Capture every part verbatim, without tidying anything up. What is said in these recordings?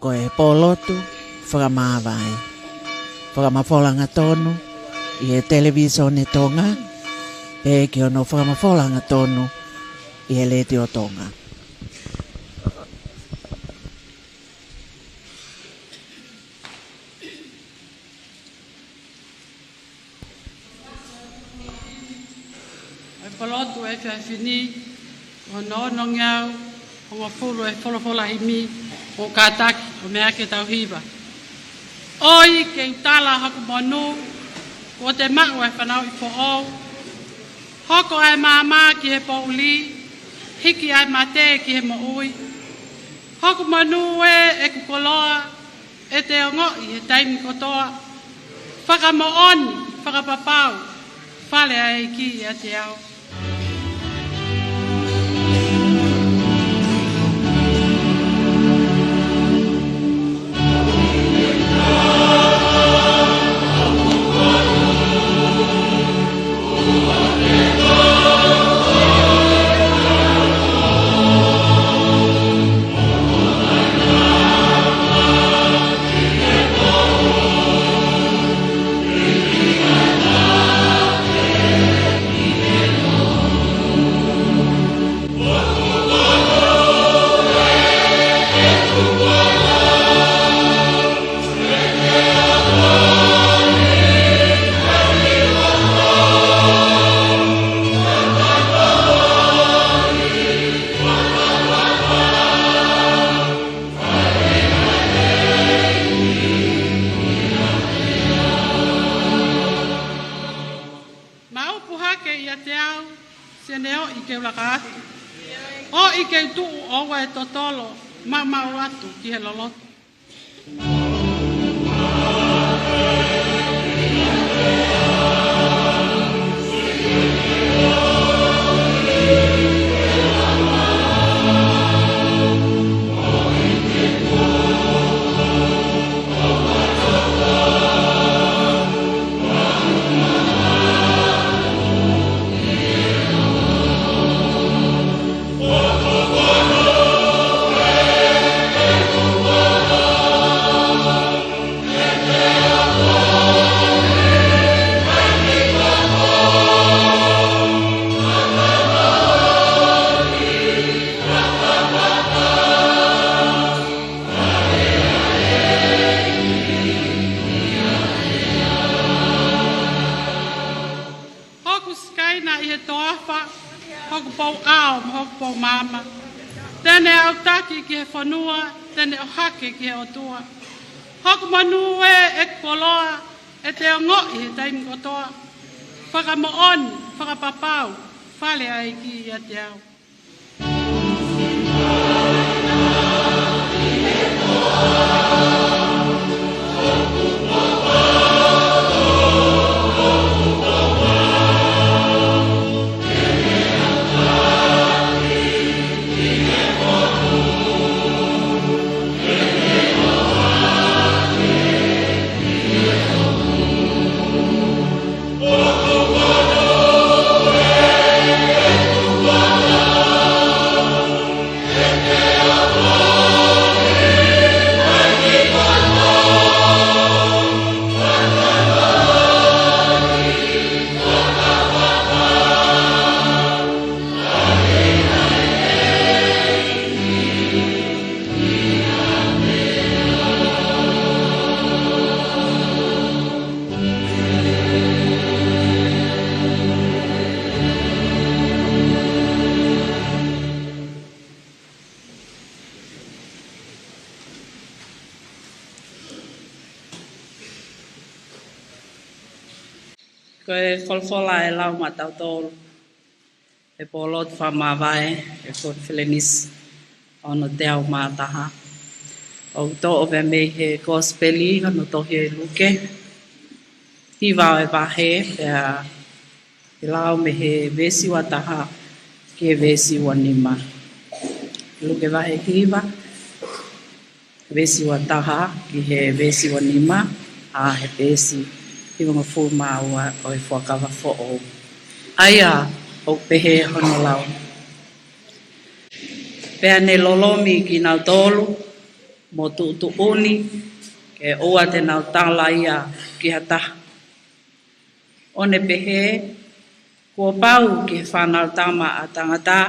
Ko e pōlotu fakamāvae. Fakamafola hangatonu ʻi he Televīsone Tonga, pea ki hono fakamafola hangatonu ʻi he Letiō Tonga. ʻA e pōlotu ʻo e efiafi ni, ʻo e ono ʻo e ngeau hongofulu ʻo e folofola himi, ʻo kātaki ʻo meʻa ke tau hiva. ʻOi ke u tala hoku monū, kuo te maʻu ʻa e fanauʻi foʻou. Hoko ʻa e maama ki he poʻuli, hiki ʻa e mate ki he moʻui. Hoku monū ē, ʻeku koloa, ʻe te ongoʻi he taimi kotoa. Fakamoʻoni, fakapapau, fale ʻa e ʻEiki ʻiate au. Maʻu puhake ʻiate au, siʻene ʻoʻi ke u laka atu. ʻOʻi ke u tuʻu ʻo ua e totolo, maʻumaʻu atu ki he loloto. Hoku sikaina ʻi he toafa, hoku pou ʻao mo hoku pou maama. Te ne autaki ki he fonua, te ne ʻohake ki he ʻOtua. Hoku monū ē, ʻeku koloa, ʻe te ongoʻi he taimi kotoa. Fakamoʻoni, fakapapau, fale ʻa e ʻEiki ʻiate au. Ko e folofola ʻe lau maʻatautolu he pōlotu fakamāvae ʻo e konifelenisi hono teau mā taha, ʻoku toʻo pē mei he Kosipeli hono tohi ʻe Luke, hiva ʻo e vahe, pea ʻe lau mei he veesi ua taha ki he veesi ua nima. Luke vahe hiva, veesi ua taha ki he veesi ua nima, ʻa e peesi hivangofulu mā ua ʻo e Fuakava Foʻou. ʻA ia ʻoku pehē hono lau: Pea ne lolomi kinautolu, mo tuʻutuʻuni ke ʻoua te nau tala ia ki ha taha. ʻO ne pehē, kuo pau ki he Fānautama ʻa Tangata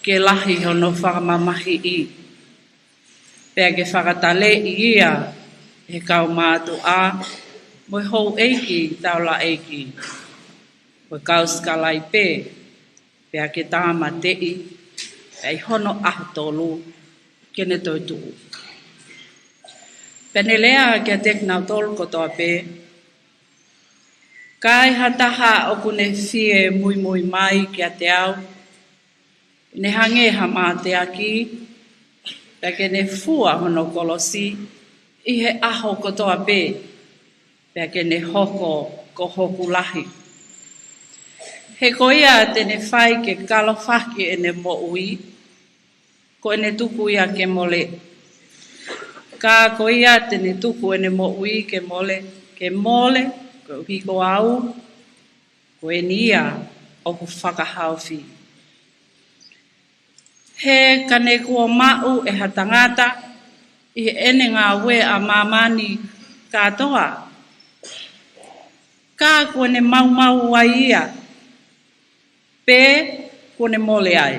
ke lahi hono fakamamahiʻi, pea ke fakataleʻi ia ʻe he kau mātuʻa mo e houʻeiki taulaʻeiki, mo e kau sikalaipe, pea ke tāmateʻi, pea ʻi hono ʻaho tolu ke ne toetuʻu. Pea ne lea kiate kinautolu kotoa pē, Ka ai ha taha ʻoku ne fie muimui mai kiate au, ne hangē ha mateaki, pea ke ne fua hono kolosi ʻi he ʻaho kotoa pē, pea ke ne hoko ko hoku lahi. He ko ia te ne fai ke kalofaki ʻene moʻui, ko ʻene tuku ia ke mole. Ka ko ia te ne tuku ʻene moʻui ke mole, ke mole, koeʻuhi ko au, ko eni ia ʻoku fakahaofi. He ka ne kuo maʻu ʻe ha tangata ʻi heʻene ngāue ʻa māmani kātoa, ka kuo ne maumau ai ia, pe kuo ne mole ai,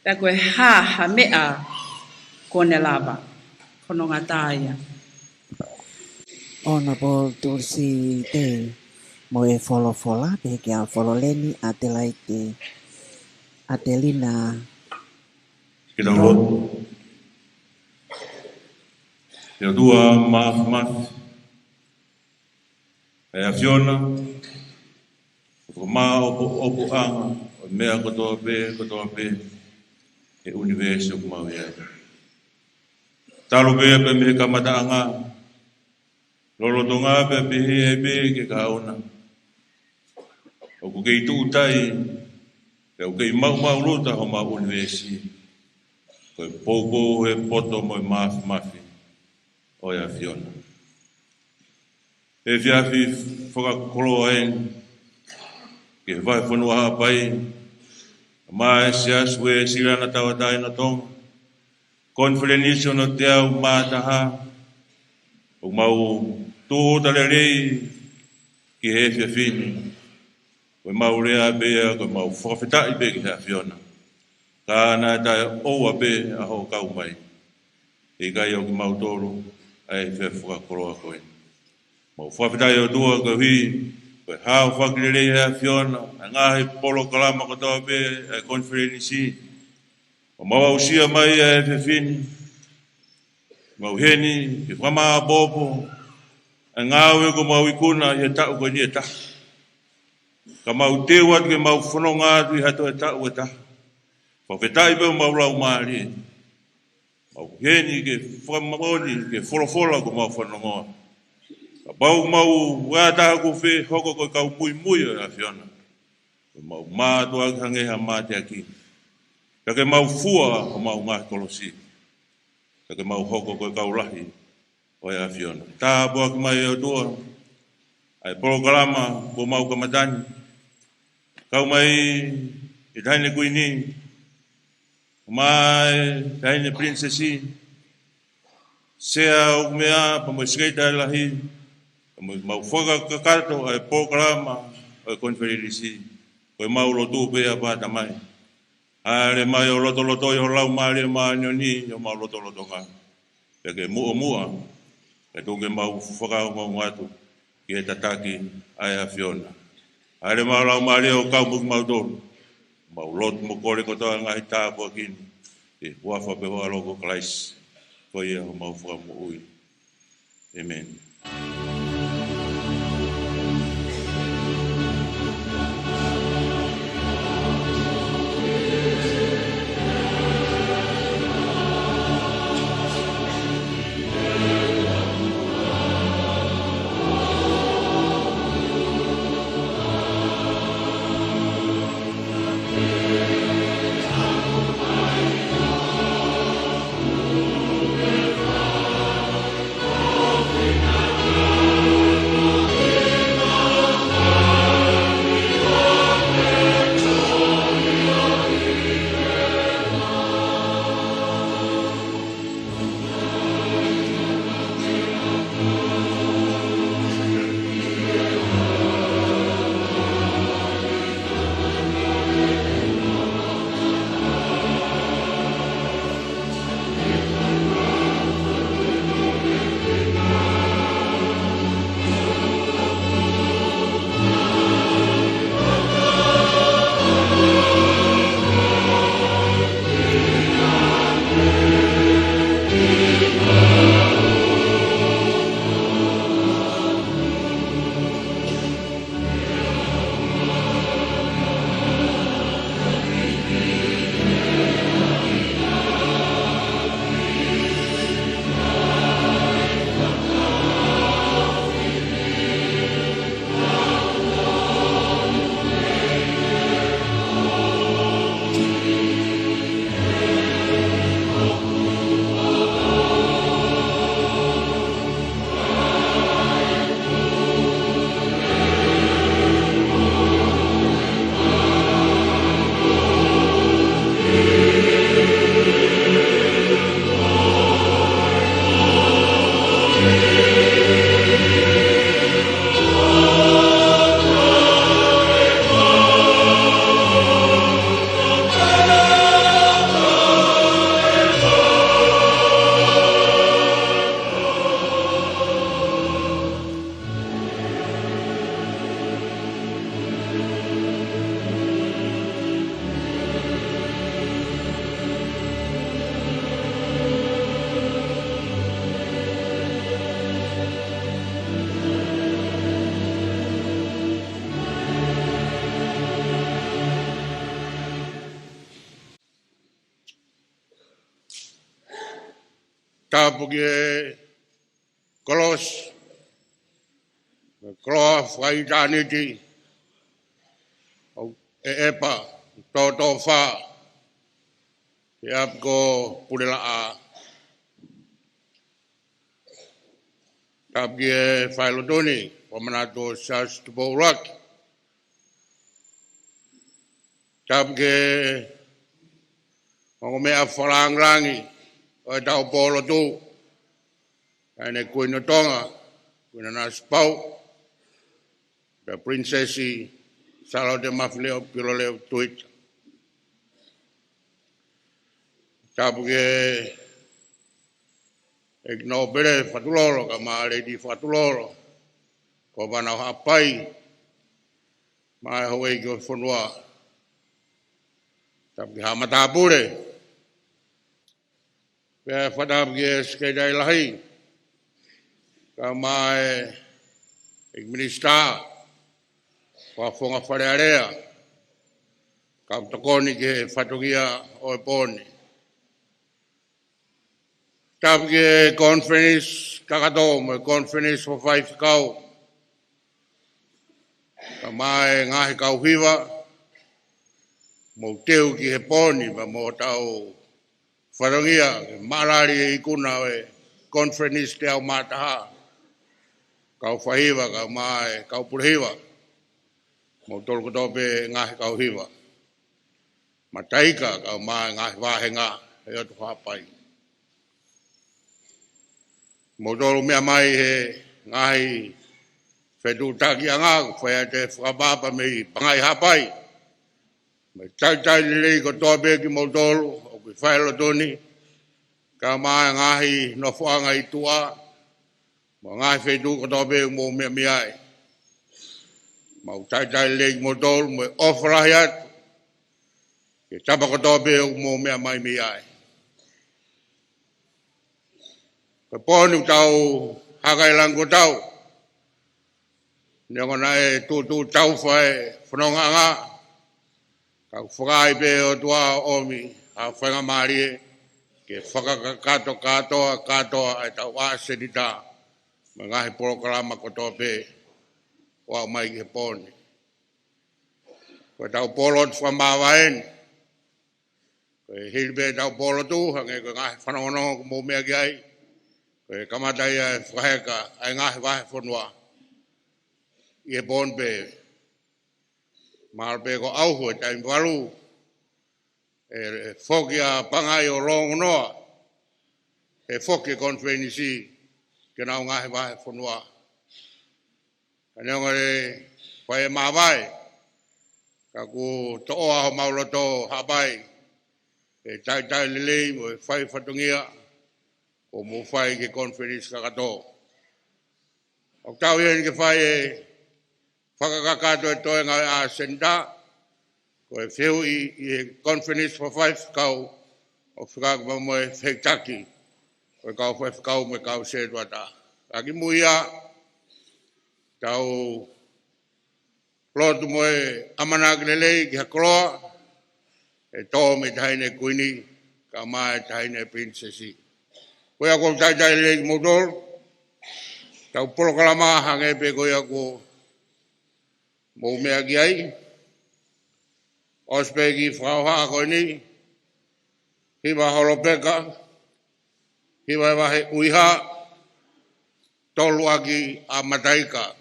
pea ko e hā ha meʻa kuo ne lava, ko hono ngata ia. Honourable Tulisi Tei, mo e folofola, pea ke ʻa Fololeni ʻAtelaite ʻAtelina. Ke tau lotu. ʻE ʻOtua Māfimafi, ʻe ʻAfiona, ko e māʻopoʻopoʻanga ʻo e meʻa kotoa pē, kotoa pē, he ʻunivēsi ʻoku mau ʻi ai. Talu pē pea mei he kamataʻanga, lolotonga pea pehē ai pē ki he kahaʻu na. ʻOku kei tuʻutai, pea ʻoku kei maumau luta homau ʻunivēsi, ko e poupou he poto mo e māfimafi ʻo e ʻAfiona. Efiafi fakakoloa eni, ki he vahefonua Haʻapai, ʻa e Siasi Uēsiliana Tauʻatāina ʻo Tonga, konifelenisi hono teau mā taha, ʻoku mau tūʻuta lelei ki he efiafi ni, ko ʻemau lea pē ia, ko ʻemau fakafetaʻi pē ki he ʻAfiona. Ka naʻe taʻeʻoua pē ʻa hoʻo kau mai, ʻikai ʻo kimautolu ʻa e efiafi fakakoloa ko eni. Mau fakafetaʻi ʻOtua koeʻuhi ko e haofaki lelei ʻe he ʻAfiona ʻa e ngaahi polokalama kotoa pē ʻa e konifelenisi. ʻO mau aʻusia mai ʻa e efiafi ni, mau ʻi heni ke fakamāʻopoʻopo ʻa e ngāue kuo mau ikuna ʻi he taʻu ko eni ʻe taha. Ka mau teu atu ke mau fononga atu ʻi ha toe taʻu ʻe taha. Fakafetaʻi pē homau laumālie. Mau ʻi heni ke fakamoʻoni ki he folofola kuo mau fanongoa. Kapau mau ʻi ha taha kuo fie hoko ko e kau muimui ʻo e ʻAfiona, ke mau mātuʻaki hangē ha mateaki. Pea ke mau fua homau ngaahi kolosi. Pea ke mau hoko ko e kau lahi ʻo e ʻAfiona. Tāpuaki mai ʻOtua ʻa e polokalama kuo mau kamata ni. Kau mai ʻe Taʻahine Kuini, mai Taʻahine Pilinisesi, Sea ʻo e Meʻa, pea mo e Sekelitali Lahi, pea mo ʻemau fakakakato ʻa e polokalama ʻo e konifelenisi, ko ʻemau lotu pē ʻa e Tamai. ʻAle mai ʻo lotolotoi ho Laumālie Māʻoniʻoni ʻi homau lotolotonga. Pea ke muʻomuʻa, kae tuku ke mau fakaongoongo atu ki he tataki ʻa e ʻAfiona. ʻAle mai ho Laumālie ʻo kau mo kimautolu. Mau lotu mo kole kotoa e ngaahi tāpuaki ni ʻi he huafa pē ho ʻAlo ko Kalaisi, ko ia homau Fakamoʻui. ʻĒmeni. Tapu ki he kolosi, koloa fakaʻitāniti ʻo ʻEpa Toʻotoʻofā, ʻi he ʻapi ko Pulelaʻā. Tapu ki he Failotuni, Fakamanatu ʻo Siaosi Tupou ʻUluaki. Tapu ki he ongo meʻa fakalāngilangi ʻo ʻetau pōlotu, Taʻahine Kuini ʻo Tonga, Kuini Nanasipauʻu, the Princess Sālote Mafileʻo Piloleʻo Tuita. Tapu ki he ʻEiki Nōpele Fakatulolo, kae ʻumaʻā Lady Fakatulolo, Kōvana ʻo Haʻapai, mo e houʻeiki ʻo e fonua. Tapu ki he Haʻa Matāpule. Pea fakatapu ki he Sekelitali Lahi, kae ʻumaʻā e ʻEiki Minisitā Fakafofonga Fale Alea, kau tokoni ki he fatongia ʻo e pō ni. Tapu ki he konifelenisi kakato mo e konifelenisi fakafaifekau, kae ʻumaʻā e ngaahi kau hiva, mou teu ki he pō ni, pea mo hotau fatongia, ke mālali e ikuna ʻo e konifelenisi teau mā taha, kau faihiva, kae ʻumaʻā e kau pule hiva, moutolu kotoa pē ngaahi kau hiva. Mataika, kae ʻumaʻā e ngaahi vāhenga ʻo e ʻOtu Haʻapai. Moutolu meʻa mai he ngaahi fetuʻutakiʻanga, ʻoku fai atu e fakaʻapaʻapa mei Pangai Haʻapai. Mo e talitali lelei kotoa pē kimoutolu ʻoku ʻi Failotuni, kae ʻumaʻā e ngaahi nofoʻanga ʻi tuʻa, mo e ngaahi feituʻu kotoa pē ʻoku mou meʻa mei ai. Mau talitali lelei kimoutolu, mo e ʻofa lahi atu ki he tapa kotoa pē ʻoku mou meʻa mai mei ai. Ko e pō ni ʻoku tau haka ʻi langi kuo tau, neongo naʻe tuʻutuʻu taufa e fonongaʻanga, ka ʻoku fakaʻai pē ʻe he ʻOtua ʻo ʻomi ha faingamālie ke fakakakato kātoa, kātoa ʻetau ʻasenita mo e ngaahi polokalama kotoa pē ʻo aʻu mai ki he pō ni. Ko ʻetau pōlotu fakamāvae eni. Ko e hili pē ʻetau pōlotu, hangē ko e ngaahi fanongonongo ʻoku mou meʻa ki ai, ko e kamata ia e fakaheka ʻa e ngaahi vahefonua ʻi he pō ni pē. Mahalo pē ko ʻauhu e taimi valu, ʻe, ʻe foki ʻa Pangai ʻo Longonoa, ʻe foki e konifelenisi ki honau ngaahi vahefonua. Ka neongo e fai e māvae, ka ʻoku toʻoa homau loto Haʻapai, ʻe talitali lelei mo e fai fatongia ʻoku mou fai ki he konifelenisi kakato. ʻOku tau ʻi heni ke fai e fakakakato e toenga ʻo e ʻasenita, ko e fehuʻi ʻi he konifelenisi fakafaifekau ʻo fekauʻaki mo e fehikitaki ʻo e kau faifekau mo e kau sētuata. Ka kimuʻa ia, tau lotu mo e ʻamanaki lelei ki ha koloa ʻe tō mei he Taʻahine Kuini, kae ʻumaʻā e Taʻahine Pilinisesi. Ko ia ʻoku ou talitali lelei kimoutolu, tau polokalama hangē pē ko ia ʻoku mou meʻa ki ai. ʻOsi pē kiʻi fakahohaʻa ko eni, hiva holopeka, hiva e vahe ʻuiha, tolu ʻaki ʻa Mataika.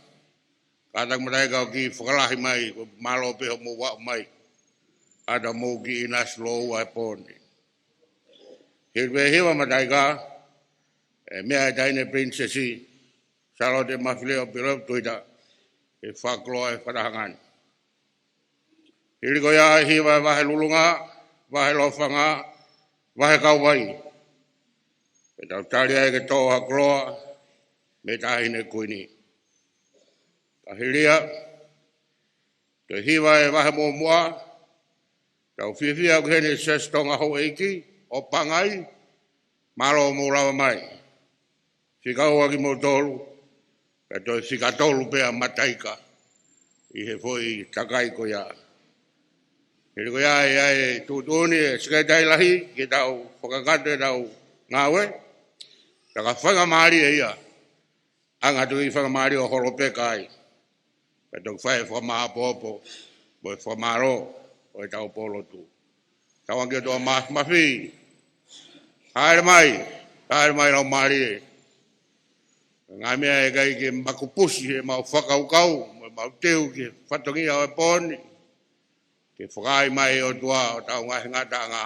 Kātaki Mataika ʻo kiʻi fakalahi mai, ko e mālō pē hoʻomou aʻu mai, ʻatā mou kiʻi ʻinasi lōua he pō ni. Hili pē hiva Mataika, ʻe meʻa e Taʻahine Pilinisesi Sālote Mafileʻo Piloleʻo Tuita ke fakakoloa e fakatahaʻanga ni. Hili ko ia ʻe hiva e vahe Lulunga, vahe Lofanga, vahe Kauvai, ke tau tali ai ke tō ha koloa mei he Taʻahine Kuini. Ka hili ia, toe hiva e vahe Muʻomuʻa, tau fiefia ʻoku ʻi heni e Siasi Tonga Houʻeiki ʻo Pangai, mālō hoʻomou lava mai. Fika ua kimoutolu, pea toe fika tolu pē ʻa Mataika ʻi he foʻi takai ko ia. Hili ko ia ʻe ʻi ai e tuʻutuʻuni e Sekelitali Lahi ke tau fakakakato ʻetau ngāue. Ka ko e faingamālie ia. Anga atu e faingamālie ʻo Holopeka ai. Pea toki fai e fakamāʻopoʻopo, mo e fakamālō, ʻo ʻetau pō lotu. Tauange ki he ʻOtua Māfimafi. Haere mai, haere mai Laumālie. Ngaahi meʻa ʻe ʻikai ke makupusi ʻemau fakakaukau, mo ʻemau teu ki he fatongia ʻo e pō ni. Ke fakaai mai ʻe ʻOtua ʻo tau ngaahi ngataʻanga.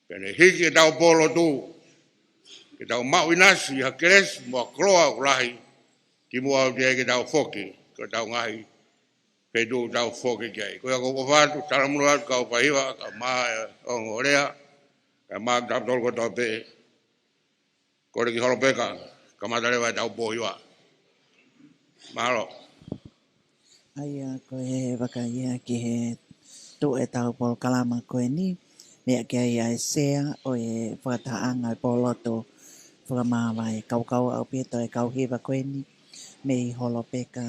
Pea ne hiki ʻetau pō lotu, ke tau maʻu ʻinasi ha kelesi mo ha koloa ʻoku lahi, kimuʻa ʻoku teʻeki ke tau foki, ko ʻetau ngaahi feituʻu ʻoku tau foki ki ai. Ko ia ʻoku ou ʻoatu, talamonū atu kau faiva, kae ʻumaʻā e ongo lea, kae ʻumaʻā kitautolu kotoa pē, kole ki Holopeka, kamata leva ʻetau pō hiva. Mālō. ʻA ia ko e vakai ia ki he tuʻu ʻetau polokalama ko eni, meʻa ki ai ʻa e sea ʻo e fakatahaʻanga ʻo e pō lotu fakamāvae. Kaukau ʻaupito e kau hiva ko eni, mei Holopeka,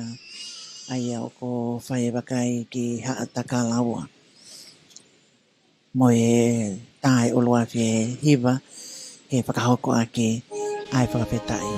ʻa ia ʻoku fai e vakai ki Haʻatakalaua. Mo e taʻeʻuluaki e hiva ke fakahoko ʻaki ʻa e fakafetaʻi.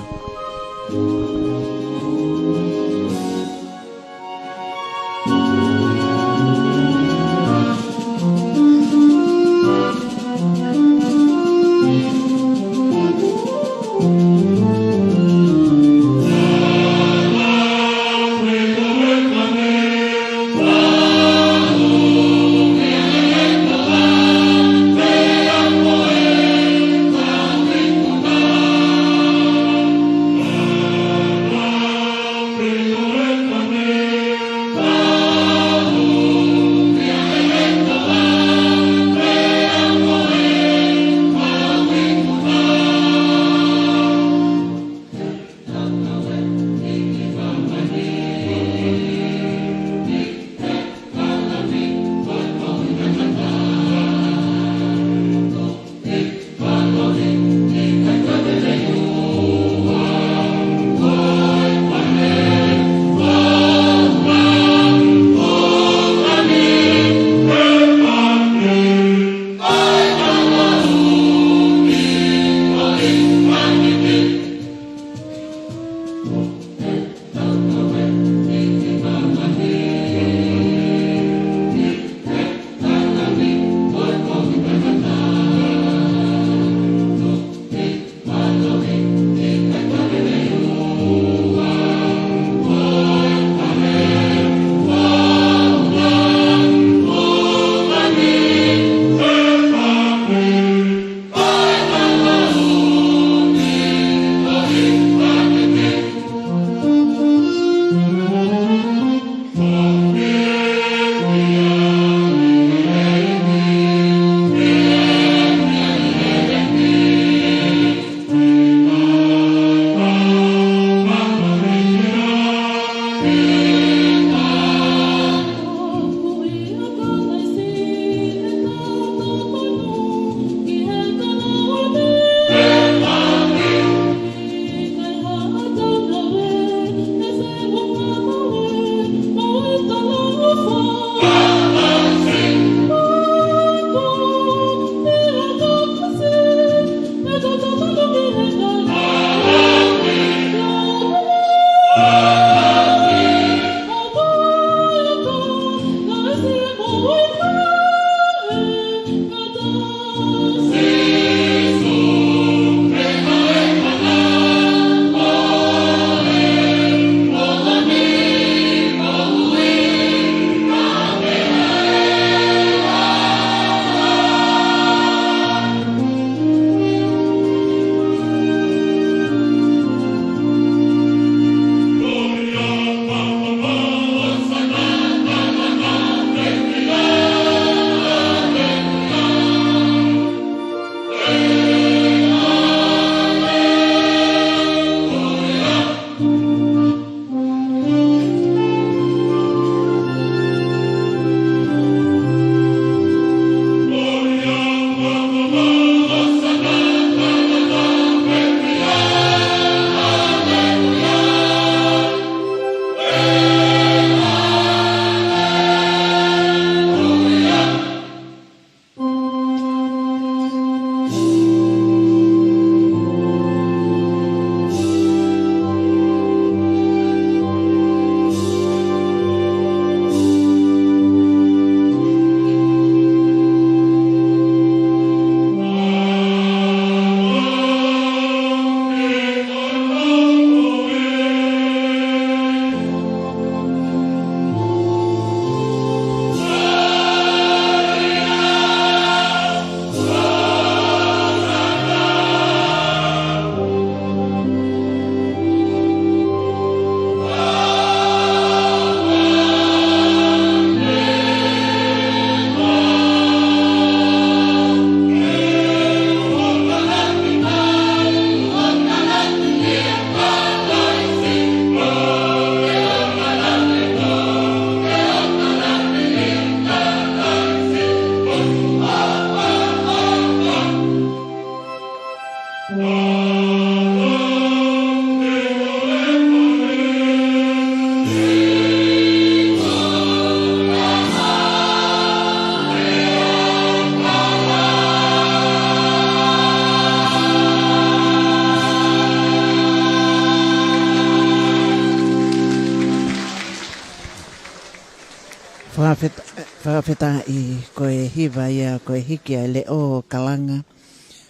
Fakafetaʻi, ko e hiva ia, ko e hiki ʻa e leʻo kalanga,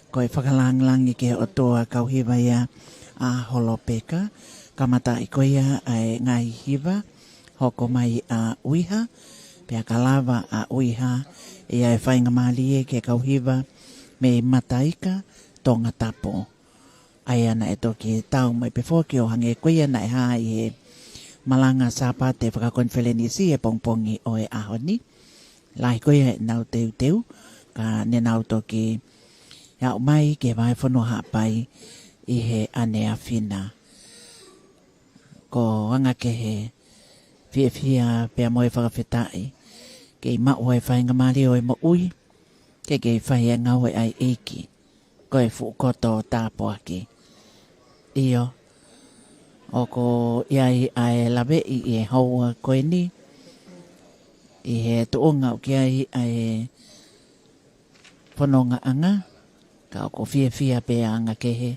ko e fakalāngilangi ki he ʻOtua, kau hiva ia ʻa Holopeka. Kamataʻi ko ia ʻa e ngaahi hiva, hoko mai ʻa ʻUiha, pea ka lava ʻa ʻUiha, ʻi ai e faingamālie ki he kau hiva mei Mataika, Tongatapu. ʻA ia naʻe toki tau mai pē foki ʻo hangē ko ia naʻe hā ʻi he malanga Sāpate fakakonifelenisi he pongipongi ʻo e ʻaho ni. Lahi ko ia ʻenau teuteu, ka ne nau toki aʻu mai ki he vahefonua Haʻapai ʻi he ʻaneafi na. Ko e anga kehe, fiefia pea mo e fakafetaʻi, kei maʻu ʻa e faingamālie ʻo e moʻui, ke kei fai e ngāue ʻa e ʻEiki, ko e fuʻu koto tāpuaki. ʻIo, ʻoku ʻi ai ʻa e laveʻi ʻi he houa ko eni, ʻi he tuʻunga ʻoku ʻi ai ʻa e fonongaʻanga, ka ʻoku fiefia pē anga kehe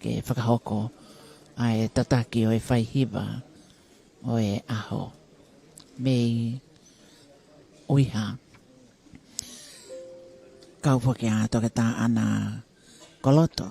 ke fakahoko ʻa e tataki ʻo e faihiva ʻo e ʻaho mei ʻUiha. Kau foki ʻa Toketā ʻAna Koloto.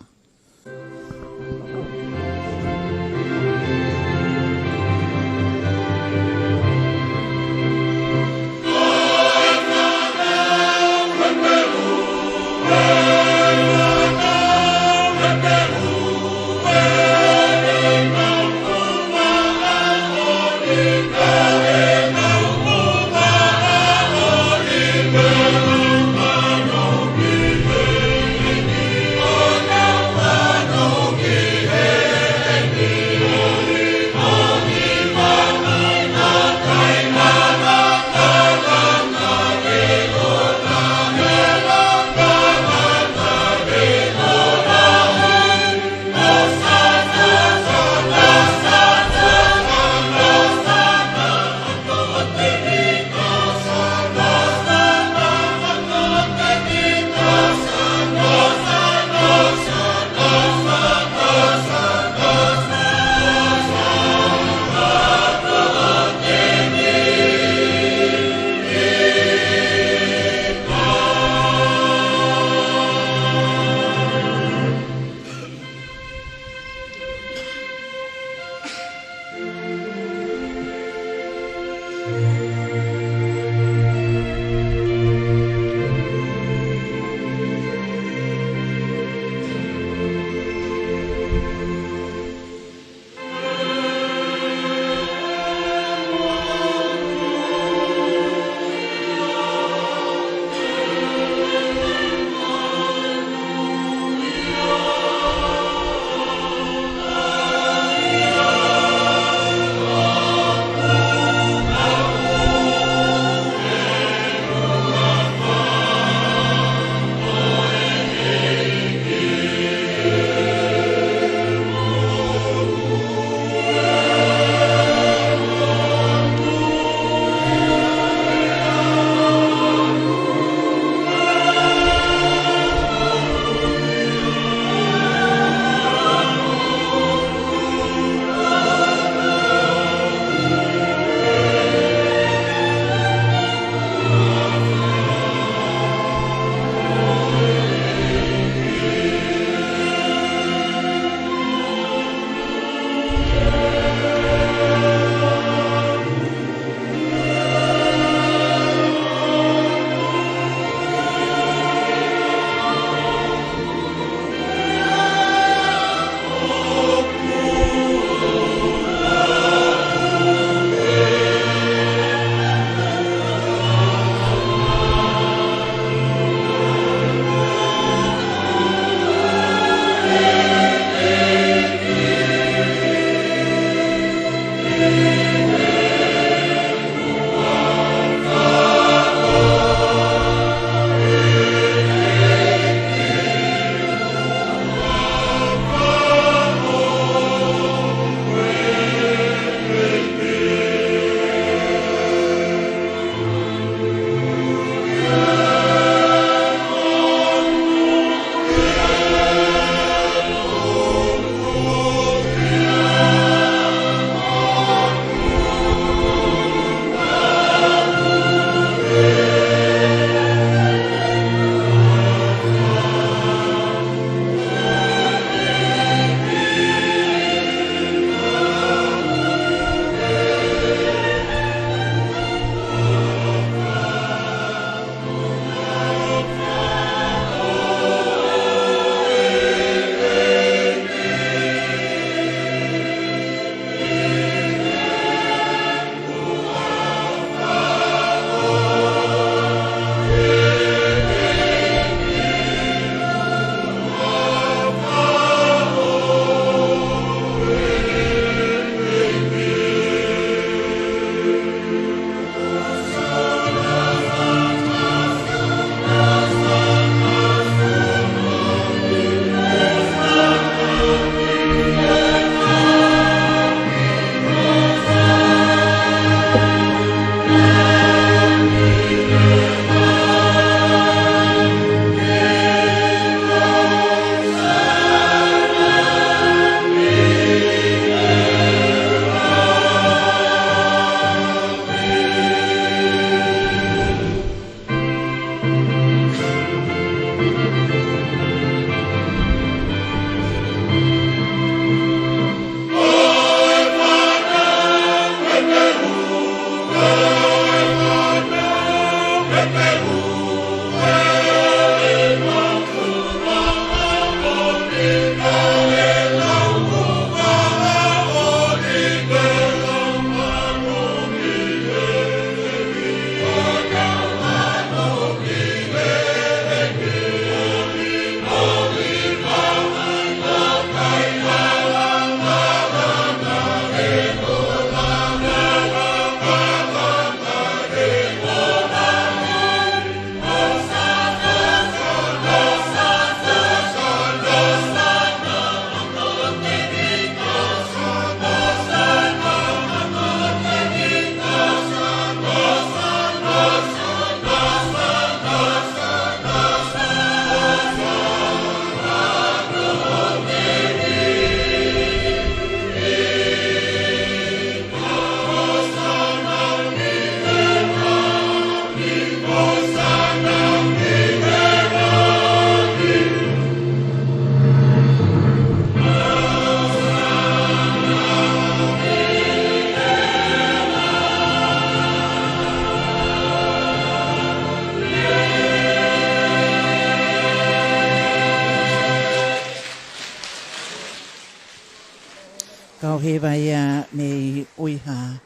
Ko e hiva ia mei Uiha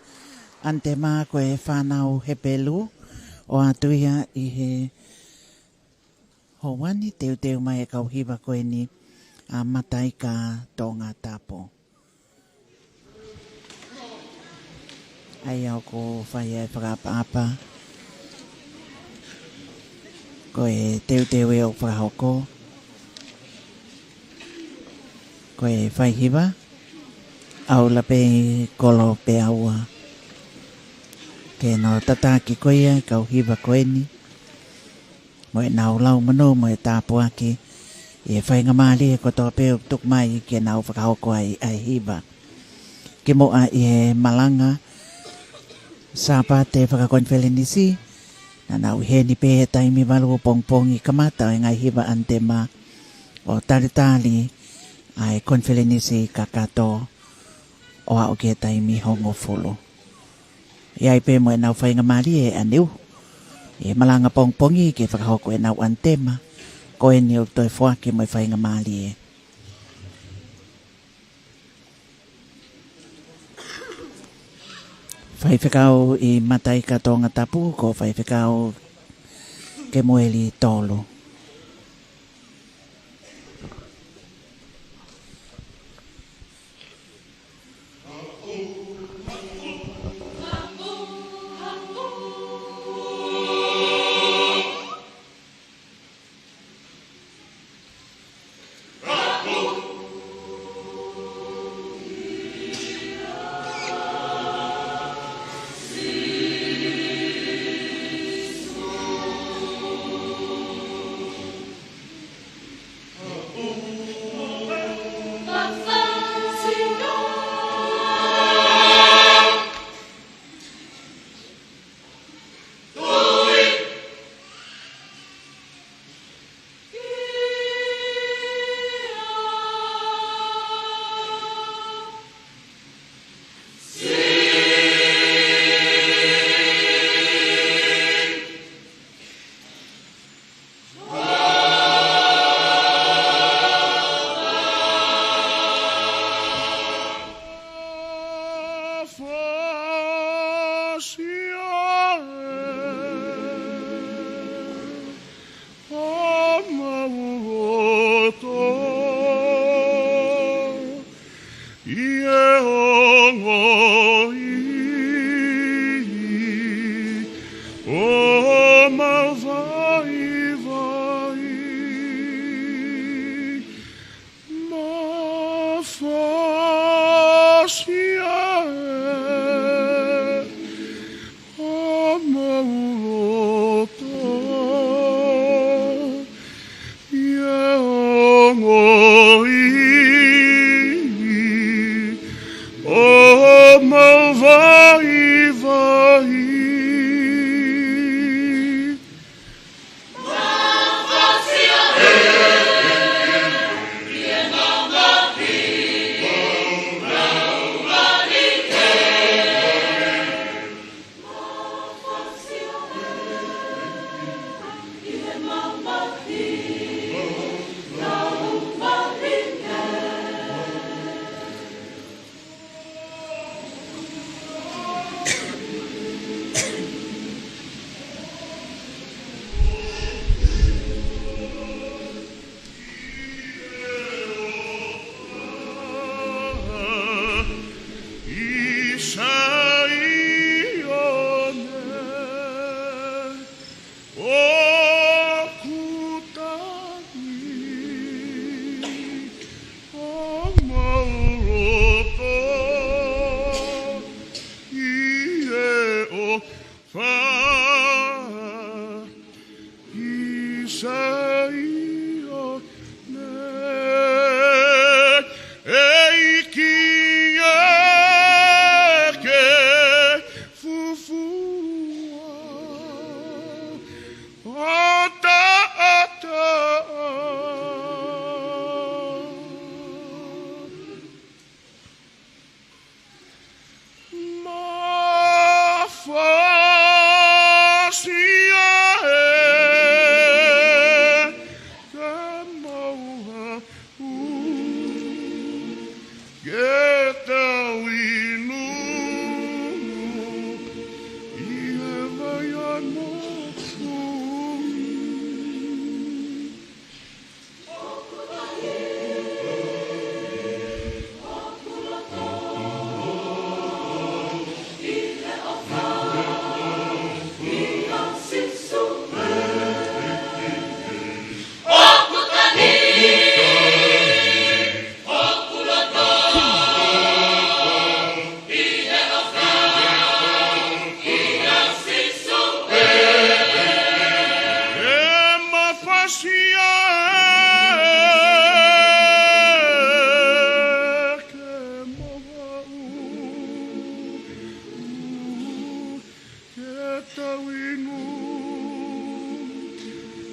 Antema, ko e fānau Hepelū, ʻoatu ia ʻi he houa ni. Teuteu mai e kau hiva ko eni ʻa Mataika Tongatapu. ʻA ia ʻoku fai ai e fakaʻapaʻapa. Ko e teuteu ʻoku fakahoko, ko e faihiva ʻAulapeikolo Peaua, ke nau tataki ko ia e kau hiva ko eni mo ʻenau lau monū mo e tāpuaki ʻi he faingamālie kotoa pē ʻoku tuku mai ke nau fakahoko ai ʻa e hiva. Kimuʻa ʻi he malanga Sāpate fakakonifelenisi, naʻa nau ʻi heni pē he taimi valu ʻo pongipongi, kamata ʻa e ngaahi hiva ʻantema ʻo talitali ʻa e konifelenisi kakato ʻo aʻu ki he taimi hongofulu. ʻI ai pē mo ʻenau faingamālie ʻaneuhu ʻi he malanga pongipongi ke fakahoko ʻenau ʻantema. Ko eni ʻoku toe foaki mo e faingamālie. Faifekau ʻi Mataika Tongatapu, ko Faifekau Kemueli Tolu.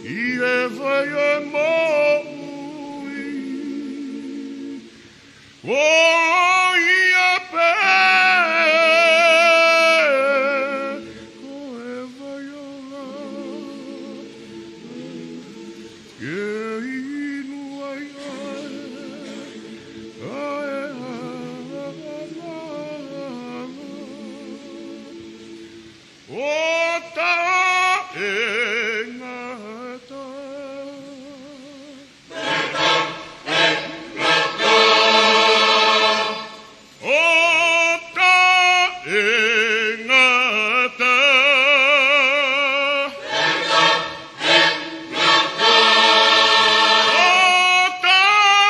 ʻi he vai ʻo e moʻui, ko ia pē ko e vai ʻo e ʻOtua, ke inu ai ʻa e, ʻa e angahala ʻo taʻengata. ʻO taʻengata. ʻO taʻengata.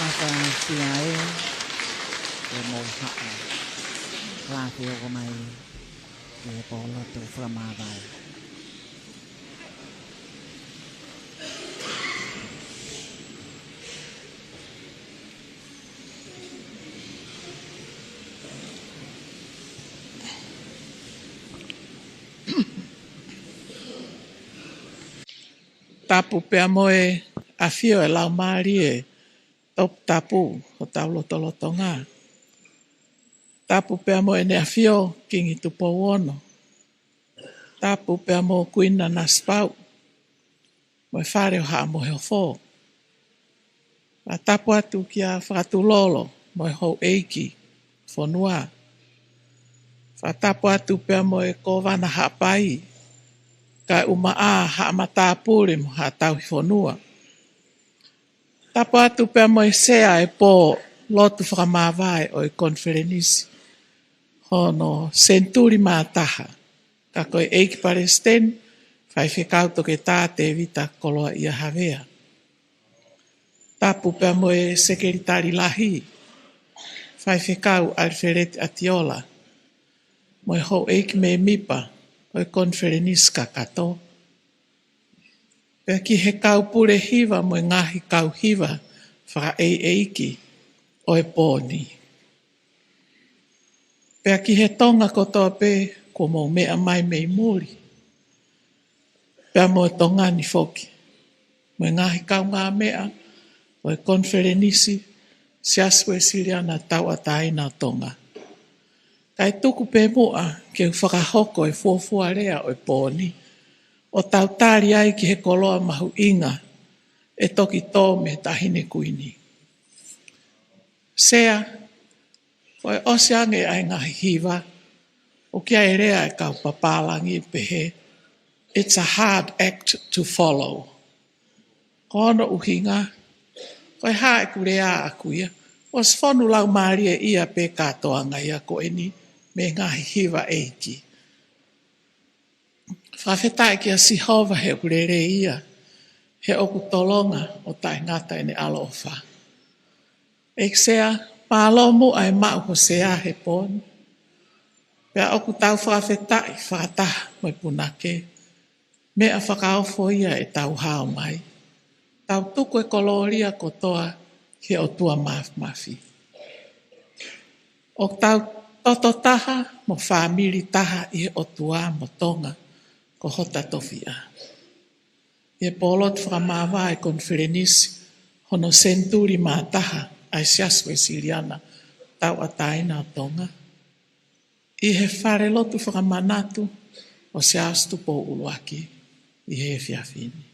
Maka sia e, e mo haʻa. Lāfi o ko mai, e polo tu fakamāvae. Tapu pea mo e ʻafio e Laumālie Toputapu ʻo hotau lotolotonga. Tapu pea mo ʻEne ʻAfio Kingi Tupou Ono. Tapu pea mo Kuini Nanasipauʻu mo e Fale ʻo Haʻa Moheofo. Fakatapu atu kia Fakatulolo mo e houʻeiki fonua. Fakatapu atu pea mo e Kōvana Haʻapai, kae ʻumaʻā Haʻa Matāpule mo Haʻa Tauhi Fonua. Tapu atu pea mo e Sea e pō lotu fakamāvae ʻo e konifelenisi hono senituli mā taha, ka ko e ʻEiki Palesiteni, Faifekau Toketā Tēvita Koloaʻia Havea. Tapu pea mo e Sekelitali Lahi, Faifekau ʻAlifeleti ʻAtiola, mo e houʻeiki mēmipa ʻo e konifelenisi kakato. Pea ki he kau pule hiva mo e ngaahi kau hiva fakaʻeiʻeiki ʻo e pō ni. Pea ki he Tonga kotoa pē kuo mou meʻa mai mei muli, pea mo Tonga ni foki, mo e ngaahi kaungāmeʻa ʻo e konifelenisi Siasi Uēsiliana Tauʻatāina ʻo Tonga. Kae tuku pē muʻa ke u fakahoko e fuofua lea ʻo e pō ni, ʻo tau tali ai ki he koloa mahuʻinga ʻe toki tō mei he Taʻahine Kuini. Sea, ko e ʻosi ange ʻa e ngaahi hiva, ʻoku ʻi ai e lea ʻa e kau pāpālangi ʻoku pehē, "It's a hard act to follow." Ko hono ʻuhinga, ko e hā ʻeku lea ʻaku ia, ʻosi fonu laumālie ia pē kātoanga ia ko eni mei he ngaahi hiva ʻeiki. Fakafetaʻi kia Sihova he ʻoku lelei ia, he ʻoku tolonga ʻo taʻengata ʻene ʻaloʻofa. ʻEiki Sea, mālō muʻa e maʻu ho Sea he pō ni. Pea ʻoku tau fakafetaʻi fakataha mo e punake. Meʻa fakaofo ia ʻetau hao mai. Tau tuku e kolōlia kotoa ki he ʻOtua Māfimafi. ʻOku tau Toto taha mo fāmili taha ʻi he ʻOtua mo Tonga ko hota tofiʻa. ʻI he pōlotu fakamāvae ʻa e konifelenisi hono senituli mā taha ʻa e Siasi Uēsiliana Tauʻatāina ʻo Tonga, ʻi he falelotu fakamanatu ʻo Siaosi Tupou ʻUluaki ʻi he efiafi ni.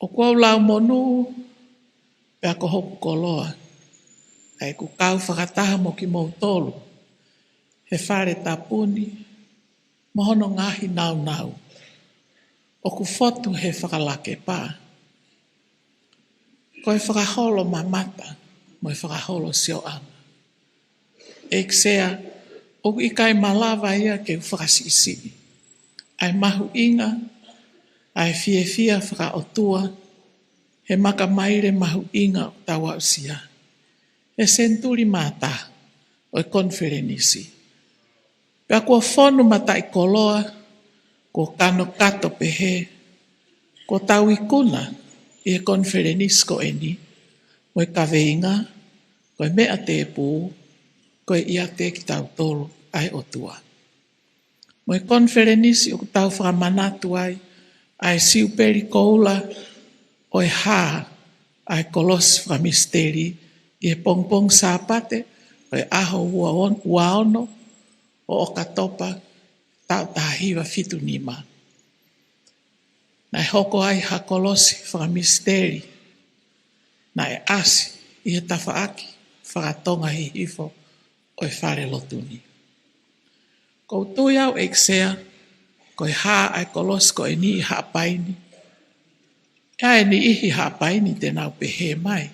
ʻOku ou lau monū pea ko hoku koloa ʻa ʻeku kau fakataha mo kimoutolu he fale tapu ni mo hono ngaahi naunau ʻoku fotu he fakalakepa. Ko e fakaholo mamata mo e fakaholo sioʻanga. ʻEiki Sea, ʻoku ʻikai malava ia ke u fakasiʻisiʻi ʻa e mahuʻinga ʻa e fiefia fakaʻotua he makamaile mahuʻinga ʻoku tau aʻusia he senituli mā taha ʻo e konifelenisi. Pea kuo fonu mataʻikoloa, kuo kanokato pehē, kuo tau ikuna ʻi he konifelenisi ko eni mo e kaveinga, ko e meʻa tēpū, ko e ʻiate kitautolu ʻa e ʻOtua. Mo e konifelenisi ʻoku tau fakamanatu ai ʻa e siupeli koula ʻo e hā ʻa e kolosi fakamisiteli ʻi he pongipongi Sāpate ʻo e ʻaho ua on-, ua ono ʻo ʻOkatopa taʻu taha hiva fitu nima. Naʻe hoko ai ha kolosi fakamisiteli naʻe ʻasi ʻi he tafaʻaki fakatonga hihifo ʻo e falelotu ni. ʻOku ou tui au ʻEiki Sea, ko e hā ʻa e kolosi ko eni ʻi Haʻapai ni. ʻE ʻi ai e niʻihi ʻi Haʻapai ni te nau pehē mai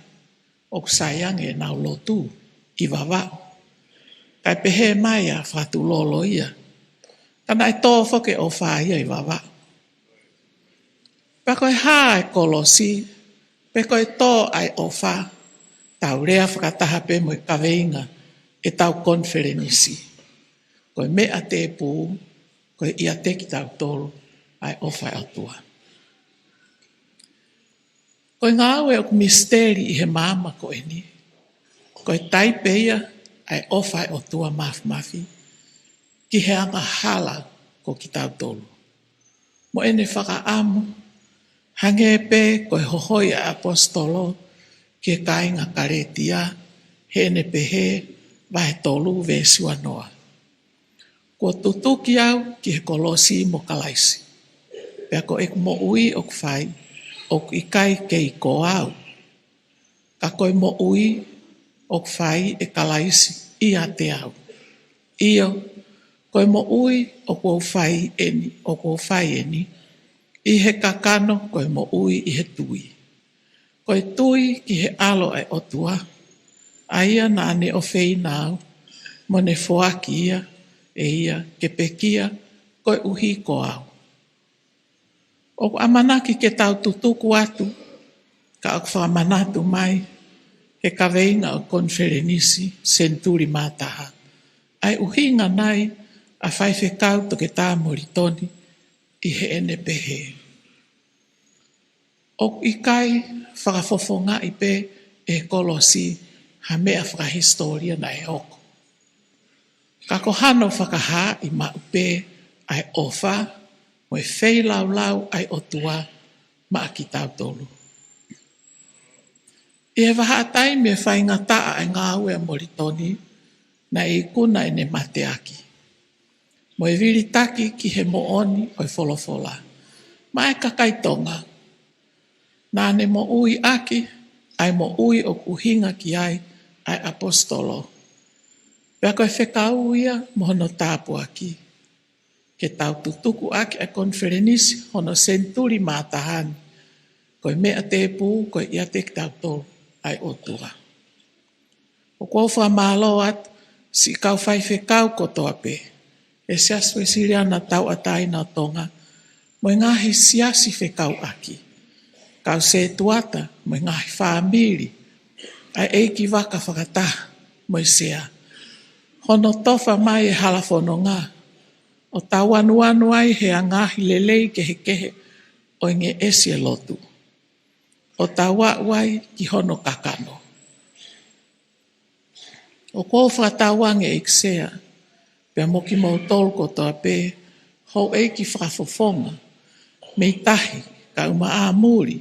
ʻoku sai ange ʻenau lotu ʻi Vavaʻu. Kae pehē mai ʻa Fatulolo ia, ka naʻe tō foki e ʻofa ia ʻi Vavaʻu. Pea ko e hā ʻa e kolosi, pe ko e tō ʻa e ʻofa, tau lea fakataha pē mo e kaveinga ʻetau konifelenisi. Ko e meʻa tēpū, ko e ʻiate kitautolu ʻa e ʻofa ʻa e ʻOtua. Ko e ngāue ʻoku misiteli ʻi he maama ko eni, ko e taipe ia ʻa e ʻofa ʻa e ʻOtua Māfimafi ki he angahala ko kitautolu. Mo ʻene fakaʻamu, hangē pē ko e hohoi ʻa e ʻaposetolo ki he kāinga Kalētia, heʻene pehē, vahe tolu veesi uanoa: Kuo tutuki au ki he kolosi mo Kalaisi. Pea ko ʻeku moʻui ʻoku fai, ʻoku ʻikai kei ko au, ka ko e moʻui ʻoku fai ʻe Kalaisi ʻiate au. ʻIo, ko e moʻui ʻoku ou fai eni, ʻoku ou fai eni, ʻi he kakano ko e moʻui ʻi he tui. Ko e tui ki he ʻAlo ʻa e ʻOtua, ʻa ia naʻa ne ʻofeina au, mo ne foaki ia ʻe ia ke pekia koeʻuhi ko au. ʻOku ʻamanaki ke tau tutuku atu, ka ʻoku fakamanatu mai he kaveinga ʻo e konifelenisi senituli mā taha, ʻa e ʻuhinga nai ʻa Faifekau Toketā Molitoni ʻi heʻene pehē: ʻOku ʻikai fakafofongaʻi pē ʻe he kolosi ha meʻa fakahisitōlia naʻe hoko, ka ko hano fakahaaʻi maʻu pē ʻa e ʻofa mo e feilaulau ʻa e ʻOtua maʻa kitautolu. ʻI he vahaʻataimi ʻe faingataʻa ʻa e ngāue ʻa Molitoni, naʻe ikuna ʻene mateaki mo e vilitaki ki he moʻoni ʻo e folofola maʻa e kakai Tonga. Naʻa ne moʻui ʻaki ʻa e moʻui ʻoku ʻuhinga ki ai ʻa e ʻaposetolo. Pea ko e fekau ia mo hono tāpuaki ke tau tutuku ʻaki ʻa e konifelenisi hono senituli mā taha ni, ko e meʻa tēpū, ko e ʻiate kitautolu ʻa e ʻOtua. ʻOku ou fakamālō atu siʻi kau faifekau kotoa pē ʻa e Siasi Uēsiliana Tauʻatāina ʻo Tonga, mo e ngaahi siasi fekauʻaki, kau sētuata mo e ngaahi fāmili, ʻa e ʻeikivaka fakataha mo e sea, hono tofa mai e hala fononga, ʻo tau anuanu ai he ngaahi lelei kehekehe ʻo e ngeʻesi ʻo e lotu, ʻo tau aʻu ai ki hono kakano. ʻOku ou fakatauange ʻEiki Sea, pea mo kimoutolu kotoa pē, houʻeiki fakafofonga, mei tahi, kae ʻumaʻā muli,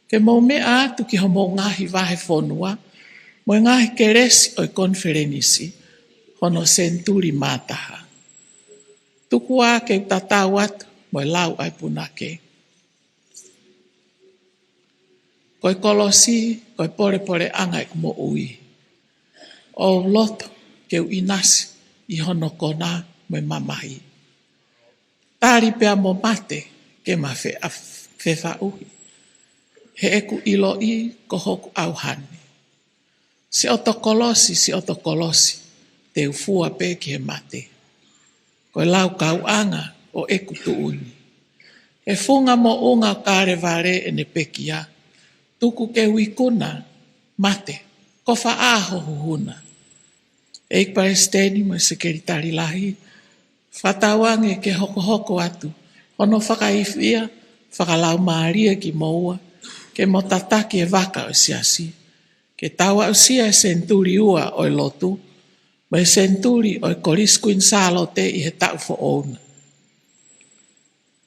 ke mou meʻa atu ki homou ngaahi vahefonua, mo e ngaahi kelesi ʻo e konifelenisi, hono senituli mā taha. Tuku ā ke u tatau atu mo e lau ʻa e punake. Ko e kolosi, ko e polepoleʻanga ʻeku moʻui. ʻOku ou loto ke u ʻinasi ʻi hono kona mo e mamahi. Tali pea mo mate ke ma fe-, a-, fefaʻuhi. He ʻeku ʻiloʻi ko hoku ʻauhane. Siʻoto kolosi, siʻoto kolosi, te u fua pē ki he mate. Ko e laukauʻanga ʻo ʻeku tuʻu ni. He funga moʻunga ʻo Kalevale ʻene pekia, tuku ke u ikuna, mate, ko fē ho huhuna. ʻEiki Palesiteni mo e Sekelitali Lahi, fakatauange ke hokohoko atu hono fakaifia, fakalaumālie kimoua, ke mo tataki e vaka ʻo e Siasi, ke tau aʻusia e senituli ua ʻo e lotu, mo e senituli ʻo e Kolisi Kuini Sālote ʻi he taʻu foʻou na.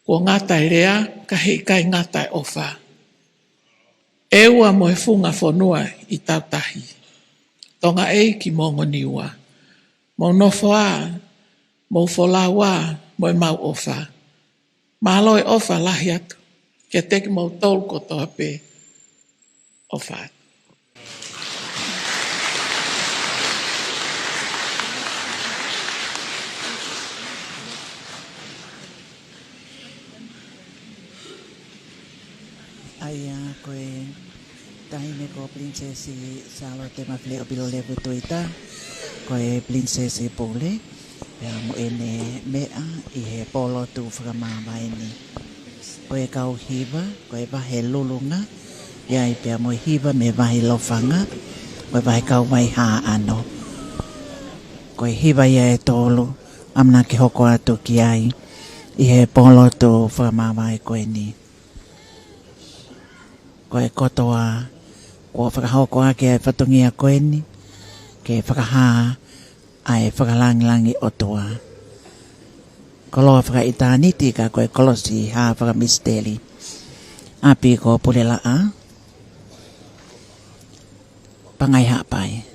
Kuo ngata e lea, ka heʻikai ngata e ʻofa. ʻEua mo e funga fonua ʻi tautahi. Tonga ʻeiki mo Niua. Mou nofo ā, mou folau ā, mo ʻemau ʻofa. Mālō e ʻofa lahi atu kiate kimoutolu kotoa pē. ʻOfa atu. ʻA ia ko e taʻahine ko Pilinisesi Sālote Mafileʻo Pilolevu Tuita, ko e Pilinisesi Pule, pea mo ʻene meʻa ʻi he pōlotu fakamāvae ni. Ko e kau hiva, ko e vahe Lulunga, ʻi ai pea mo e hiva mei he vahe Lofanga, ko e vahe Kauvai Haʻano. Ko e hiva ia ʻe tolu, ʻamanaki ke hoko atu ki ai, ʻi he pōlotu fakamāvae ko eni. Ko e kotoa, kuo fakahoko ʻaki e fatongia ko eni, ke fakahā ʻa e fakalāngilangi ʻOtua. Koloa fakaʻitāniti ka ko e kolosi hā fakamisiteli. ʻApi ko Pulelaʻa, Pangai Haʻapai.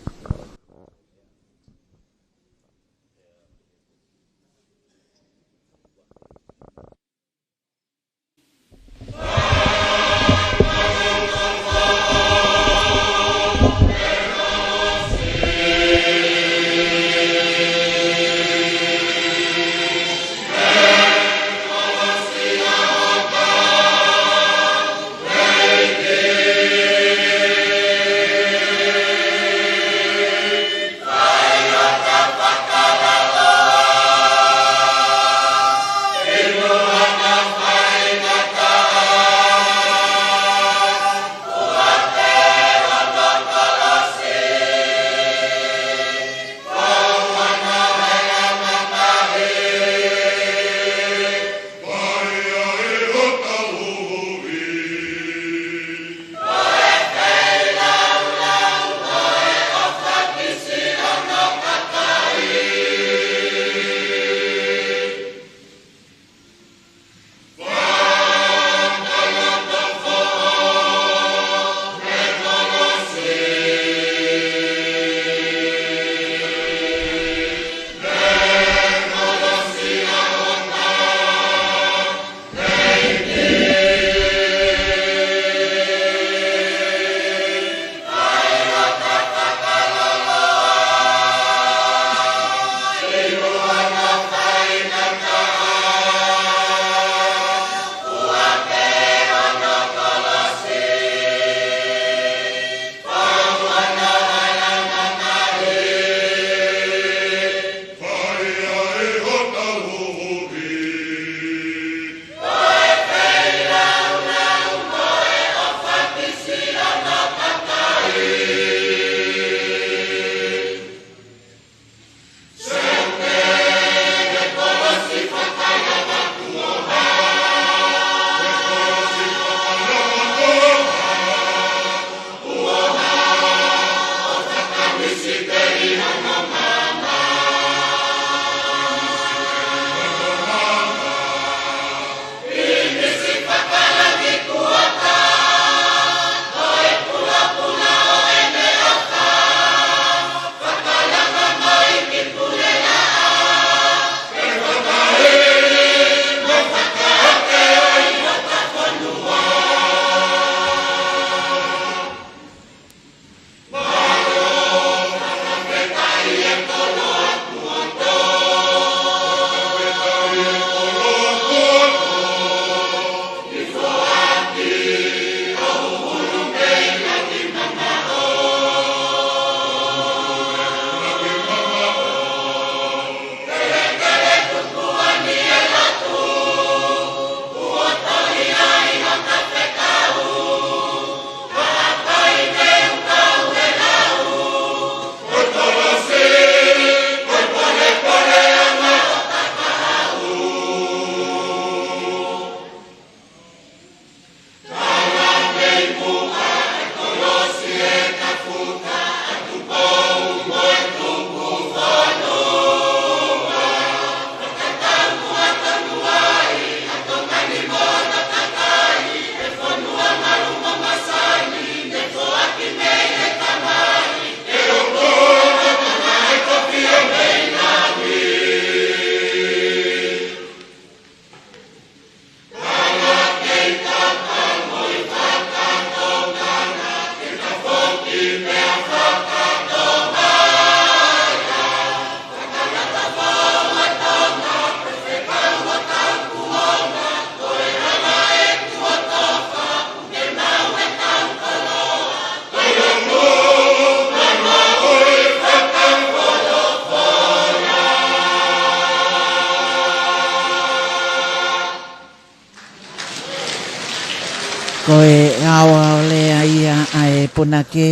Ko e aoao lea ia ʻa e punake,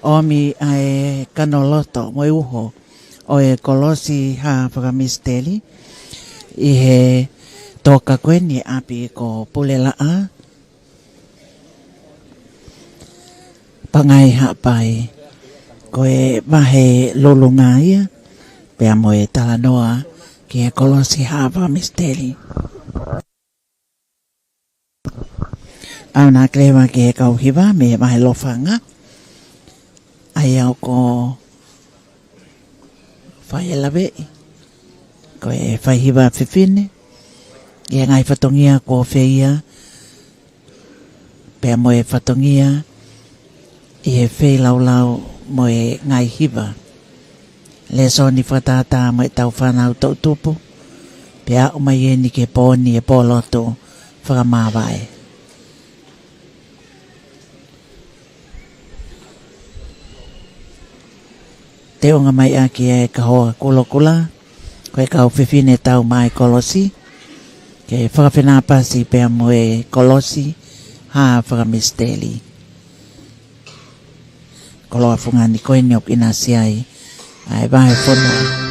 ʻomi ʻa e kanoloto mo e uho ʻo e kolosi hā fakamisiteli ʻi he toka ko eni ʻapi ko Pulelaʻa, Pangai Haʻapai. Ko e vahe lulunga ia, pea mo e talanoa ki he kolosi hā fakamisiteli. ʻAu na keleva ki he kau hiva mei he vahe Lofanga. ʻAi au ko Faielaveʻi, ko e faihiva fefine, ʻi he ngaahi fatongia kuo feia, pea mo e fatongia ʻi he feilaulau mo e ngaahi hiva. Lēsoni fakatātā mo e tau fānau toʻutupu, pea aʻu mai eni ki he pō ni e pōlotu fakamāvae. Teunga mai ʻaki e kahoa kulokula, ko e kau fefine tau mai kolosi, ke fakafenāpasi pea mo e kolosi hā fakamisiteli. Koloa fungani ko eni ʻoku ʻinasi ai ʻa e vahefonua.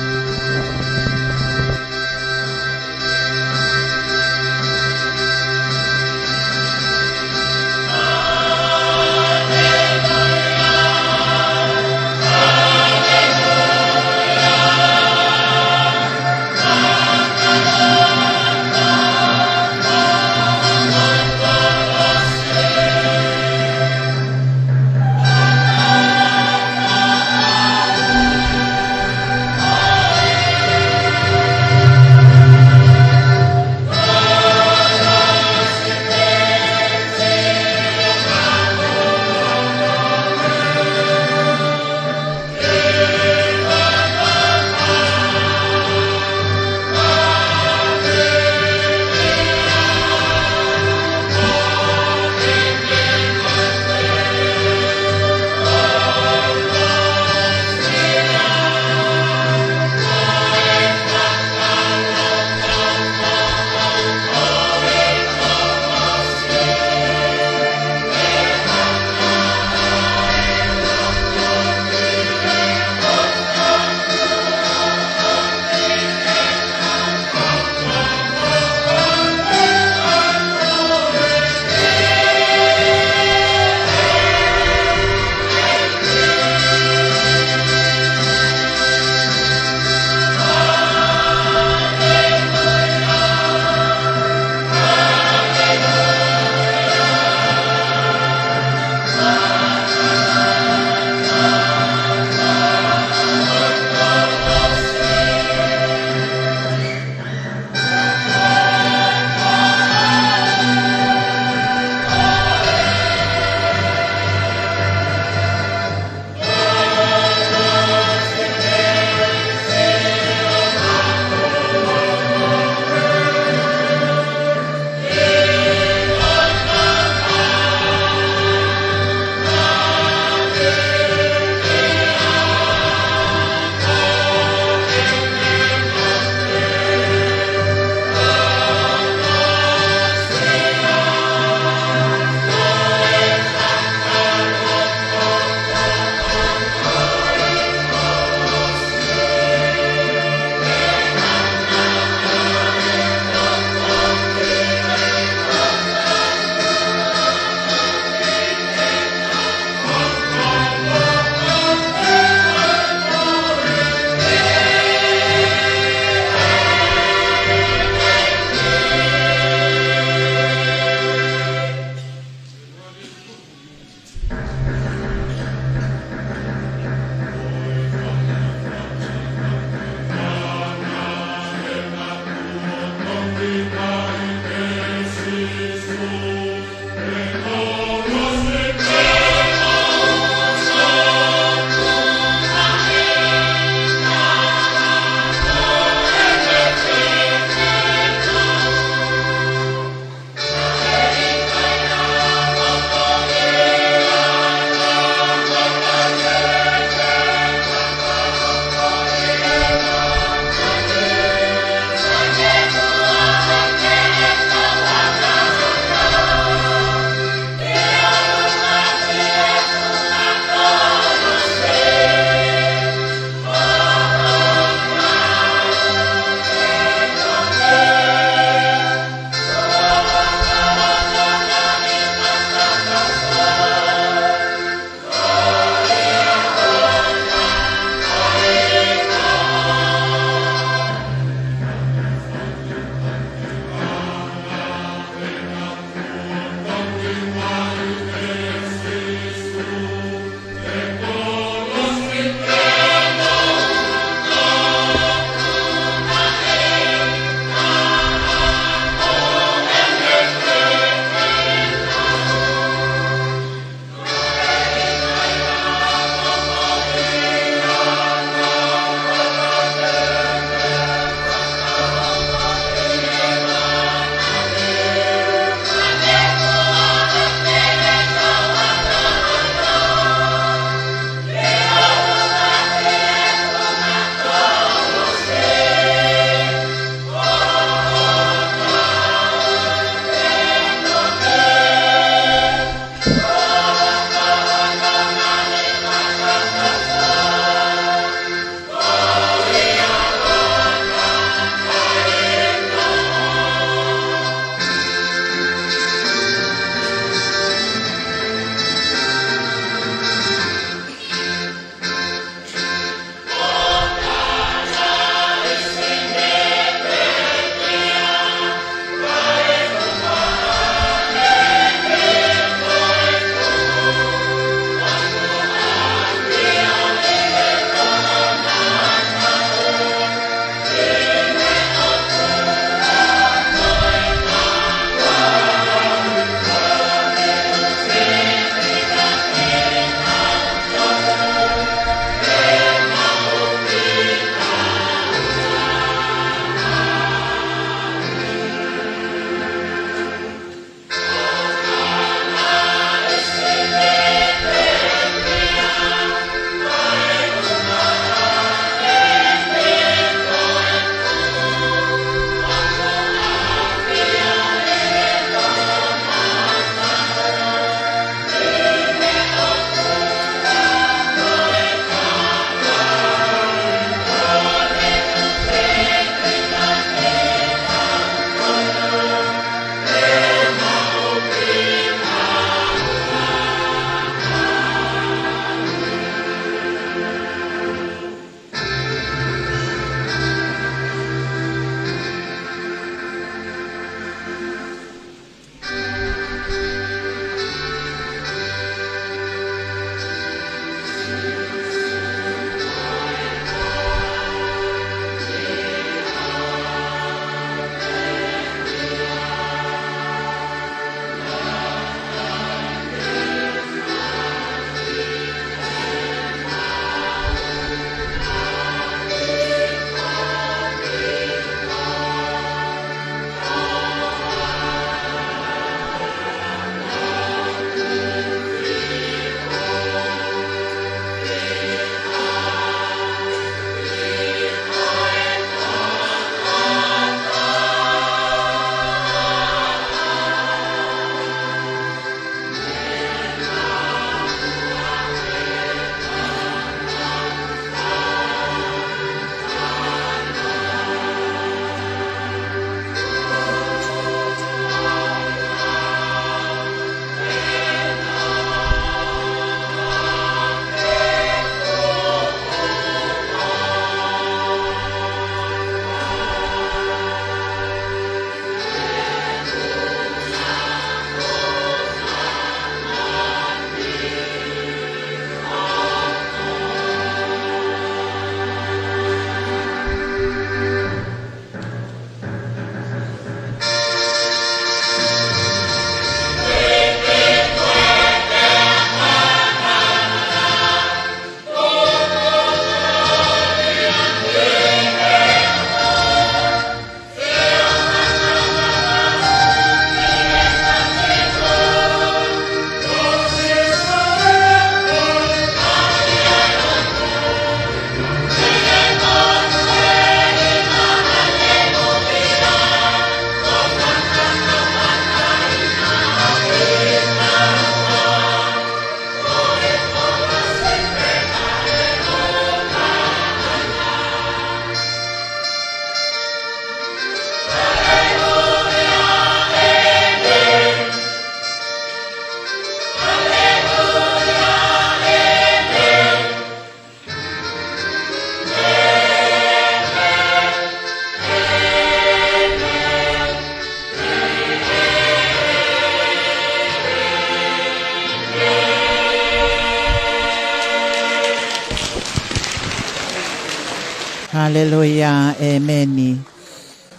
Haleluia, ʻēmeni.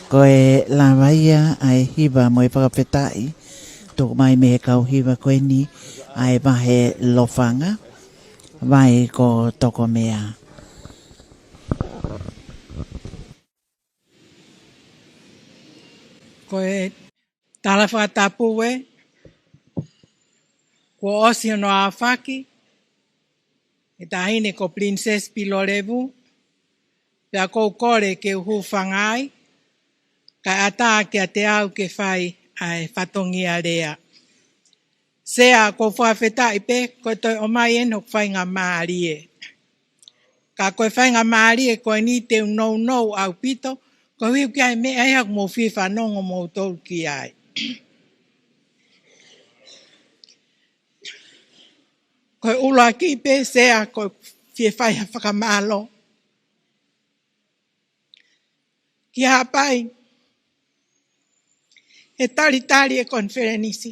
Ko e lava ia ʻa e hiva mo e fakafetaʻi, tuku mai mei he kau hiva ko eni ʻa e vahe Lofanga, vai ko Tokomea. Ko e tala fakatapu ē, kuo ʻosi hono aofaki, ʻe taʻahine ko Princess Pilolevu, pea ʻoku ou kole ke u hūfanga ai, kae ʻatā kiate au ke fai ʻa e fatongia lea. Sea, ʻoku ou fakafetaʻi pē, ko e toe ʻomai eni hoku faingamālie. Ka ko e faingamālie ko eni te u nounou ʻaupito, koeʻuhi ko e meʻa ia ʻoku mou fie fanongo moutolu ki ai. Ko e ʻuluaki pē, Sea, ʻoku ou fie fai ha fakamālō ki Haʻapai he talitali e konifelenisi.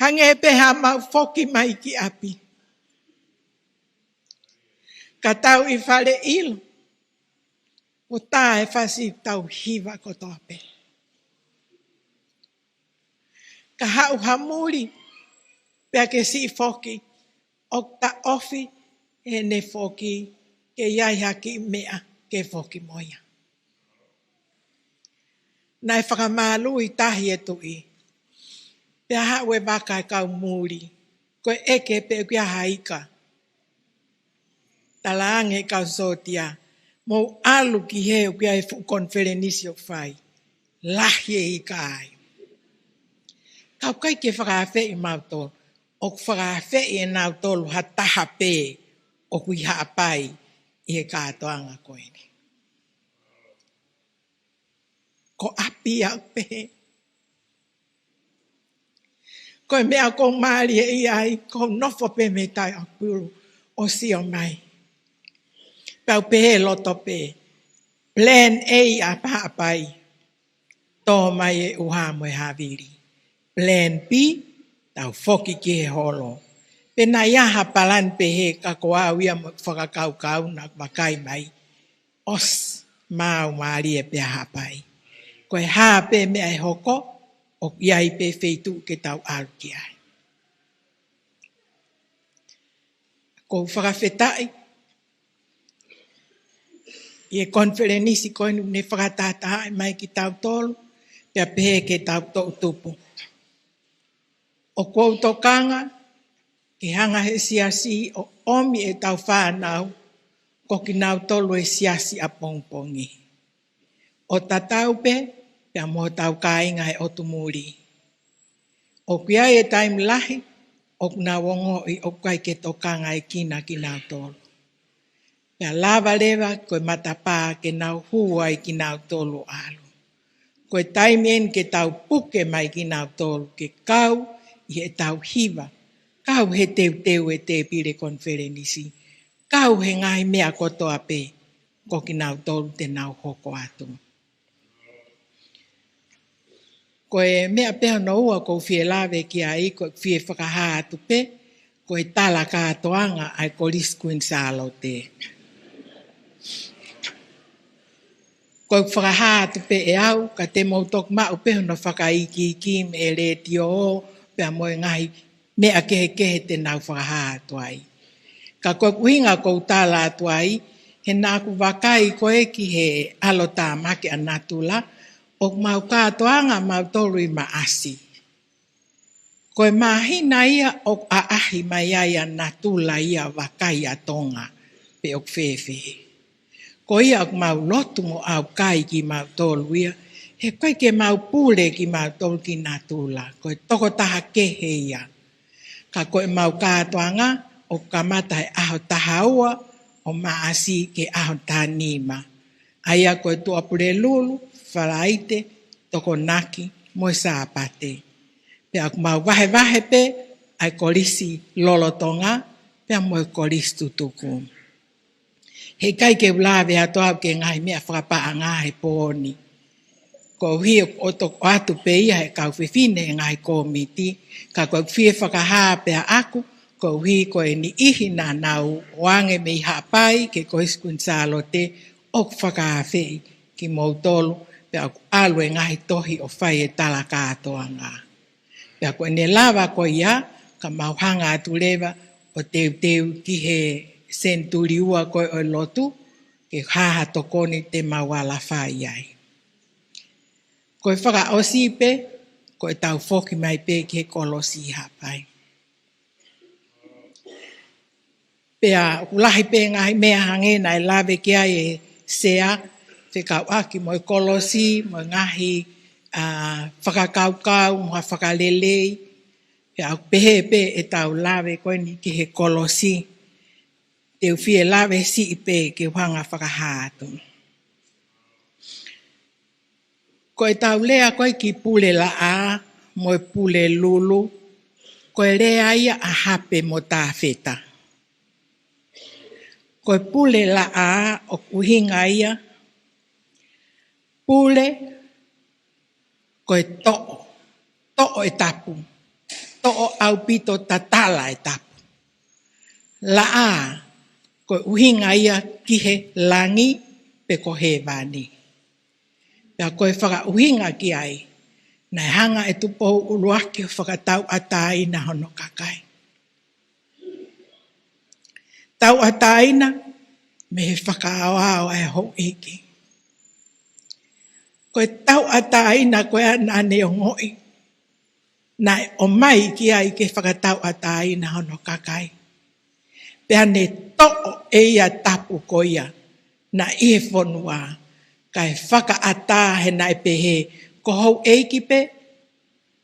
Hangē pē haʻamau foki mai ki ʻapi, ka tau ʻi fale ʻilo, ʻo tā e fasi ʻetau hiva kotoa pē. Ka haʻu ha muli, pea ke siʻi foki, ʻoku taʻofi ʻene foki, ke ʻi ai ha kiʻi meʻa ke foki mo ia. Naʻe fakamālū ʻi tahi e tuʻi, pea haʻu e vaka e kau muli, ko e ʻeke pe ʻoku ʻi ai ha ika. Talaange ʻe he kau sōtia, mou ʻalu ki hē, ʻoku ʻi ai e fuʻu konifelenisi ʻoku fai. Lahi e ika ai. Ka ʻoku ʻikai ke fakaafeʻi mautolu, ʻoku fakaafeʻi ʻe nautolu ha taha pē ʻoku ʻi Haʻapai ʻi he kātoanga ko eni. Ko ʻapi ʻoku pehē. Ko e meʻa ʻoku ou mālieʻia ai, ʻoku ou nofo pē mei Tahi ʻAkapulu ʻo sio mai. Pea u pehē loto pē, plan A ʻa Haʻapai, tō mai e ʻuha mo e havili. Plan B, tau foki ki he holo. Pe naʻe ʻi ai ha palani pehē, ka ko au ia mo e fakakaukau naʻe vakai mai, ʻosi, maau mālie pē ʻa Haʻapai. Ko e hā pē meʻa ʻe hoko, ʻoku ʻi ai pē feituʻu ke tau ʻalu ki ai. ʻOku ou fakafetaʻi ʻi he konifelenisi ko eni ne fakatātaaʻi mai kitautolu, pea pehē ki he toʻutupu. ʻOku ou tokanga ke hanga ʻe he siasi ʻo ʻomi ʻetau fānau, ko kinautolu e siasi ʻapongipongi, ʻo tatau pē pea mo hotau kāinga he ʻotu muli. ʻOku ʻi ai e taimi lahi ʻoku nau ongoʻi ʻoku ʻikai ke tokangaʻi kinautolu. Pea lava leva ko e matapā ke nau hū ai kinautolu ʻo ʻalu. Ko e taimi eni ke tau puke mai kinautolu ke kau ʻi heʻetau hiva, kau he teuteu e tēpile konifelenisi, kau he ngaahi meʻa kotoa pē, ko kinautolu te nau hoko atu. Ko e meʻa pē hono ua ʻoku ou fie lave ki ai, ʻoku ou fie fakahā atu pē, ko e tala kātoanga ʻa e Kolisi Kuini Sālote. ʻOku ou fakahā atu pē ʻe au, ka te mou toki maʻu pē hono fakaikiiki mei he letiō, pea mo e ngaahi meʻa kehekehe te nau fakahā atu ai. Ka ko e ʻuhinga ʻoku ou tala atu ai, he naʻa ku vakai ko ē ki he ʻalotāmaki ʻa natula, ʻoku mau kātoanga mautolu ʻi Maʻasi. Ko e māhina ia ʻoku ʻaʻahi mai ai ʻa natula ia ʻo vakai ʻa Tonga pe ʻoku fēfē. Ko ia ʻoku mau lotu mo ʻaukai kimautolu ia, he ʻoku ʻikai ke mau pule kimautolu ki natula, ko e tokotaha kehe ia. Ka ko ʻemau kātoanga ʻoku kamata he ʻaho taha ua ʻo Maʻasi ki he ʻaho taha nima. ʻA ia ko e Tuʻapulelulu, Falaite, Tokonaki, mo e Sāpate. Pea ʻoku mau vahevahe pē ʻa e kolisi lolotonga, pea mo e kolisi tutuku. He ʻikai ke u lave atu au ki he ngaahi meʻa fakapaʻanga he pō ni. Koeʻuhi ʻoku ʻoatu pē ia ʻe he kau fefine he ngaahi kōmiti, ka ʻoku ou fie fakahā pē ʻaʻaku, Koeʻuhi ko e niʻihi naʻa nau ō ange mei Haʻapai ki he Kolisi Kuini Sālote ʻoku fakaafeʻi kimoutolu, pea ʻoku ʻalu e ngaahi tohi ʻo fai e tala kātoanga. Pea ko ʻene lava ko ia, ka mau hanga atu leva ʻo teuteu ki he senituli ua ko ē ʻo e lotu, ke hā ha tokoni te mau ala fai ai. Ko e fakaʻosi pē, ko ʻetau foki mai pē ki he kolosi ʻi Haʻapai. Pea ʻoku lahi pē ngaahi meʻa hangē naʻe lave ki ai e sea, fekauʻaki mo e kolosi, mo e ngaahi, ā, fakakaukau, mo ha fakalelei. Pea ʻoku pehē pē ʻetau lave ko eni ki he kolosi. Te u fie lave siʻi pē ke u hanga fakahā atu. Ko ʻetau lea ko ē ki Pulelaʻā mo e Pulelulu, ko e lea ia ʻa Hape mo Tafeta. Ko e Pulelaʻā ʻoku ʻuhinga ia, pule, ko e toʻo, toʻo e tapu, toʻo ʻaupito, tatala e tapu. Laʻā, ko e ʻuhinga ia ki he langi pe ko hēvani. Pea ko e fakaʻuhinga ki ai, naʻe hanga ʻe Tupou ʻUluaki ʻo fakatauʻatāina hono kakai. Tauʻatāina mei he fakaaoao ʻa e houʻeiki. Ko e tauʻatāina ko ia naʻa ne ongoʻi, naʻe ʻomai ki ai ke fakatauʻatāina hono kakai. Pea ne toʻo ʻe ia tapu ko ia naʻe ʻi he fonua, kae fakaʻatā he naʻe pehē ko houʻeiki pē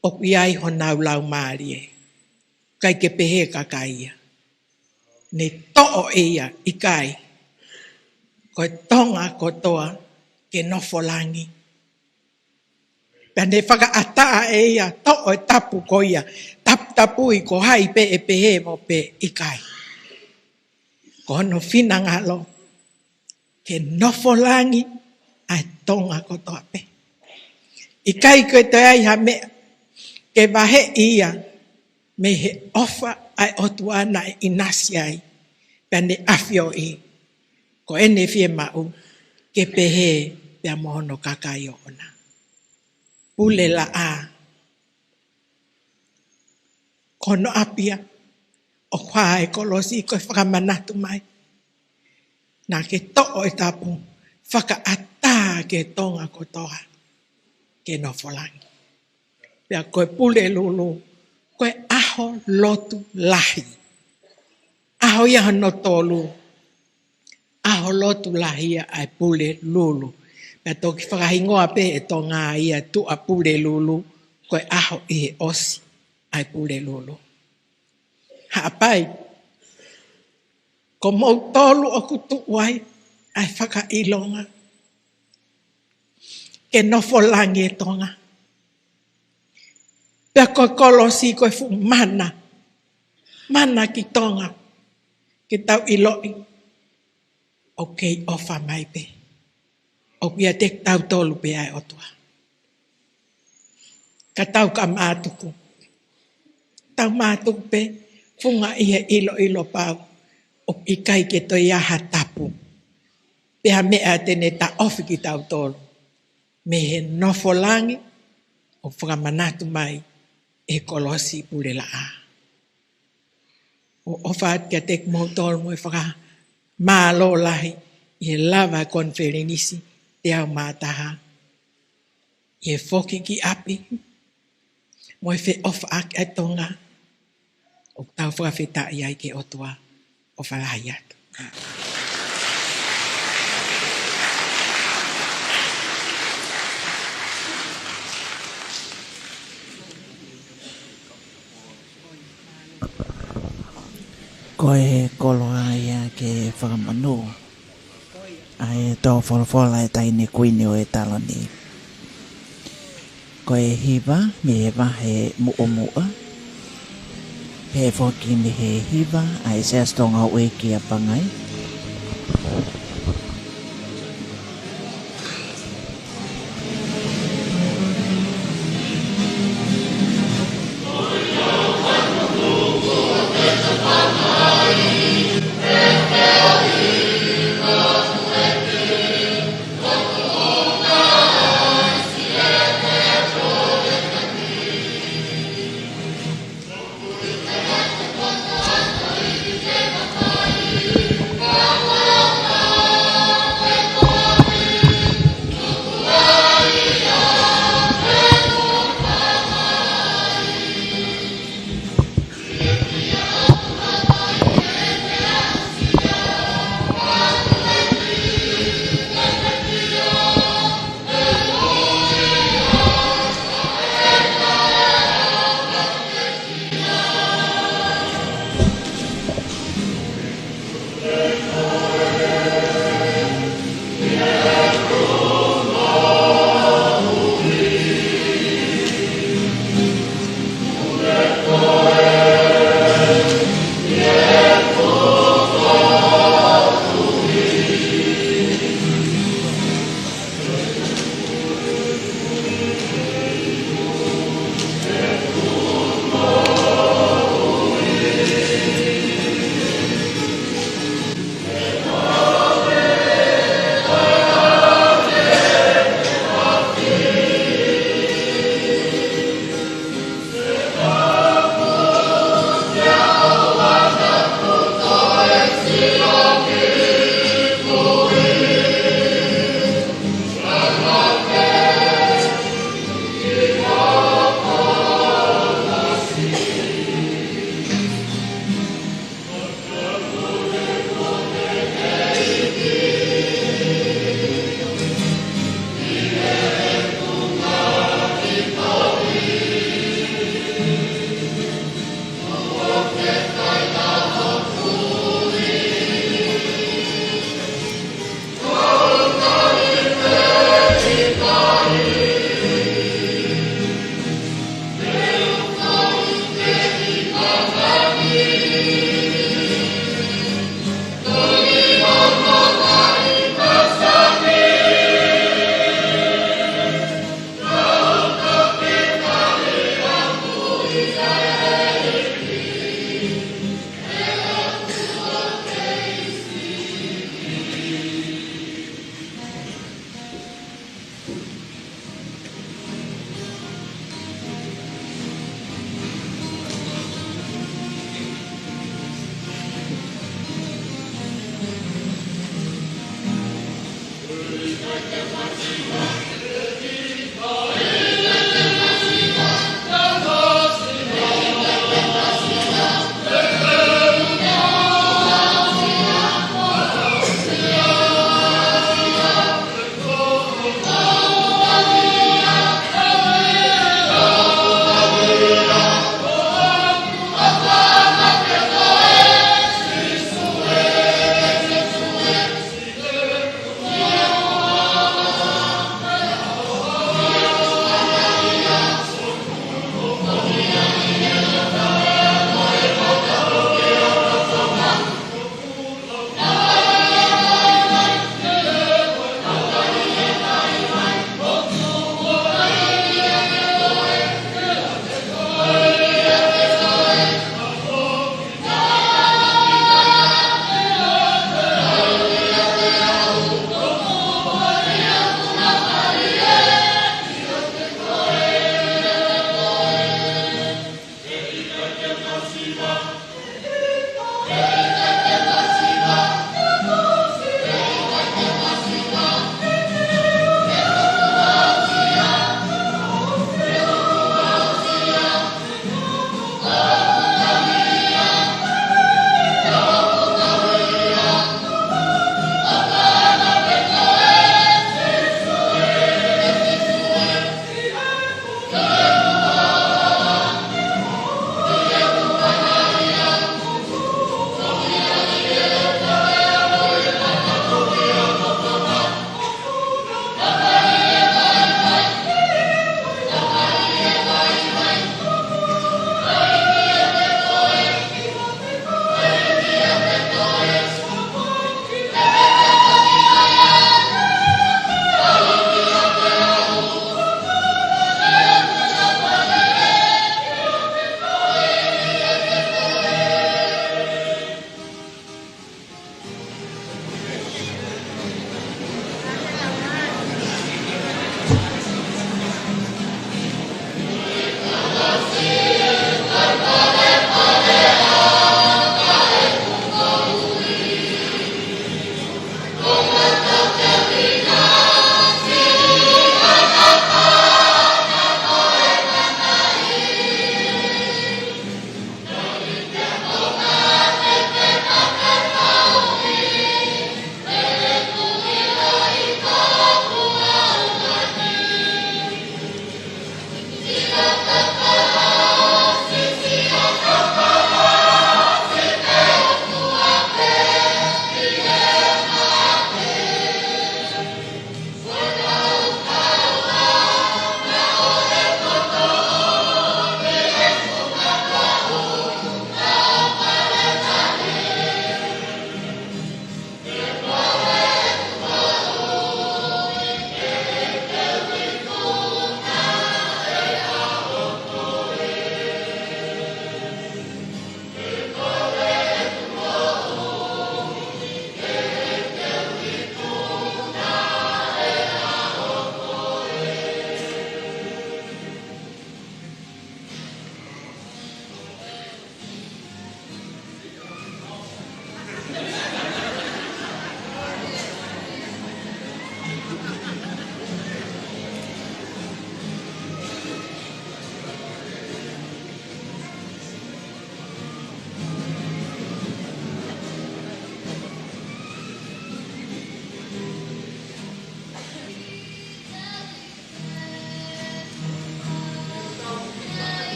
ʻoku ʻi ai honau laumālie. ʻIkai ke pehē kakai ia. Ne toʻo ʻe ia, ʻikai. Ko e Tonga kotoa ke nofo langi. Pea ne fakaʻatā ʻe ia, toʻo e tapu ko ia, taputapui ko hai pē ʻe pehē mo pē, ʻikai. Ko hono finangalo ke nofo langi ʻa e Tonga kotoa pē. ʻIkai ke toe ʻi ai ha meʻa ke vaheʻi ia mei he ʻofa ʻa e ʻOtua naʻe ʻinasi ai, pea ne ʻafioʻi ko ʻene fiemaʻu ke pehē pea mo hono kakai ʻoʻona. Pulelaʻā, ko hono ʻapi ia ʻoku hā e kolosi, ko e fakamanatu mai. Naʻa ke toʻo e tapu, fakaʻatā ki he Tonga kotoa ke nofo langi. Pea ko e Pulelulu, ko e ʻaho lotu lahi. ʻAho ia hono tolu, ʻaho lotu lahi ia ʻa e Pulelulu. Pea toki fakahingoa pē ʻe Tonga ia Tuʻapulelulu, ko e ʻaho ʻi he ʻosi ʻa e Pulelulu. Haʻapai, ko moutolu ʻoku tuʻu ai ʻa e fakaʻilonga ke nofo langi e Tonga. Pea ko e kolosi ko e fuʻu mana, mana ki Tonga, ke tau ʻiloʻi ʻoku kei ʻofa mai pē. ʻOku ʻiate kitautolu pē ʻa e ʻOtua. Ka tau ka mātuku. Tau mātuku pē, funga ʻi he ʻiloʻilo pau ʻoku ʻikai ke toe ʻi ai ha tapu pe ha meʻa te ne taʻofi kitautolu mei he nofo langi ʻoku fakamanatu mai ʻe he kolosi Pulelaʻā. ʻOku ou ʻofa atu kiate kimoutolu mo e fakamālō lahi ʻi he lava e konifelenisi teau mā taha, ʻi he foki ki ʻapi, mo e feʻofaʻaki ʻa e Tonga, ʻoku tau fakafetaʻi ai ki he ʻOtua. ʻOfa lahi atu. Ko e koloa ia ke fakamonū ʻa e tō folofola ʻa e Taʻahine Kuini ʻo e Taloni. Ko e hiva mei he vahe Muʻomuʻa, pehē foki mei he hiva ʻa e Siasi Tonga Houʻeiki ʻa Pangai.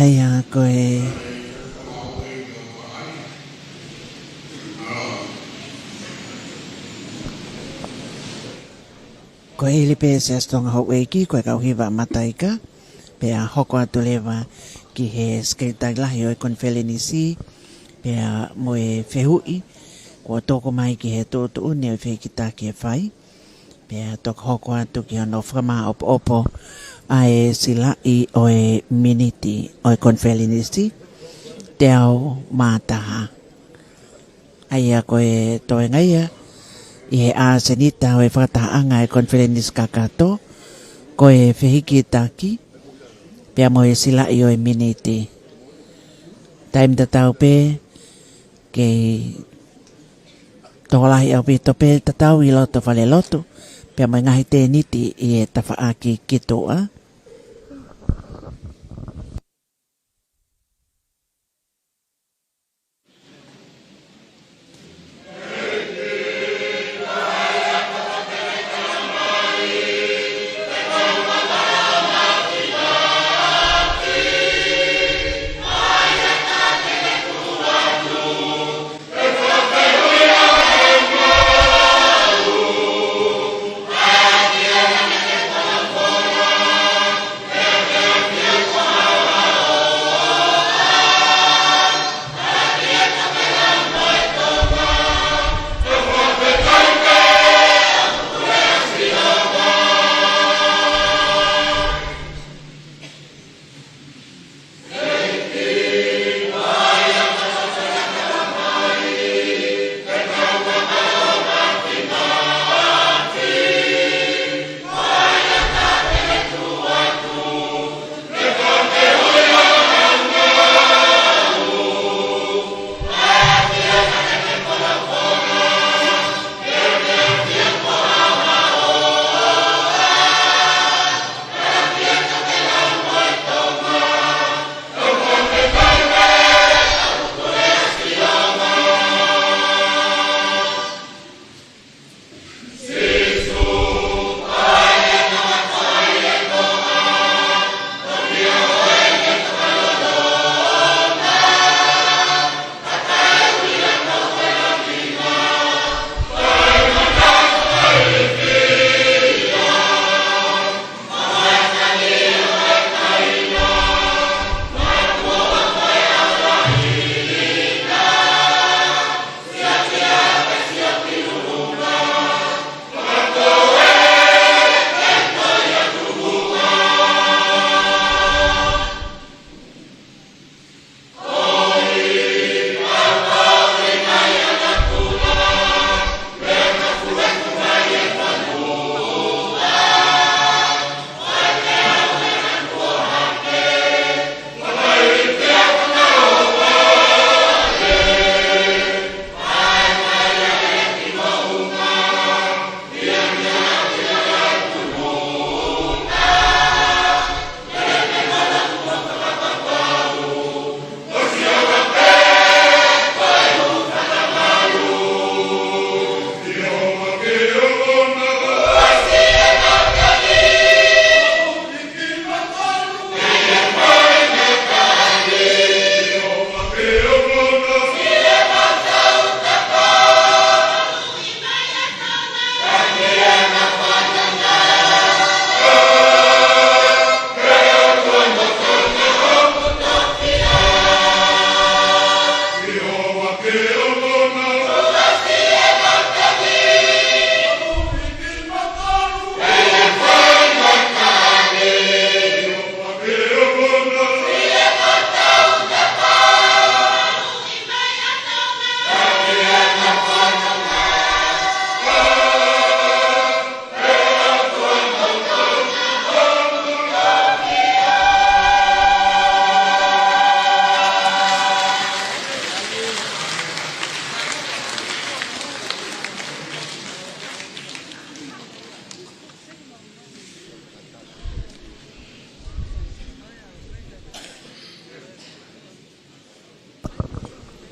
ʻA ia ko e, ko e ʻili pē Siasi Tonga Houʻeiki, ko e kau hiva mataika, pea hoko atu leva ki he Sekelitali Lahi ʻo e Konifelenisi, pea mo e fehuʻi kuo tuku mai ki he tuʻutuʻuni ʻo e fehikitaki ʻe fai. Pea toki hoko atu ki hono fakamāʻopoʻopo ʻa e silaʻi ʻo e miniti ʻo e konifelenisi, teau mā taha. ʻA ia ko e toenga ia ʻi he ʻasenita ʻo e fakatahaʻanga ʻa e konifelenisi kakato, ko e fehikitaki, pea mo e silaʻi ʻo e miniti. Taimi tatau pē, kei tokolahi ʻaupito pē tatau ʻi loto falelotu, pea mo e ngaahi tēniti ʻi he tafaʻaki ki tuʻa.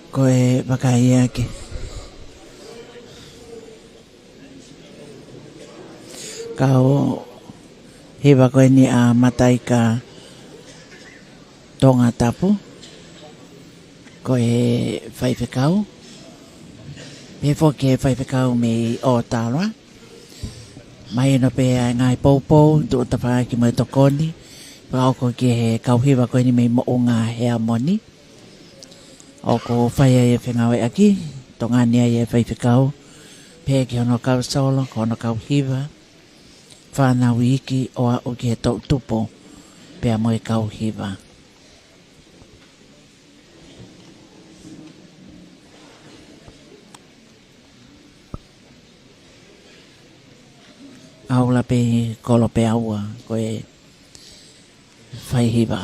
Ko e vakai ʻaki. Kau hiva ko eni ʻa Mataika Tongatapu, ko e faifekau, pehē foki ki he faifekau mei ʻOtara. Mahino pē ʻa e ngaahi poupou, tuʻu tafaʻaki mo e tokoni, fakaʻoko ki he kau hiva ko eni mei Moʻunga Heamoni. ʻOku fai ai e fengāueʻaki, tokoni ai e faifekau, pehē ki hono kau solo, ko hono kau hiva, fānau iiki ʻo aʻu ki he toʻutupu, pea mo e kau hiva. ʻAula pē kolo pē ʻaua, ko e faihiva.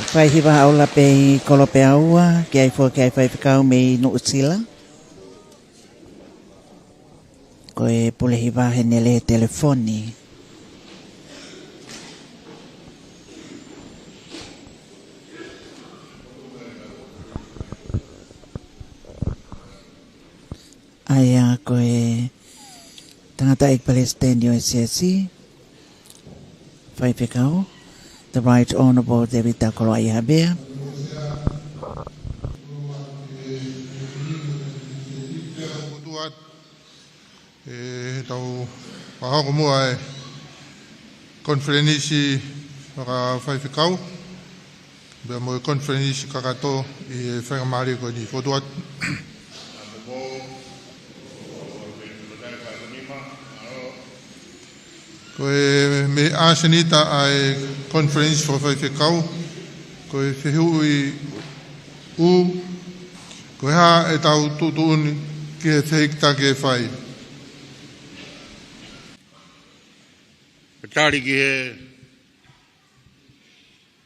Fai hiva ʻaula pē ʻi Kolope ʻa ua, ke ʻai foki ki ai faifekau mei Nuʻusila. Ko e pule hiva heni ʻe lele he telefoni. ʻA ia ko e tangataʻeiki palesiteni ʻo e siasi, faifekau, the Right Honourable Tevita Koloaʻia Havea. ʻE tau fakahoko muʻa e konifelenisi fakafaifekau, pea mo e konifelenisi kakato ʻi he faingamālie ko eni. Fokotuʻu atu. Ko e meʻa senita ʻa e konifelenisi fakafaifekau, ko e fehuʻi ʻū, ko e hā ʻetau tuʻutuʻuni ki he fehikitaki ʻe fai. Tali ki he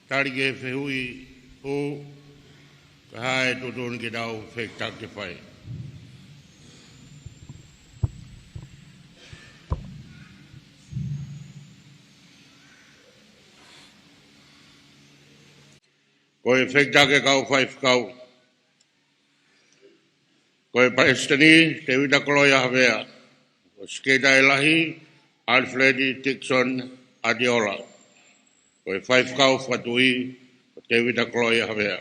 Tali ki he fehuʻi ʻū, ko e hā e tuʻutuʻuni ki heʻetau fehikitaki ʻe fai. Ko e fehikitaki ʻa e kau faifekau. Ko e palesiteni, Tevita Koloaʻia Havea. Ko e sekelitali lahi, Alfred Dixon Atiola. Ko e faifekau fakatuʻi, ko Tevita Koloaʻia Havea.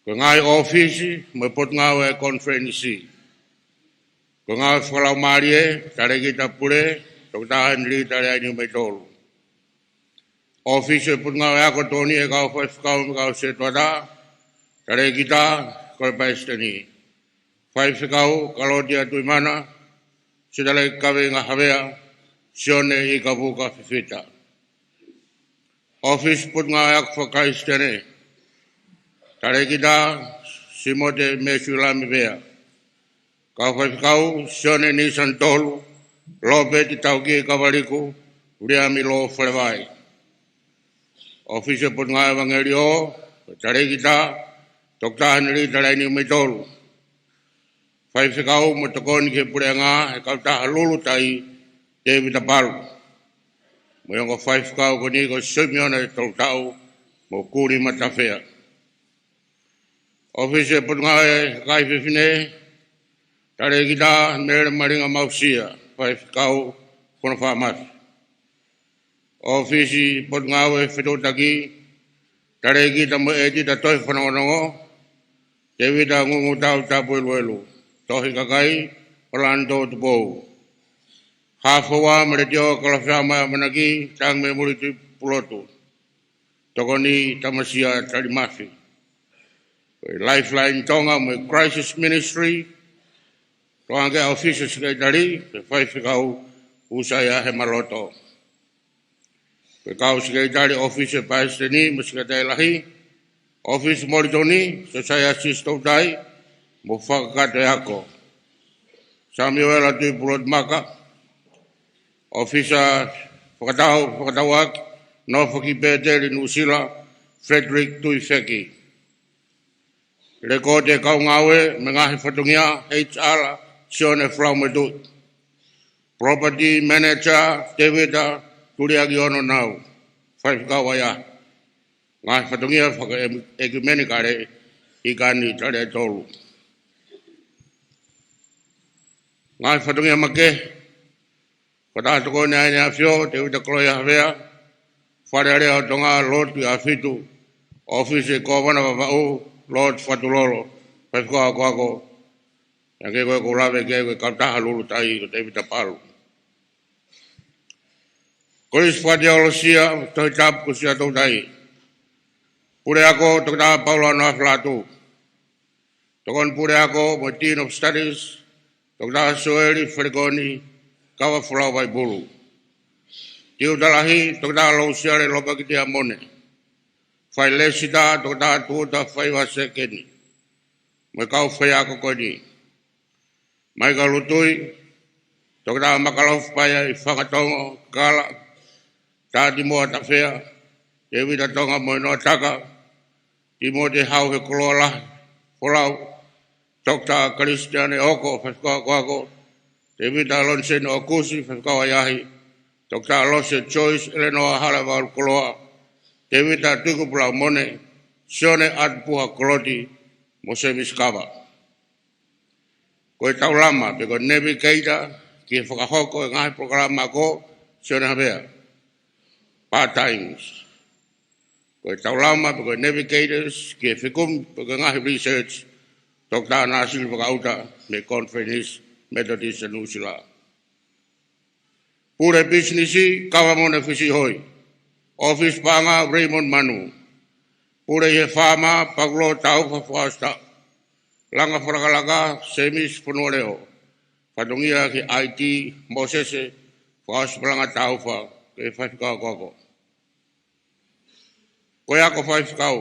Ko e ngaahi ʻōfisi mo e potungāue ʻa e konifelenisi. Ko e ngāue fakalaumālie, Talēkita Pule, Toketā Henry Taleaʻi Niumeitolu. ʻŌfisi ʻo e Potungāue Ako Tokoni ʻa e kau faifekau mo e kau sētuata, Talēkita, ko e palesiteni. Faifekau, Kalotia Tuʻimana, Sitaleki Kaveinga Havea, Sione ʻIkavuka Fifita. ʻŌfisi Potungāue Ako Fakakalisitiane, Talēkita, Simote Mesulami Vea. Kau faifekau, Sione Nisanitolu, Lopeti Taukie Kavaliku, Viliami Lō Falevai. ʻŌfisi ʻo e Potungāue ʻEvangeliō, Talēkita, Toketā Henry Taleaʻi Niumeitolu. Faifekau mo tokoni ki he puleʻanga, ʻa e kautaha Lulutai, Tēvita Palu. Mo e ongo faifekau ko eni ko Simione Tolutaʻu, mo Kuli Matafea. ʻŌfisi ʻo e Potungāue Kakai Fefine, Talēkita Mele Malinga Mausia, faifekau Fonuafāmasi. ʻŌfisi Potungāue Fetuʻutaki, Talēkita mo e ʻEtita Tohi Fanongonongo, Tēvita Ngungutau Tapueluelu, Tohi Kakai, ʻOlanitō Tupou. Hafoa mo e Letiō Kalafiama ʻAmanaki, Tangimemuli Tuʻipulotu. Tokoni Tamasia Talimafi. Ko e Lifeline Tonga mo e Crisis Ministry, tokanga ki he ʻōfisi ʻo e sekelitali, ko e faifekau ʻUsaia Hemaloto. Ko e kau sekelitali ʻōfisi ʻo e palesiteni mo e sekelitali lahi, ʻōfisi Molitoni, Siosaia Sisitoutai, mo e fakakakato ako. Samiuela Tuʻipulotu Maka, ʻōfisa fakatau, fakatauʻaki, Nofo ki Pēteli Nuʻusila, Frederick Tuifeki. Lekooti ʻo e kau ngāue mo e ngaahi fatongia, H R, Sione Flau Metuʻi. Property Manager, Tēvita Tuliaki Ononau, faifekau ʻa ia. Ngaahi fatongia fakaʻekumenikale, ʻIkani Taleaitolu. Ngaahi fatongia makehe, Kautaha Tokoni ʻa ʻEne ʻAfio, Tēvita Koloaʻia Havea, Fale Alea ʻo Tonga, Lord Tuʻiʻāfitu, ʻŌfisi ʻo e Kōvana Vavaʻu, Lord Fatulolo, faifekau akoako, ʻa ia ko ē ʻoku ou lave ki ai ko e kautaha Lulutai ko Tēvita Palu. Kolisi Fakateolosia, Tohi Tapu ko Siaʻatoutai. Puleako, Toketā Paula Noafelatu. Tokoni Puleako mo e Dean of Studies, Toketā Sioeli Felikoni Kavafolau Vaipulu. Tiuta Lahi, Toketā Lousiale Lopakiti Amone. Failesita, Toketā Tuʻuta Faiva Sekeni. Mo e kau faiako ko eni. Maika Lutui, Toketā Makalofu Paea ʻi Fakatongo, Kala, Tati Moa Tafea, Tēvita Tonga Moenoataka, Tīmote Hauhekoloa Lahi Folau, Toketā Kalisitiane ʻOko, faifekau akoako, Tēvita Loniseni ʻOkusi, faifekau ʻahiʻahi, Toketā Lose Joyce Elenoa Haleavalu Koloa, Tēvita Tuku Pulaumone, Sione ʻAtupuha Koloti, mo Semisi Kava. Ko e taulama pe ko e navigator ki he fakahoko e ngaahi polokalama ako, Sione Havea, part-time. Ko e taulama pe ko e navigators ki he fekumi pe ko e ngaahi research, Toketā Nāsili Vakaʻuta mei he Conference Methodist New Zealand. Pule pisinisi, Kava Mone Fisihoi. ʻŌfisi paʻanga, Raymond Manu. Pule ʻi he faama, Pakulo Taufa Foster. Langa fakalakalaka, Semisi Fonualeo. Fatongia ki he I T, Mōsese Fakaʻosi Malanga Taufa, ko e faifekau akoako. Ko e ako faifekau.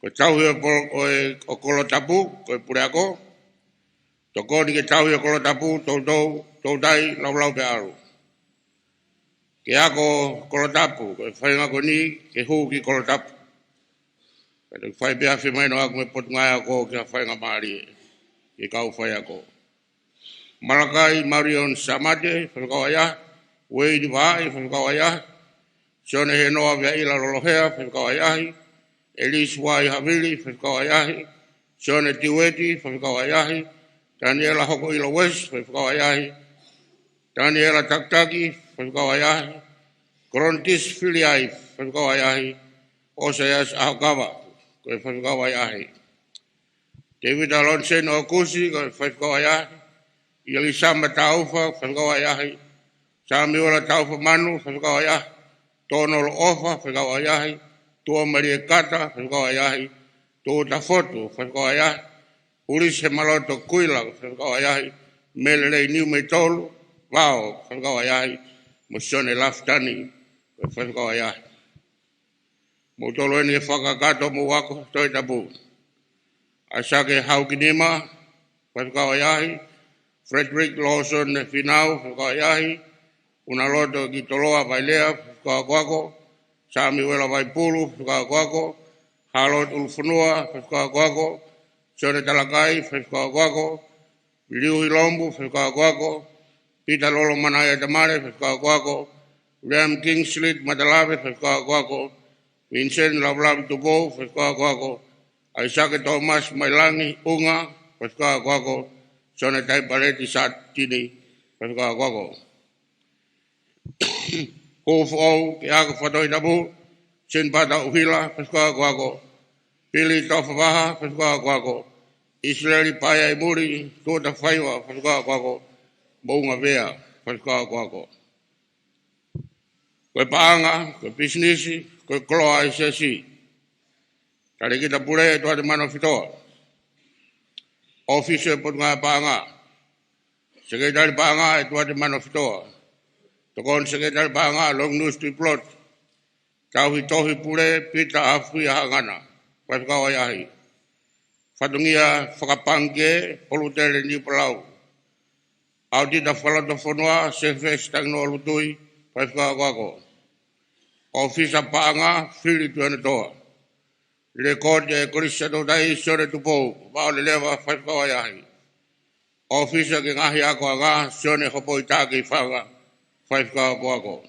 Ko e tauhi ʻo e pol-, ʻo e, ʻo Kolotapu, ko e puleako. Tokoni ki he tauhi ʻo Kolotapu, Toutou, Toutai, Laulau pea ʻAlu. Ke ako Kolotapu, ko e faʻahinga ko eni, ke hū ki Kolotapu. Ka te u fai pē ha fiemaʻu ʻaʻaku mei he Potungāue Ako ki ha faingamālie, ki he kau faiako. Malakai Marion Samate, faifekau ʻahiʻahi, Ueini Vaʻai, faifekau ʻahiʻahi, Sione Henoa Veaʻila Lolohea, faifekau ʻahiʻahi, ʻElisi Vai Havili, faifekau ʻahiʻahi, Sione Tiueti, faifekau ʻahiʻahi, Taniela Hokoʻilo West, faifekau ʻahiʻahi, Taniela Takitaki, faifekau ʻahiʻahi, Koronitisi Filiai, faifekau ʻahiʻahi, ʻOsaiasi ʻAhokava, ko e faifekau ʻahiʻahi. Tēvita Loniseni ʻOkusi, ko e faifekau ʻahiʻahi. ʻIalisama Taufa, faifekau ʻahiʻahi. Samiuela Taufa Manu, faifekau ʻahiʻahi. Tōnolo ʻOfa, faifekau ʻahiʻahi. Tuʻa Malie Kata, faifekau ʻahiʻahi. Tuʻuta Fotu, faifekau ʻahiʻahi. Ulisi Hemaloto Kuila, faifekau ʻahiʻahi. Melelei Niumeitolu Vao, faifekau ʻahiʻahi. Mo Sione Lafitani, faifekau ʻahiʻahi. Moutolu eni ʻe fakakakato mo e ako Tohi Tapu. ʻAisake Haukinima, faifekau ʻahiʻahi. Frederick Lawson Finau, faifekau ʻahiʻahi. Unaloto Kitoloa Vailea, faifekau akoako. Samiuela Vaipulu, faifekau akoako. Harold ʻUlufonua, faifekau akoako. Sione Talakai, faifekau akoako. Liu Hilomu, faifekau akoako. Pita Lolo Manaia Tamale, faifekau akoako. William Kingsley Matalave, faifekau akoako. Vincent Lavulavi Tupou, faifekau akoako. ʻAisake Thomas Mailangi ʻUnga, faifekau akoako. Sione Taipaleti Satini, faifekau akoako. Hū foʻou ki he ako fakatohitapu, Sinipata ʻUhila, faifekau akoako. Pili Tofa Vaha, faifekau akoako. ʻIsileli Paea ʻi Muli, Tuʻa Tafaiva, faifekau akoako. Moʻunga Vea, faifekau akoako. Ko e paʻanga, ko e pisinisi, ko e koloa ʻa e siasi. Talēkita Pule, ʻEtuate Manofitoa. ʻŌfisi ʻo e Potungāue Paʻanga. Sekelitali Paʻanga, ʻEtuate Manofitoa. Tokoni Sekelitali Paʻanga, Longinui Tuʻipulotu. Tauhi Tohi Pule, Pita Afuia Hangana, faifekau ʻahiʻahi. Fatongia fakapangikē, Polutele Niupalau. ʻAotita Fakalotofonua, Sefesi Tanginoa Lutui, faifekau akoako. ʻŌfisa Paʻanga, Fili Tuʻiʻonetoa. Lekooti ʻa e Kolisi Siaʻatoutai, Sione Tupou Vaoleleva, faifekau ʻahiʻahi. ʻŌfisa ki he Ngaahi Akoʻanga, Sione Hopoi Takifanga, faifekau akoako.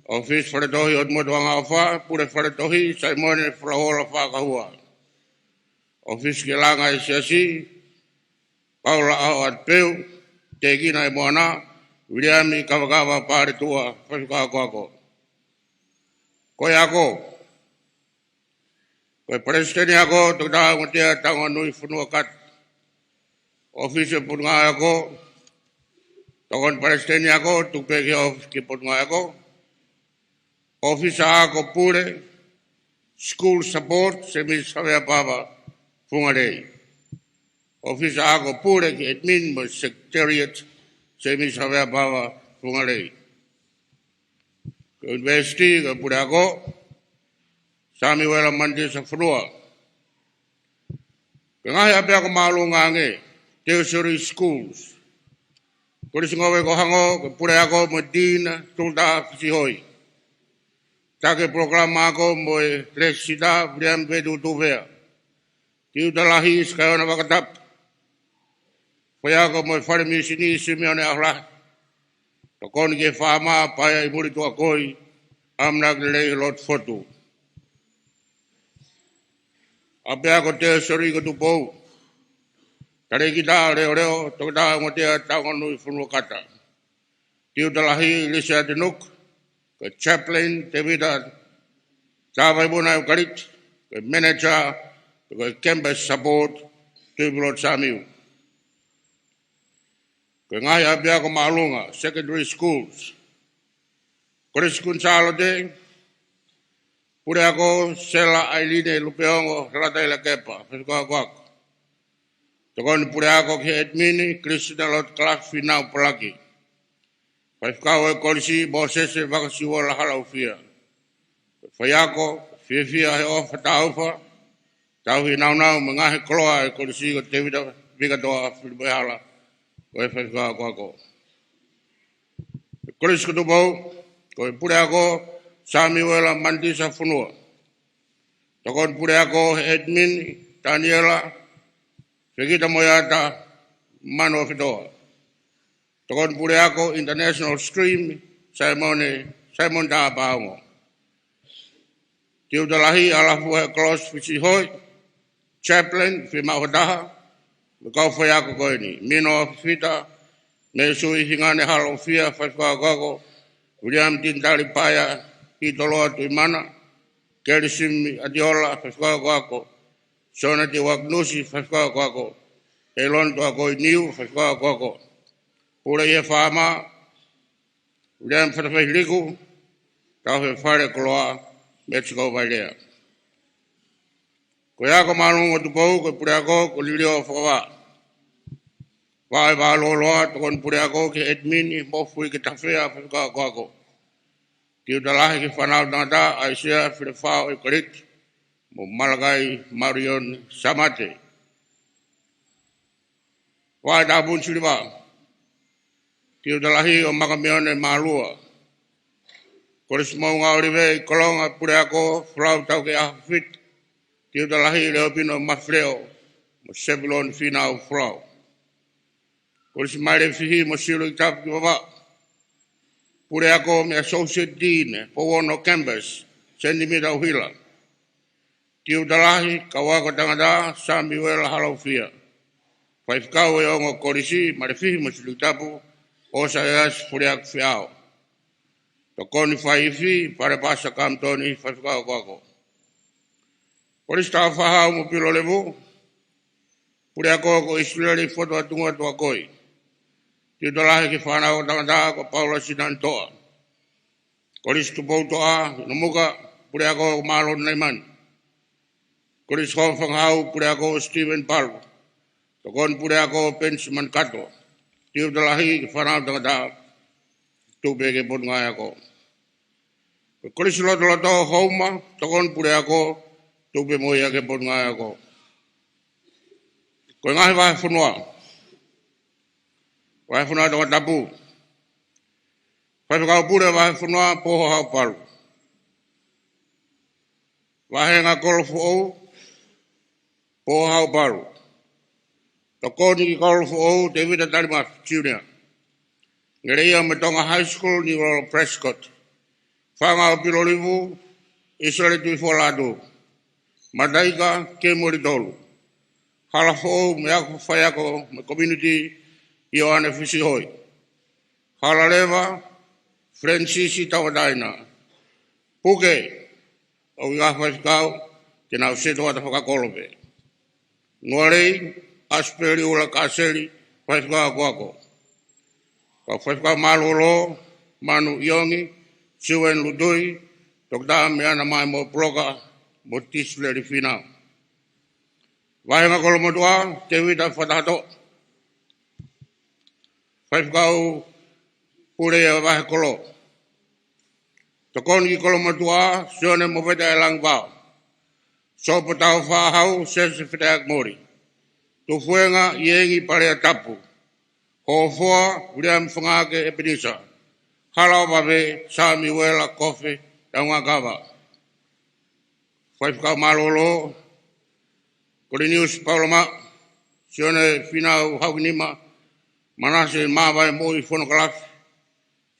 ʻŌfisi Faletohi ʻOtumotu Angaʻofa, Pule Faletohi, Saimone Falaola Fakahua. ʻŌfisi ki he Langa ʻa e Siasi, Paula ʻAhoʻatupeu, Tēkina ʻEmoana, Viliami Kavakava Paletuʻa, faifekau akoako. Ko e ako. Ko e Palesiteni Ako, Toketā Umatea Tanganui Fonua Kati. ʻŌfisi ʻo e Potungāue Ako, tokoni Palesiteni Ako, tuku pē ki he ʻōfisi ʻo e Potungāue Ako. ʻŌfisa Ako Pule, School Support, Semisi Havea Pava Fungalei. ʻŌfisa Ako Pule ki he Admin mo e Secretariat, Semisi Havea Pava Fungalei. Ko e ʻUnivēsiti, ko e Puleako, Samiuela Manitisa Fonua. Ko e ngaahi ʻapiako māʻolunga ange, tertiary schools. Kolisi Ngoue ko Hango, ko e Puleako mo e Dean, Toketā Fisihoi. Taki Polokalama Ako mo e Lēsisita, Viliami Vetuʻutuvea. Tiuta Lahi, Sikaiona Vakatapu. Faiako mo e Fale Mīsini, Simione ʻAholahi. Tokoni ki he Faama, Paea ʻi Mulituʻakoi, ʻAmanaki Lelei Lotofotu. ʻApiako Tēvita Soliko Tupou. Talēkita Leoleo, Toketā Ongotea Taunganui Fonuakata. Tiuta Lahi, Lisiate Nuku, ko e Chaplain Tēvita Tāvaimuna ʻEukaliti, ko e Manager, ko e Campus Support, Tuʻipulotu Sāmiu. Ko e ngaahi ʻapiako māʻolunga, Secondary Schools. Kolisi Kuini Sālote, Puleako Sela ʻAiline Lupeongo Lataʻi Lakepa, Faifekau Ako Ako. Tokoni Puleako ki he Admin, Kilisina Lotokalafi Fīnau Palaki. Faifekau ʻo e Kolisi, Mōsese Vakasiuola Halaufia. Faiako, fiefia he ʻofa tāufa, tauhi nāunau mo e ngaahi koloa ʻo e Kolisi, ko Tēvita Vikatoa Filipoehala, ko e Faifekau Ako Ako. Kolisi ko Tupou, ko e Puleako, Samiuela Manitisa Fonua. Tokoni Puleako, Admin, Taniela Fekita Moeata Manuofetoa. Tokoni Puleako, International Stream, Saimone, Saimone Tāpaongo. Tiuta Lahi, ʻAlafua Kolosi Fisihoi, Chaplain, Fimaʻu ha taha, mo e kau faiako ko eni: Mino Fifita, Mēsui Hingane Halaufia, Faifekau Ako Ako, Viliami Tinitali Paea Hitoloa Tuʻimana, Kelisimi ʻAtiola, Faifekau Ako Ako, Sione Tiuakinusi, Faifekau Ako Ako, ʻEiloni Tuʻakoi Niu, Faifekau Ako Ako. Pule ʻi he Faama, Viliami Fatafehi Liku, tauhi fale koloa, Mexico Vailea. Ko e ako māʻolunga ʻo Tupou, ko e Puleako, ko Lilio Fakavā. Vaʻe Vālōloa, tokoni Puleako ki he Admin, Mofuike Tafea, Faifekau Ako Ako. Tiuta Lahi ki he fānau tangata, ʻAisea Filefao ʻEukaliti mo Malakai Marion Samate. Vaʻe Tāpuni Siliva, Tiuta Lahi ʻo Makamione Mālua. Kolisi Moʻunga ʻŌlive ʻi Kolonga, Puleako, Folau Taukeʻaho Fifita, Tiuta Lahi Leopino Mafileʻo mo Sepiloni Fīnau Folau. Kolisi Mailefihi mo Siulekitapu ki Vavaʻu. Puleako mo e Associate Dean, Pouono Campus, Senimita ʻUhila. Tiuta Lahi, kau ako tangata, Samiuela Halaufia. Faifekau ʻo e ongo kolisi, Mailefihi mo Siulekitapu, ʻOsaiasi Foliaki Feao. Tokoni faiifi, Falepasa Kamitoni, Faifekau Ako Ako. Kolisi Tāufaʻāhau mo Pilolevu, Puleako ko ʻIsileli Fotuatungua Tuʻakoi. Tiuta Lahi ki he fānau tangata, ko Paula Sinani Toʻa. Kolisi Tupoutoʻa, ʻInomuka, Puleako ko Māloni Naimani. Kolisi Hofangahau, Puleako Steven Palu. Tokoni Puleako, Penisimani Kato. Tiuta Lahi ki he fānau tangata, tuku pē ki he Potungāue Ako. Ko Kolisi Lotoloto Houma, tokoni Puleako, tuku pē mo ia ki he Potungāue Ako. Ko e ngaahi vahefonua. Vahefonua Tongatapu. Faifekau Pule Vahefonua, Pōhahau Palu. Vāhenga Kolo Foʻou, Pōhahau Palu. Tokoni ki Kolo Foʻou, Tēvita Talimafi Junior. Ngeleʻia mo Tonga High School, Niulola Prescott. Fanga ʻo Pilolevu, ʻIsileli Tuʻifualātū. Mataika, Kemoli Tolu. Hala Foʻou mo e ako faiako mo e community, ʻIoane Fisihoi. Hala Leva, Felenisisi Tauʻatāina. Puke, ʻoku ʻi ai ha faifekau, te nau setuata fakakolo pē. Nualei, ʻAsipeli ʻUlakāseli, Faifekau Ako Ako. Kau faifekau mālōlō, Manu ʻIongi, Siueni Lutui, Toketā Meana Maimoa Puloka, mo Tisileli Fīnau. Vāhenga Kolomotuʻa, Tēvita Fatahatoʻa. Faifekau Pule ʻa e Vahekolo. Tokoni ki Kolomotuʻa, Sione Movete ʻAilangi Vao. Sopo Tāufaʻāhau, Sese Feteaki Moli. Tufuenga, ʻIengi Palea Tapu. Hofoa, Viliami Fangake ʻEpenisa. Hala ʻo Vave, Samiuela Kofe ʻEungakava. Faifekau mālōlō, Koliniusi Paula Maʻu, Sione Finau Haukinima, Manase Māvae Moʻui Fonokalafi,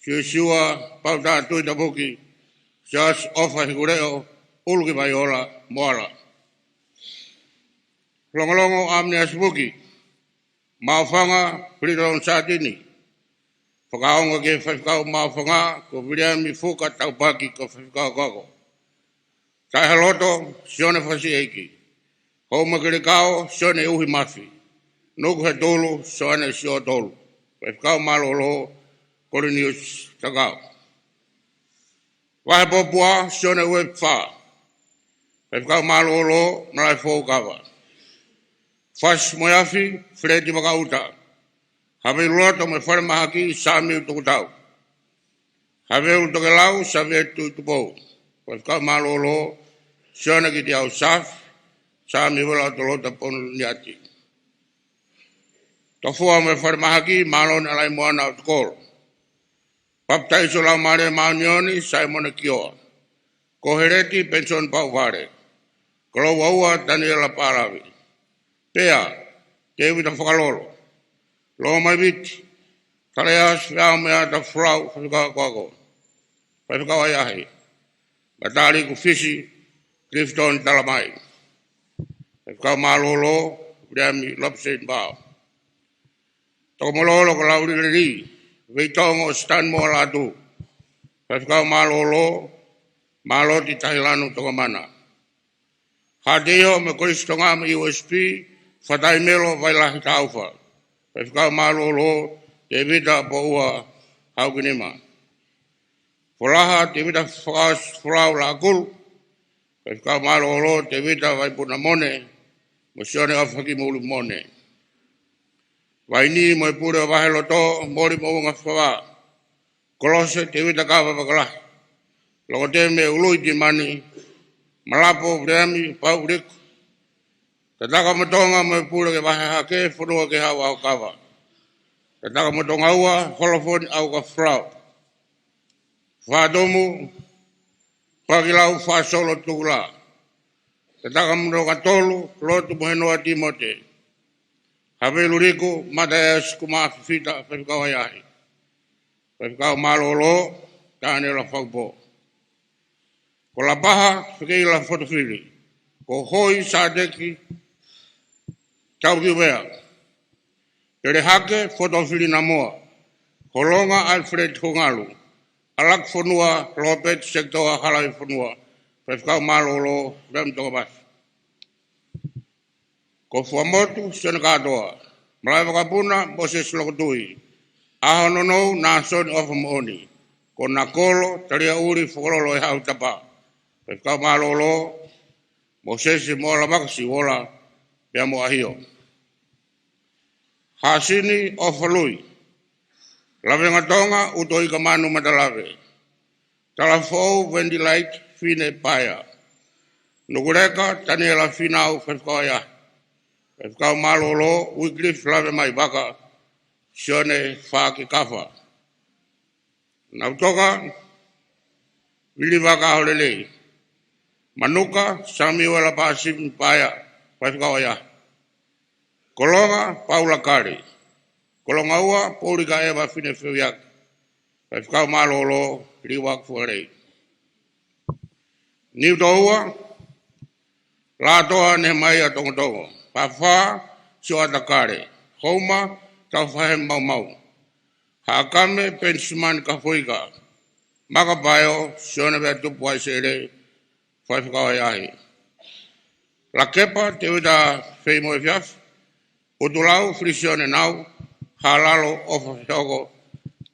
Siosiua Pauta Tuʻitapuki, Siaosi ʻOfa Hikuleʻo ʻUlukivaiola Moala. Longolongo ʻAminiasi Puki, Maʻufanga Filiton Sātini, fakaongo ki he Faifekau Maʻufanga ko Viliami Fuka Taupaki ko e Faifekau Akoako. Taʻehāloto, Sione Fasiʻeiki. Houmakelikao, Sione Uhimafi. Nukuhetulu, Sione Siotolu. Faifekau mālōlō, Koliniusi Takau. Vahe Popua, Sione Uepfa. Faifekau mālōlō, Malaʻe Foukava. Fasi mo e Afi, Feleti Vakaʻuta. Havelu Loto mo e Falemahaki, Samiu Tokotau. Havelu Tokelau, Savea Tuʻitupou. Faifekau mālōlō, Sione Kitiau Safi, Samiuela Tolota Pononiati. Tofua mo e Falemahaki, Māloni ʻAlaimoana ʻOtukolo. Papitaiso Laumālie Māʻoniʻoni, Saimone Kioa. Koheleti, Penisoni Pauvale. Kolouaua, Taniela Palavi. Pea, Tēvita Fakalolo. Lomaiviti, Taleasi Feaomeata Folau, Faifekau Akoako. Faifekau ʻahiʻahi, Mataliku Fisi, Clifton Talamai. Faifekau mālōlō, Viliami Lopeseni Vao. Tokomololo ko Laulileli, Veitongo Stanmore Lātū. Faifekau mālōlō, Māloti Tahilanu Tokamana. Haʻateiho mo e Kolisi Tonga mo e U S P, Fataimelo Vailahi Taufa. Faifekau mālōlō, Tēvita Poua Haukinima. Folaha, Tēvita Fakaʻosi Folau Laʻakulu. Faifekau mālōlō, Tēvita Vaipuna Mone, mo Sione ʻOfa Kimui Mone. Vaini mo e Pule ʻo Vaheloto, Moli Moʻunga Fava. Kolose, Tēvita Kava Vakalahi. Lokoteme, Ului Timani. Malapo, Viliami Pauliku. Tatakamotonga mo e Pule ke Vahe Hake, Fonua ke Haʻu ʻAhokava. Tatakamotonga Ua, Holofoni ʻAukafolau. Fatomu, Pakilau Fasolo Tukula. Tatakamotonga Tolu, Lotu mo Henoa Timote. Havelu Liku, Mataiasi Kumafifita, Faifekau ʻahiʻahi. Faifekau mālōlō, Taniela Fakupō. Ko Lapaha, Fekeila Fotofili. Ko Hoi, Sateki Taukiuvea. Pelehake, Fotofili Namoa. Holonga, Alfred Hongalu. ʻAlakifonua, Lopeti Sekitoa Halaifonua. Faifekau mālōlō, Viliami Tokavasi. Ko Fuamotu, Sione Kātoa. Malaʻevakapuna, Mōsese Lokotui. ʻAhononou, Nāsoni ʻOfamoʻoni. Ko Nakolo, Taliaʻuli Fokololo ʻEhautapa. Faifekau mālōlō, Mōsese Moala Vakasiuola, pea mo ʻAhio. Hāsini, ʻOfa Lui. Lavengatonga, ʻUtoikamanu Matalave. Talafoʻou, Wendy Light Fine Paea. Nukuleka, Taniela Finau, Faifekau ʻahiʻahi. Faifekau mālōlō, Wycliffe Lavemaivaka, Sione Fakikafa. Nautoka, Vili Vakaholelei. Manuka, Samiuela Pasimi Paea, Faifekau ʻahiʻahi. Kolonga, Paula Kali. Kolonga Ua, Polika ʻEva Fine Feuiaki. Faifekau mālōlō, Liuaku Fualei. Niutoua, Lātoa Nehemaia Tongotongo. Fafā, Sioata Kale. Houma, Taufaʻahemaumau. Haʻakame, Penisimani Kafuika. Makapaeo, Sione Veatupu Vaisele, Faifekau ʻahiʻahi. Lakepa, Tēvita Feimoʻefiafi. ʻUtulau, Felisione Nau. Hālalo, ʻOfa Fehoko,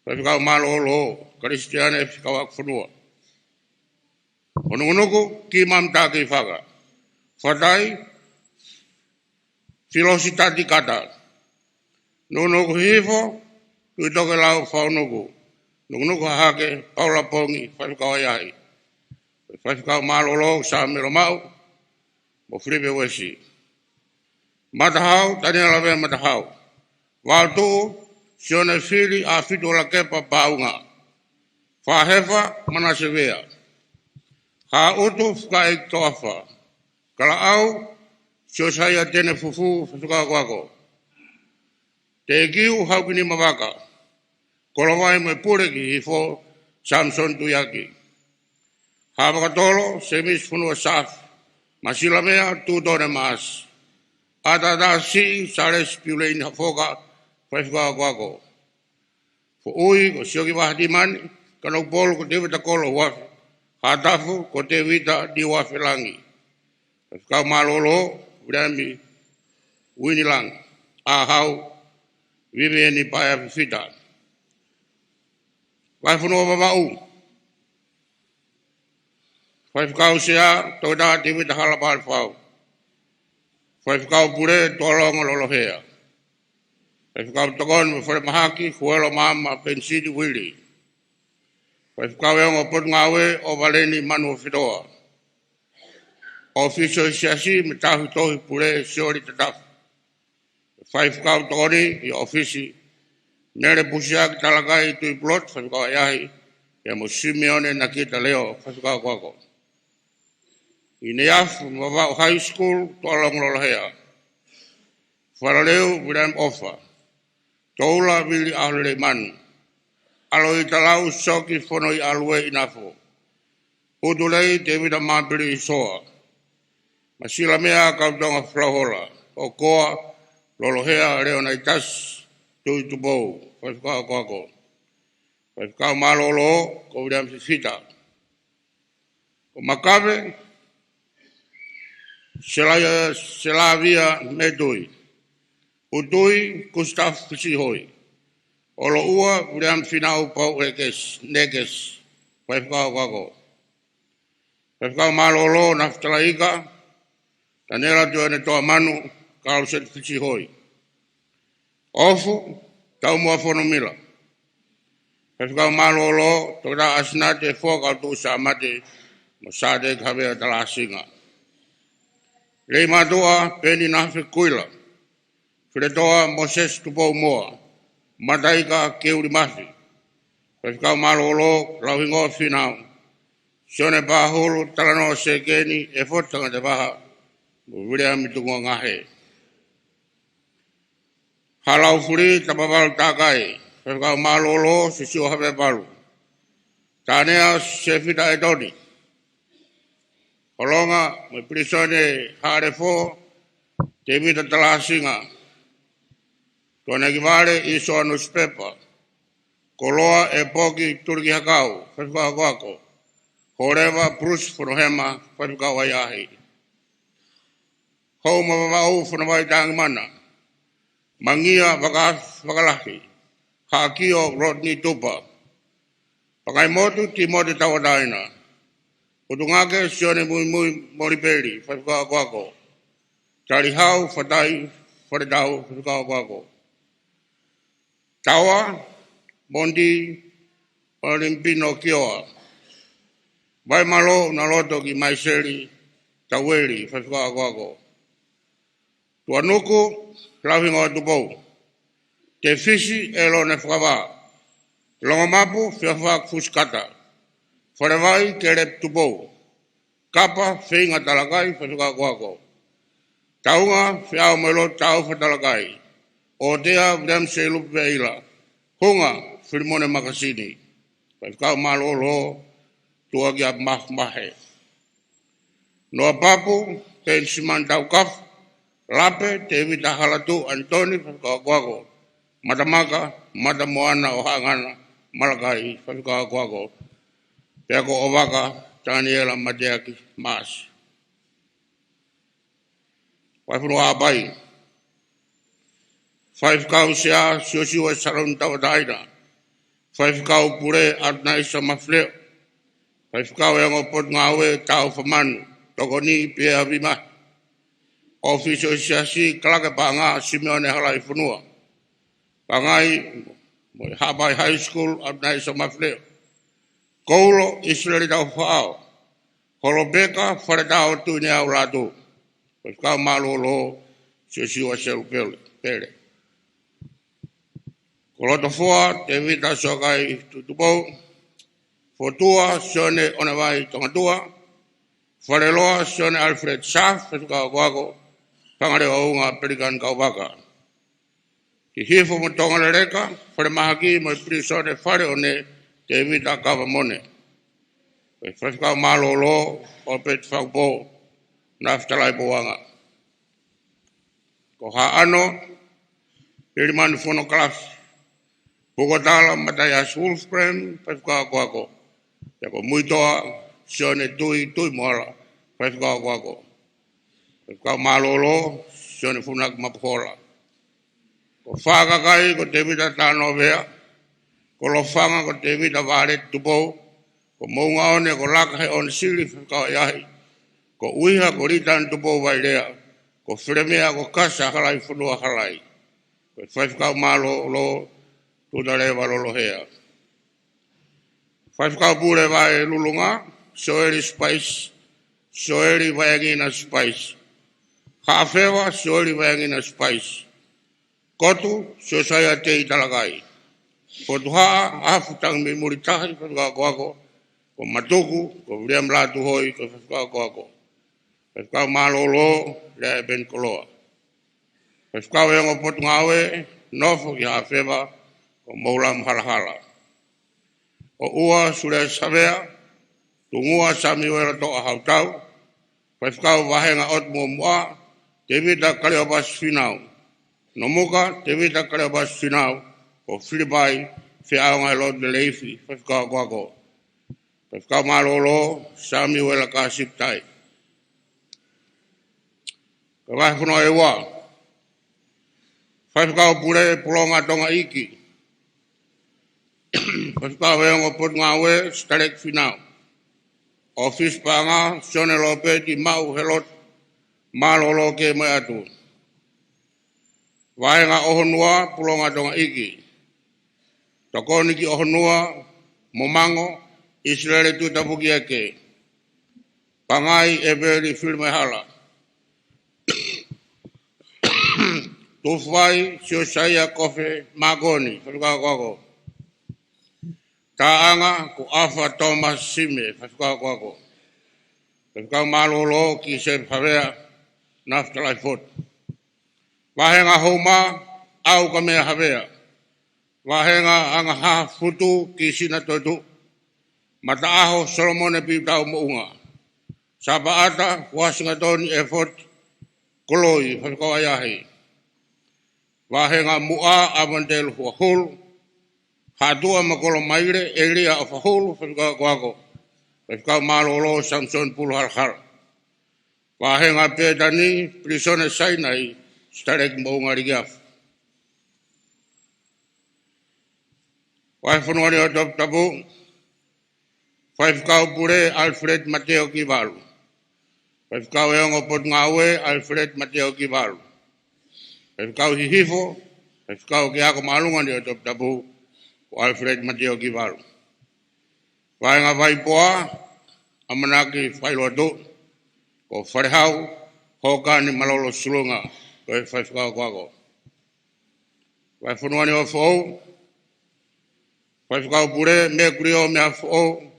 Faifekau mālōlō, Kalisitiane Fekauʻaki Fonua. Ko Nukunuku, Kima Matakiʻifaka. Fatai, Filositati Kata. Nukunuku Hihifo, Tuʻitokelau Faunuku. Nukunuku Hahake, Paula Pongi, Faifekau ʻahiʻahi. Faifekau mālōlō, Sāmelo Maʻu mo Filipe Uesi. Matahau, Taniela Vea Matahau. Vaotuʻu, Sione Fili ʻAfitu Lakepa Paunga. Fahefa, Manase Vea. Haʻutu Fakaʻeiki Toafa. Kalaʻau Siosaia Tene Fufū, faifekau ako. Tekiu Haukini Mavaka. Kolovai mo e Pule ki Hihifo Samisoni Tuiaki. Haʻavakatolo Semisi Fonua Safi. Masilamea Tutone Maasi. ʻAtatasi Salesi Piuleini Hafoka, faifekau ako. Foʻui ko Sioki Vahatimani. Kanokupolu ko Tevita Kolo Huafi. Haʻatafu ko Tevita Niuafe Langi. Faifekau mālōlō Viliami Uini Langi. ʻAhau Vivieni Paea Fifita. Vahefonua Vavaʻu. Faifekau Sea Toketā Tevita Halapale Fau. Faifekau Pule Tuʻalonga Lolohea. Faifekau Tokoni mo e Falemahaki Huelo Maama Penisini Uili. Faifekau ʻEongo Potungāue ʻOvaleni Manuofetoa. ʻŌfisi ʻo e Siasi mo e Tauhi Tohi Pule Sioli Tatafu. Faifekau Tokoni ʻi ʻŌfisi Mele Pusiaki Talakai Tuʻipulotu, faifekau ʻahiʻahi, pea mo Simione Nakita Leo, faifekau ako. ʻIneafu Vavaʻu High School, Tuʻalonga Lolohea. Falaleu Viliami ʻOfa. Toula Vili ʻAholelei Manu. ʻAloʻitalau Soki Fonoiʻalue ʻInafo. ʻUtulei Tevita Mapili Isoa. Masilamea Kautonga Flauhola. ʻOkoa Lolohea Leonaitasi Tuʻitupou, faifekau ako. Faifekau mālōlō ko Viliami Fifita. Ko Makave Selaia, Selavia Metui. ʻUtui Kusitafu Fisihoi. ʻOloʻua Viliami Finau Pau Ekesi, Nekesi, faifekau ako. Faifekau mālōlō Nafitalaika, Tanela Tuene Toamanu, Kaluseti Fisihoi. ʻOfu Taumuʻa Fonomila. Faifekau mālōlō Toketā ʻAsinate Foa Kautuʻu Sāmate mo Sāteki Havea Talasinga. Leimātuʻa Peni Nafe Kuila. Filetoa Mosese Tupoumoa. Mataika Keuli Mafi. Faifekau mālōlō Lauhingoa Finau. Sione Pahulu, Talanoa Sekeni, ʻEfoti Tangatevaha mo Viliami Tukuangahe. Halaufuli Tapavalu Takai. Faifekau mālōlō Sisiua Havevalu. Tanea Sefita ʻEtoni. Holonga mo e Pilisone Haʻalefo Tevita Talasinga. Tuʻanelikivale Isoa Nusipepa. Koloa ʻEpoki Tulikihakau, faifekau ako. Holeva Bruce Fonohema, faifekau ʻahiʻahi. Houma Vavaʻu Fonavai Tangimana. Mangia Vaka-, Vakalahi. Haʻakio Rodney Tupa. Pangaimotu Timote Tauʻatāina. ʻUtungake Sione Muimui Molipeli, faifekau ako. Talihau Fatai Faletau, faifekau ako. Taoa Mondi Olimpino Kioa. Vaimalō ʻUnaloto ki Maiseli Taueli, faifekau ako. Tuʻanuku Lauhingoa Tupou. Tefisi ʻElone Fakavā. Longomapu Feafaku Fusikata. Falevai Kelepi Tupou. Kapa Feinga Talakai, faifekau ako. Taunga Feau mo e Lotu Taufa Talakai. ʻOtea Viliami Seilupe Veila. Hunga Filimone Makasini, faifekau mālōlō, Tuʻaki ʻa Mahumahe. Noa Papu Penisimani Taukafa. Lape Tevita Halatuʻu ʻAnitoni, faifekau ako. Matamaka Matamoana ʻo Haʻangana Malakai, faifekau ako. Pea ko ʻOvaka Taniela Mateaki Maasi. Vahefonua Haʻapai. Faifekau Sea Siosiua Saloni Tauʻatāina. Faifekau Pule ʻAtunaisa Mafileʻo. Faifekau ʻEongo Potungāue Taufa Manu. Tokoni Pea Vima. ʻŌfisi ʻo e Siasi Kalake Paʻanga Simione Halaifonua. Pangai mo e Haʻapai High School ʻAtunaisa Mafileʻo. Koulo ʻIsileli Taufaʻao. Holopeka Faletau Tuʻineau Lātū. Faifekau mālōlō Siosiua Selu Pele, Pele. Kolotofoa Tevita Soakai Tuʻitupou. Fotua Sione ʻOnevai Tongatua. Faleloa, Sione Alfred Safi, faifekau akoako, Fanga Leʻo Unga Pelikani Kauvaka. Hihifo mo Tonga Leleka, Falemahaki mo e Pilīsone Faleone, Tēvita Kavamone. Ko e faifekau mālōlō, ʻOpeti Fakupō, Nafitalai Pouanga. Ko Haʻano, Hilimani Fonokalafi. Pukotala, Mataiasi Wolfgram, faifekau akoako. Pea ko Muitoa, Sione Tui Tuimoala, faifekau akoako. Faifekau mālōlō, Sione Funaki Mapuhola. Ko Fakakai, ko Tēvita Tānovea. Ko Lofanga, ko Tēvita Vale Tupou. Ko Moʻungaone, ko Laka Heʻonisili, faifekau ʻahiʻahi. Ko ʻUiha, ko Litani Tupou Vailea. Ko Felemea, ko Kasa Halaifonua Halai. Ko e faifekau mālōlō, Tutaleva Lolohea. Faifekau Pule Vaelulunga, Sioeli Sipaisi, Sioeli Vaeangina Sipaisi. Haʻafeva, Sioeli Vaeangina Sipaisi. Kotu, Siosaia Tei Talakai. Fotuhaʻa, Afu Tangimimuli Tahi, faifekau akoako. Ko Matuku, ko Viliami Lātūhoi, ko e faifekau akoako. Faifekau mālōlō, Lea ʻEpeni Koloa. Faifekau ʻe ongo Potungāue, nofo ki Haʻafeva, ko Moulamu Halahala. ʻOua, Sulia Savea. Tungua, Samiuela Toʻa Hautau. Faifekau Vahenga ʻOtu Muʻamuʻa, Tēvita Kaliopasi Fīnau. Nomuka, Tēvita Kaliopasi Fīnau. Ko Filipai, Feʻaonga he Lotu Leleifi, faifekau akoako. Faifekau mālōlō, Samiuela Kāsipi Tai. Ko e vahefonua ʻe ua. Faifekau Pule, Pulonga Tonga Iiki. Faifekau ʻe ongo Potungāue, Sitaleki Fīnau. ʻŌfisi Paʻanga, Sione Lopeti Maʻu he Lotu, mālōlō ke mo e ʻatu. Vahenga ʻOhonua, Pulonga Tonga Iiki. Tokoni ki ʻOhonua, Momango, ʻIsileli Tuʻitapukieke. Pangai, ʻEveli Filimaihala. Tufuvai, Siosaia Kofe Makoni, faifekau akoako. Taʻanga, ko ʻAfa Tōmasi Sime, faifekau akoako. Faifekau mālōlō, Kisepi Havea, Nafitalai Fotu. Vahenga Houma, ʻAukamea Havea. Vahenga Angaha Futu, Kisina Toetuʻu. Mataʻaho, Solomone Piutau Moʻunga. Sapaʻata, Uasingatoni ʻEfoti Koloi, faifekau ʻahiʻahi. Vahenga Muʻa, ʻAvaniteli Huahulu. Haʻatua Makolomaile, ʻElia ʻOfahulu, faifekau akoako. Faifekau mālōlō, Samisoni Pulu Halahala. Vahenga Pētani, Pilīsone Sainai, Sitaleki Moʻunga Likiafu. Vahefonua ni ʻo Toputapu. Faifekau Pule, Alfred Mateo Kivalu. Faifekau ʻe ongo Potungāue, Alfred Mateo Kivalu. Faifekau Hihifo, faifekau ki he ako māʻolunga ni ʻo Toputapu, ko Alfred Mateo Kivalu. Vahenga Vaipoa, ʻAmanaki Failotu. Ko Falehau, Hokani Malolo Sulunga, ko e faifekau akoako. Vahefonua ni ʻo Foʻou. Faifekau Pule, Mekulio Meʻafoʻou.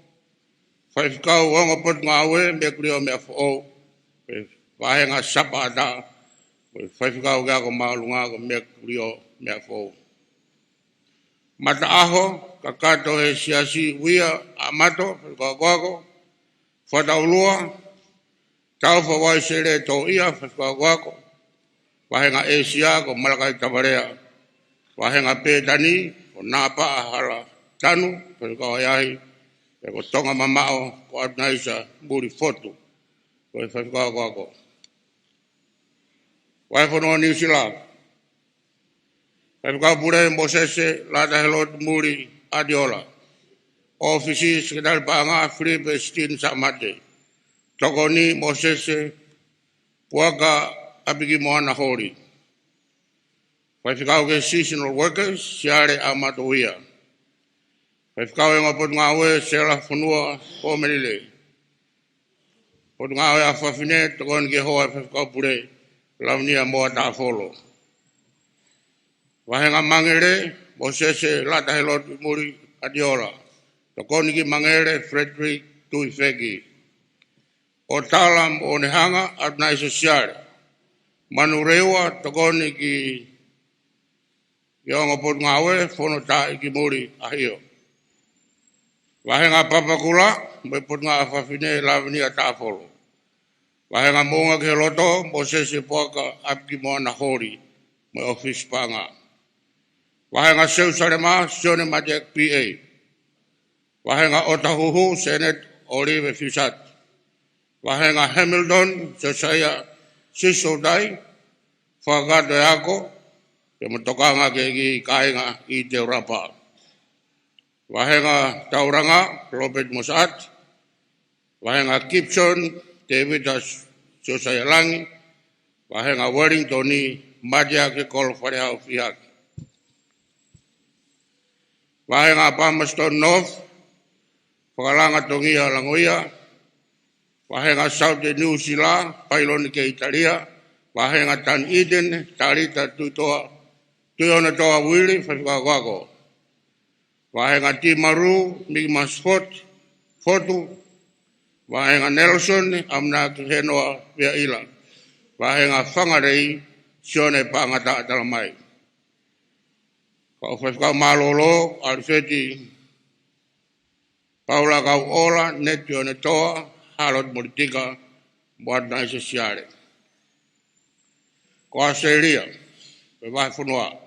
Faifekau ʻe ongo Potungāue, Mekulio Meʻafoʻou. Vahenga Sapaʻata, ko e faifekau ki he ako māʻolunga, ko Mekulio Meʻafoʻou. Mataʻaho, kakato he siasi, Uia ʻAmato, faifekau akoako. Fataulua, Taufa Uaisele Toʻia, faifekau akoako. Vahenga ʻĒsia, ko Malakai Tavalea. Vahenga Pētani, ko Napaʻa Halatanu, faifekau ʻahiʻahi. Pea ko Tonga Mamaʻo, ko ʻAtunaisa Mulifotu, ko e faifekau akoako. Vahefonua Niu Sila. Faifekau Pule, Mōsese Latahelotu Muli ʻAtiola. ʻŌfisi, Sekelitali Paʻanga, Filipe Sitini Samate. Tokoni, Mōsese Puaka ʻApikimoana Holi. Faifekau ki he Seasonal Workers, Siale ʻAmato Uia. Faifekau ʻe ongo Potungāue, Sela Fonua Pomelile. Potungāue ʻa Fafine, tokoni ki he hoa ʻo e Faifekau Pule, Lavinia Moa Tafolo. Vahenga Mangele, Mōsese Latahelotu Muli ʻAtiola. Tokoni ki Mangele, Frederick Tuifeki. ʻOtala Moʻonehanga, ʻAtunaisa Siale. Manurewa, tokoni ki, ki he ongo potungāue, Fono Taʻikimuli ʻAhio. Vahenga Papakura, mo e Potungāue Fafine, Lavinia Tāfolo. Vahenga Moʻunga ki he Loto, Mōsese Puaka ʻApikimoana Holi, mo e ʻōfisi paʻanga. Vahenga Selusalema, Sione Mateaki P A. Vahenga ʻOtahuhu, Senate Olive Fisat. Vahenga Hamilton, Josiah Sisoutai, fakakakato e ako, pea mo e tokanga ki he kāinga ʻi Teulapa. Vahenga Tauranga, Robert Mosat. Vahenga Gibson, Tevita Josiah Langi. Vahenga Wellington, Mateaki Kolo Falehau Fihaki. Vahenga Palmerston North, Fakalanga Tongia Langoia. Vahenga Southern New Zealand, Pailoni Keitalia. Vahenga Dunedin, Talita Tuitoa, Tuionotoa Wili, faifekau ako. Vahenga Timaru, Miki Masfot, Fotu. Vahenga Nelson, ʻAmanaki Henoa Veaila. Vahenga Fangalei, Sione Pangata Talamai. Kau faifekau mālōlō, ʻAlifeti Paula Kauʻola, Neti Onetoa, Harold Molitika, mo ʻAtunaisa Siale. Ko ʻAositelēlia, ko e vahefonua.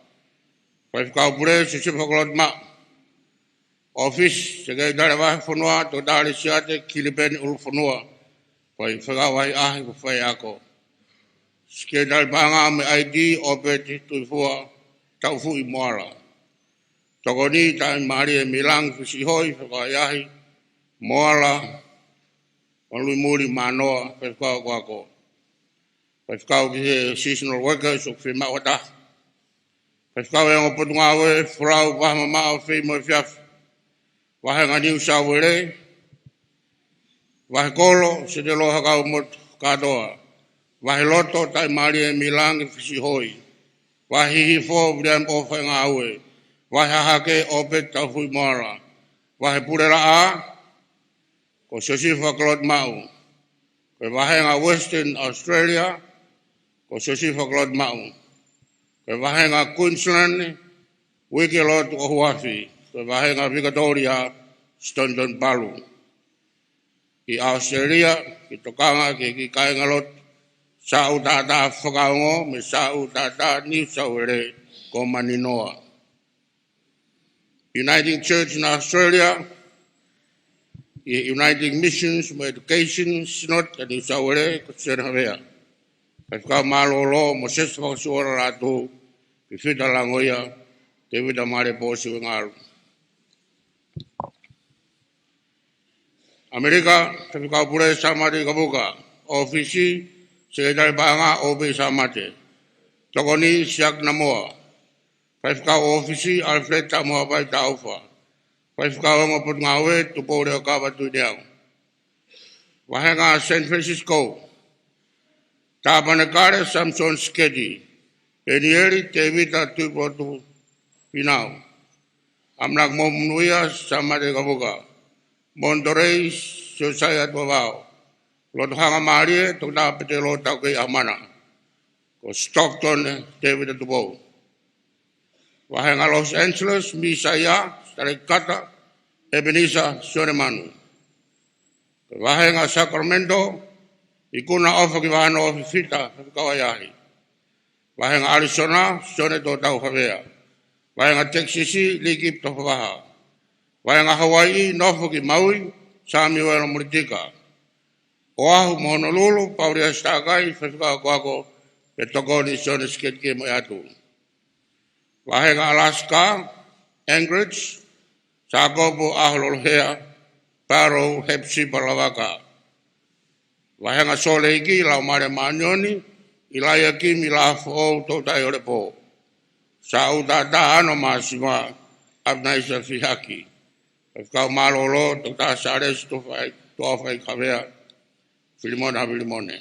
Faifekau pule, Siosifa Kolotomaʻu. ʻŌfisi, Sekelitali Vahefonua, Toketā Lisiate Kilipeni ʻUlufonua. Faifekau ʻahiʻahi mo e faiako. Sekelitali paʻanga mo e I D, ʻOpeti Tuifua Taufuʻi Moala. Tokoni, Taʻimālie Milangi Fisihoi, faifekau ʻahiʻahi, Moala, Maluimuli Mānoa, faifekau akoako. Faifekau ki he seasonal workers ʻoku fiemaʻu ha taha. Faifekau e ongo potungāue, Folau Vahamamaʻo Feimoʻi Efiafi. Vahenga Niu Sauele. Vahekolo, Setelo Hakaumotu Kātoa. Vaheloto, Taʻimālie Milangi Fisihoi. Vahehifo, Viliami ʻOfaʻingāue. Vahehahake, ʻOpeti Taufuʻi Moala. Vahepulelaʻā, ko Siosifa Kolotomaʻu. Ko e vahenga Western Australia, ko Siosifa Kolotomaʻu. Ko e vahenga Queensland, Uikelotu ʻOhuafi. Ko e vahenga Vikatōlia, Stanton Palu. ʻI ʻAositelēlia, ke tokanga ki he kiʻi kāingalotu Sāʻu Taʻataʻa Fakaongo mo e Sāʻu Taʻataʻa Niu Sauele, ko Maninoa. Uniting Church in Australia, ʻi he Uniting Missions mo e Education Synod ʻa Niu Sauele, ko Sione Havea. Faifekau mālōlō, Mōsese Fakasuola Lātū, Pifita Langoia, Tevita Malepo Siuengalu. ʻAmelika, faifekau pule, Sāmate ʻIkavuka. ʻŌfisi, Sekelitali paʻanga, ʻOpei Sāmate. Tokoni, Siaki Namoa. Faifekau ʻŌfisi, Alfred Tamohavai Taufa. Faifekau ongo potungāue, Tupou Leokava Tuʻineau. Vahenga San Francisco, Tāpanekale Samson Siketi. Penieli Tevita Tuipotu Pinau. ʻAmanaki Moʻomonuʻia, Sāmate ʻIkavuka. Monterey, Siosaia Tuʻavao. Lotohangamālie, Toketā Petelo Taukei ʻAmana. Ko Stockton, Tevita Tupou. Vahenga Los Angeles, Misaia Talekata, Ebenisa Sione Manu. Vahenga Sacramento, Ikuna ʻOfakivahanoa Fifita, faifekau ʻahiʻahi. Vahenga ʻAlisona, Sione Tōtau Havea. Vahenga Texas, Likipito Fakaha. Vahenga Hawaiʻi, Nofo ki Maui, Samiuela Molitika. Oʻahu mo Honolulu, Paulia Sitakai, faifekau akoako, pea tokoni, Sione Siketi Kemoʻeatu. Vahenga Alaska, Anchorage, Sākopo ʻAhololohea, Paro Hepsipa Lavaka. Vahenga Sōleki, Laumālie Māʻoniʻoni, ʻIlaiakimi Lafoʻou Toutai ʻOlepo. Sāʻu Taʻataʻa ʻAno Māsima, ʻAtunaisa Fihaki. Faifekau mālōlō, Toketā Sālesi Tuʻafai-, Tuʻafaikavea, Filimona Filimone.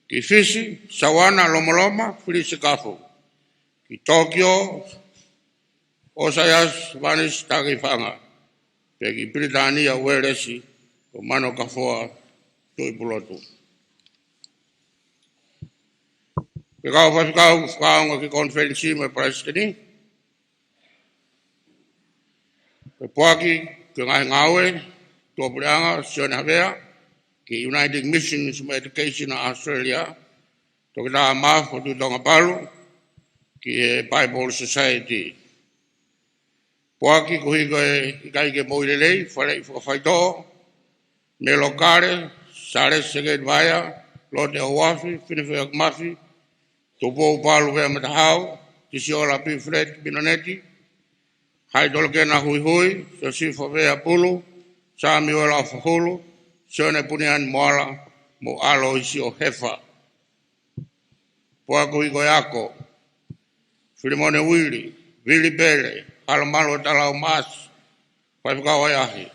Ki Fisi, Sauana Lomoloma Filisikafo. Ki Tokyo, ʻOsaiasi Vanisi Takeifanga. Pea ki Pilitānia Uēlesi, ko Mano Kafoa Tuʻi Pulotu. Ki he kau faifekau fakaongo ki he konifelenisi mo e palesiteni. Ko e poaki ki he ngaahi ngāue tuʻapuleʻanga, Sione Havea, ki he Uniting Missions mo e Education ʻa Australia, Toketā Mafu Tuʻitonga Palu, ki he Bible Society. Poaki koeʻuhi ko e ʻIkai ke Moʻui Lelei, Faleʻi Fakafaitoʻo, Melo Kale, Sālesi Seketi Vaea, Lote ʻOhuafi, Fine Feʻoaki Mafi, Tupou Palu Vea Matahau, Tisiola Pifileti Minoneti, Haitolokena Huihui, Siosifa Vea Pulu, Samiuela ʻOfahulu, Sione Puniani Moala, mo ʻAloisio Hefa. Poaki koeʻuhi ko e ako, Filimone Uili, Vili Pele, Halamalu Talau Maasi, faifekau ʻahiʻahi,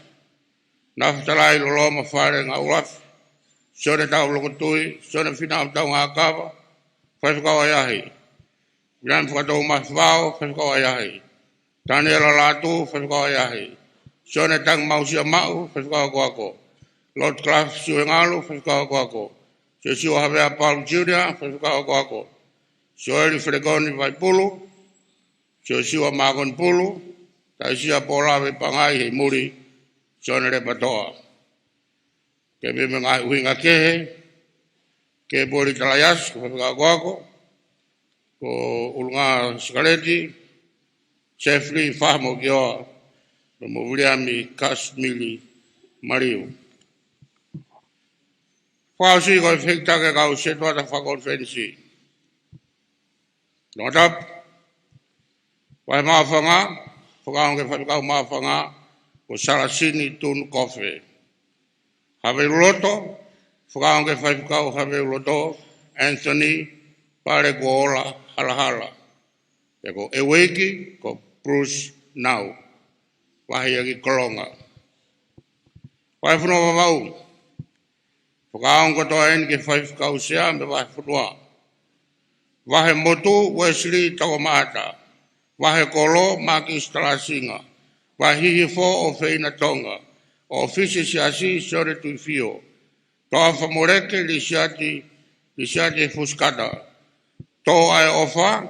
Nafitalai Loloma Fale Ngaulafi, Sione Tau Lokotui, Sione Finau Taungakava, faifekau ʻahiʻahi, Viliami Fakatou Mafao, faifekau ʻahiʻahi, Taniela Lātū, faifekau ʻahiʻahi, Sione Tangi Mausia Maʻu, faifekau akoako, Lord Clive Siuengalu, faifekau akoako, Siosiua Havea Palu Junior, faifekau akoako, Sioeli Felekoni Vaipulu, Siosiua Mākoni Pulu, Taisia Polave Pangai, ʻi muli Sione Lepatoa. Ke pehē mo e ngaahi ʻuhinga kehe, Kepoli Talaiasi ko e faifekau akoako, ko ʻUlungā Sikaleti, Sefili Famo Kioa, mo Viliami Kasimili Maliu. Fakaʻosi ko e fehikitaki ʻa e kau setuata fakakonifelenisi. Tongatapu, Vahe Maʻufanga, fakaongo ki he faifekau Maʻufanga, ko Salasini Tunu Kofe. Havelu Loto, fakaongo ki he faifekau Havelu Loto, Anthony Palekuola Halahala. Pea ko ʻEueiki, ko Bruce Nau, Vaheʻiaki Kolonga. Vahefonua Vavaʻu, fakaongo kotoa eni ki he faifekau sea mo e vahefonua. Vahemotu, Uesili Tokomaʻata. Vahekolo, Makisi Talasinga. Vahihifo, ʻOfeina Tonga. ʻŌfisi Siasi, Sione Tuʻifio. Toafa Moleke, Lisiate, Lisiate Fusikata. Tō ʻa e ʻOfa,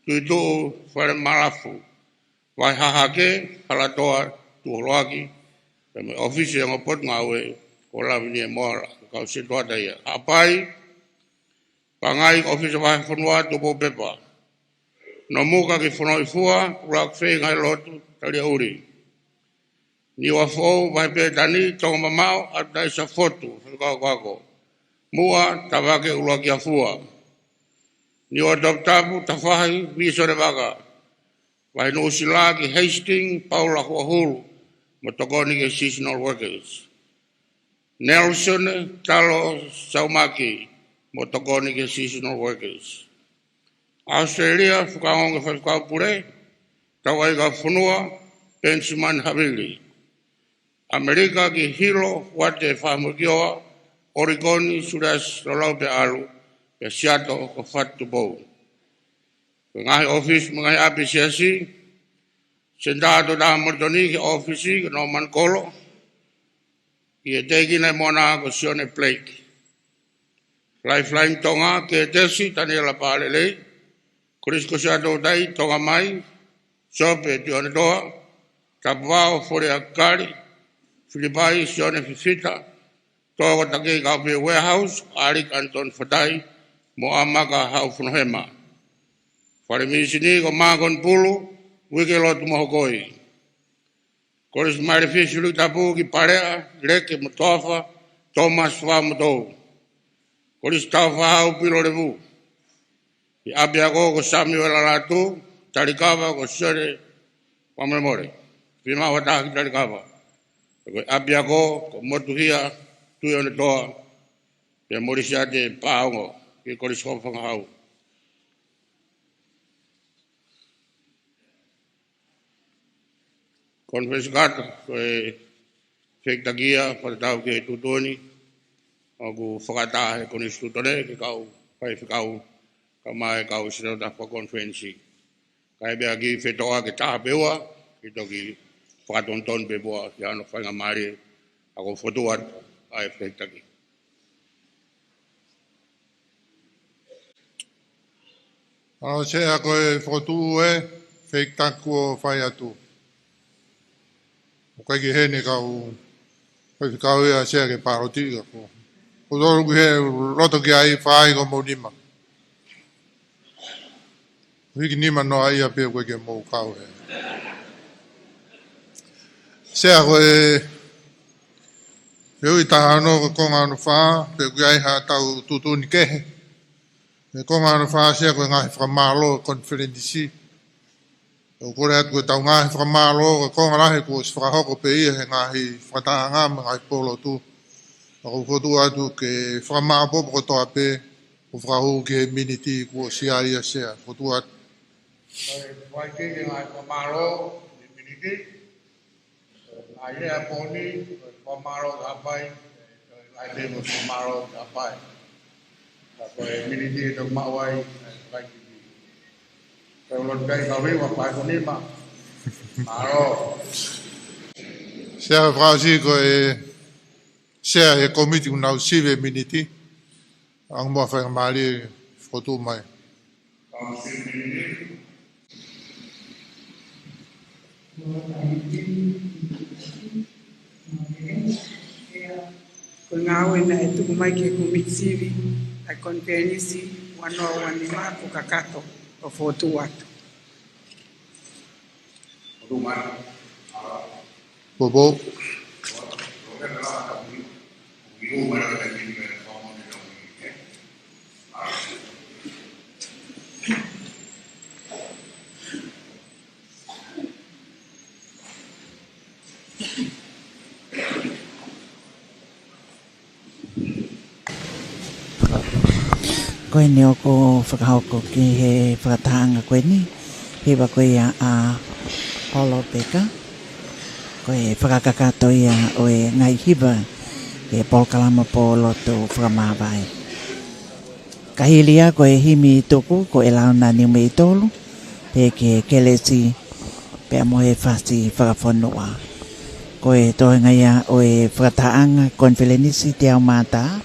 Tuʻituʻu Falemalafu. Vahe Hahake, Halatoa Tuʻuholoaki, pea mo e ʻŌfisi ʻo e Potungāue ko Lavinia Moala, kau setuata ia. Haʻapai, Pangai, ʻŌfisi Vahefonua, Tupou Pepa. Nomuka ki Fonuaʻifua, Ulaku Fei, Ngaahi Lotu, Taliaʻuli. Niuafoʻou, Vahe Petani, Tonga Mamaʻo, ʻAtutaisa Fotu, faifekau akoako. Muʻa, Tavake ʻUluakiʻafua. Niuatoputapu, Tafahi, Vīsone Vaka. Vahe Nuʻusila ki Hastings, Paula Huahulu, mo tokoni ki he seasonal workers. Nelson Talo Saumaki, mo tokoni ki he seasonal workers. Australia, fakaongo ki he faifekau pule, Tauʻaikafonua, Penisimani Havili. ʻAmelika ki Hilo, Uate Fahamokioa, Oregon, Suliasi Lolaupeʻalu, pea Siato ko Fatu Tupou. Ko e ngaahi ʻōfisi mo e ngaahi ʻapi Siasi, Senitā Tōtā Molitoni ki he ʻōfisi ko Norman Kolo, ʻi he Teiki Naʻe Moana ko Sione Blake. Lifeline Tonga, Ketesi Taniela Palelei, Kolisi ko Siaʻatoutai, Tonga Mai, Siope Tuʻiʻonetoa, Tapuvao Foli Akali, Filipai Sione Fifita, Toko Takei Kaupē Warehouse, ʻAliki Anitoni Fatai, mo ʻAmaka Hau Fonohema. Fale Misini ko Mākoni Pulu, Uike Lotu Mohokoi. Kolisi Maile Fisi Luitapu ki Paleʻa, Leke mo Toafa, Thomas Famotou. Kolisi Taufaʻahau Pilo Levu. ʻI ʻapiako ko Samiuela Lātū, Talikava ko Sione Famolemole. Fiemaʻu ha taha ki Talikava. Ko e ʻapiako ko Motuhia Tuʻiʻonetoa, pea mo Lisiate Paongo, ki Kolisi Hofangahau. Konifelenisi kātoa, ko e fehikitaki ia, fakatatau ki he tuʻutuʻuni ʻoku fakataha ʻe he Konisitūtone ki he kau faifekau, kae ʻumaʻā e kau setuata fakakonifelenisi. Kae pea ke fetoʻa ke taha pē ua, ke toki fakatonutonu pē muʻa ki hano faingamālie, ʻa ko e fokotuʻu atu ʻa e fehikitaki. Mālō Sea, ko e fokotuʻu ē, fake tax kuo fai atu. ʻOku ʻikai ke ʻi heni kau, kau fekau ia Sea ke pāloti ka ko. Ko tolu ki he loto ki ai fai ko mou nima. Hiki nima noa ia pē ʻoku ʻikai ke mou kau he. Sea, ko e fehuʻi taha ono ko e konga hono fā, pe ʻoku ʻi ai haʻatau tuʻutuʻuni kehe. He konga hono fā Sea ko e ngaahi fakamālō konifelenisi. ʻOku kole atu ko ʻetau ngaahi fakamālō, ko e konga lahi kuo ʻosi fakahoko pē ia he ngaahi fakatahaʻanga mo e ngaahi pōlotu. Ka ʻoku fokotuʻu atu ke fakamāʻopoʻopo kotoa pē, ʻo fakahū ki he miniti kuo ʻosi ʻi ai ia Sea. Fokotuʻu atu. Ko e fai ki he ngaahi fakamālō, ki he miniti. ʻA ia ʻa e pōni, ko e fakamālō ki Haʻapai, ko e lahi pē mo e fakamālō ki Haʻapai. Ka ko e miniti ʻe toki maʻu ai, ʻa e fai ki he. Ko e ulo kai ka ui, ua fai ko nima. Mālō. Sea, fakaʻosi ko e Sea he kōmiti ʻoku nau sivi e miniti. ʻOange muʻa faingamālie fokotuʻu mai. Ko e ngāue naʻe tuku mai ki he kōmiti sivi ʻa e konifelenisi ua noa ua nima kuo kakato ʻo fokotuʻu atu. Popo. Ko eni ʻoku fakahoko ki he fakatahaʻanga ko eni, hiva ko ia ʻa Paula Peka, ko e fakakakato ia ʻo e ngaahi hiva ki he polokalama pōlotu fakamāvae. Ka hili ia ko e himi tuku ko e launa niu mei tolu, pea ki he kelesi, pea mo e fasi fakafonua. Ko e toenga ia ʻo e fakatahaʻanga konifelenisi Te Ao Mata.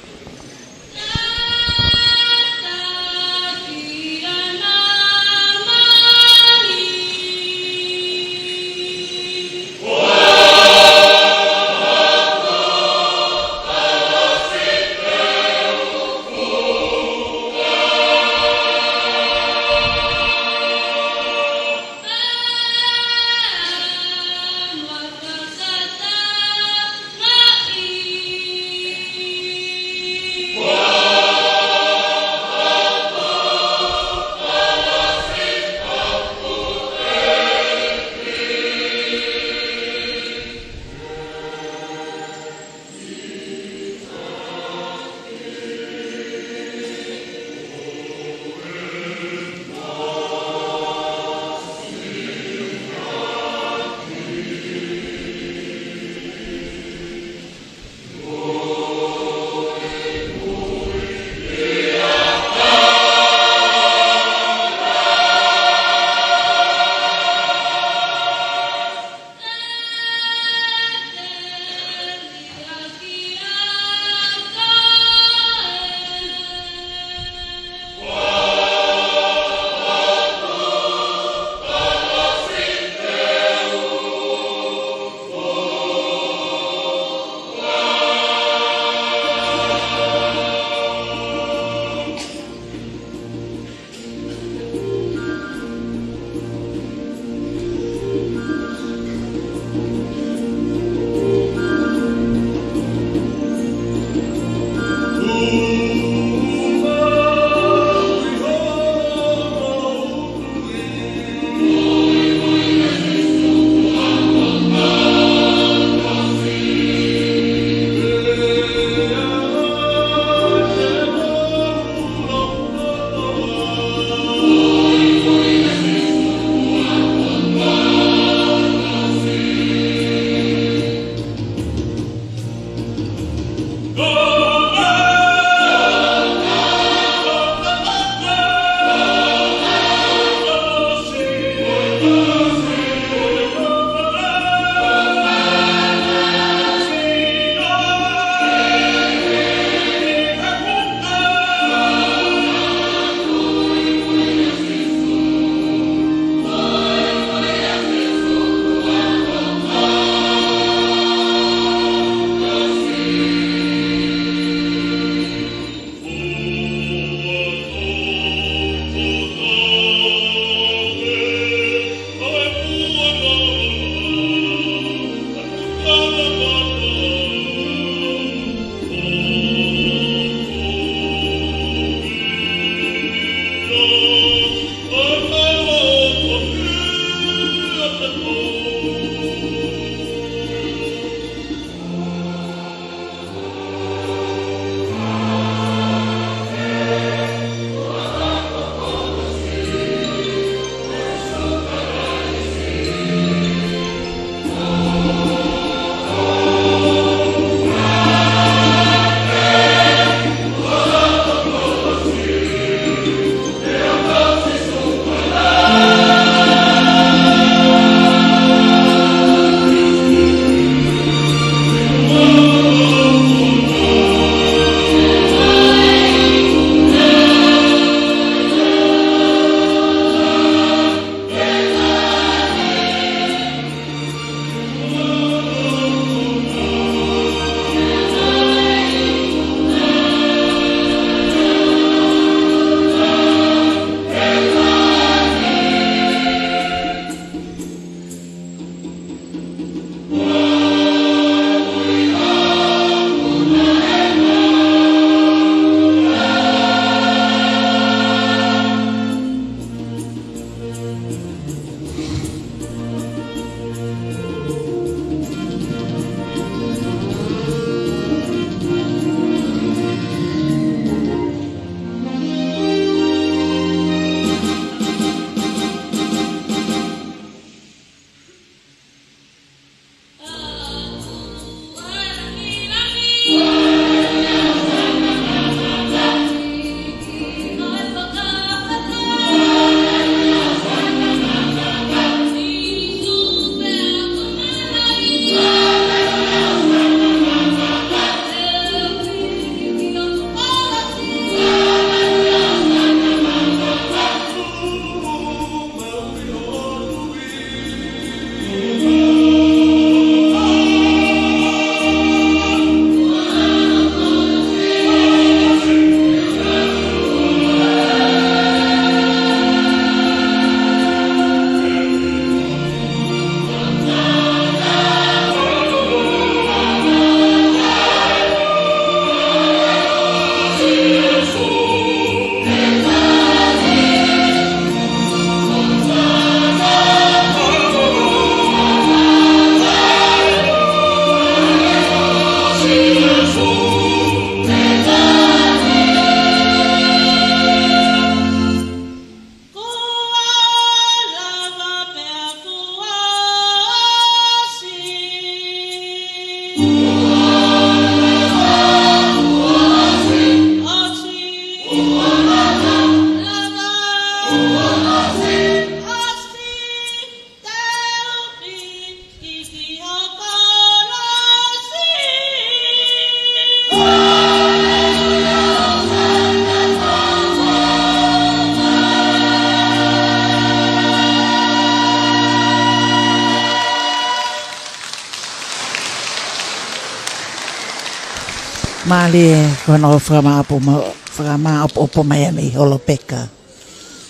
Mālie ko hono fakamāʻopoʻopo mai ʻa e meʻa ʻi Holopeka.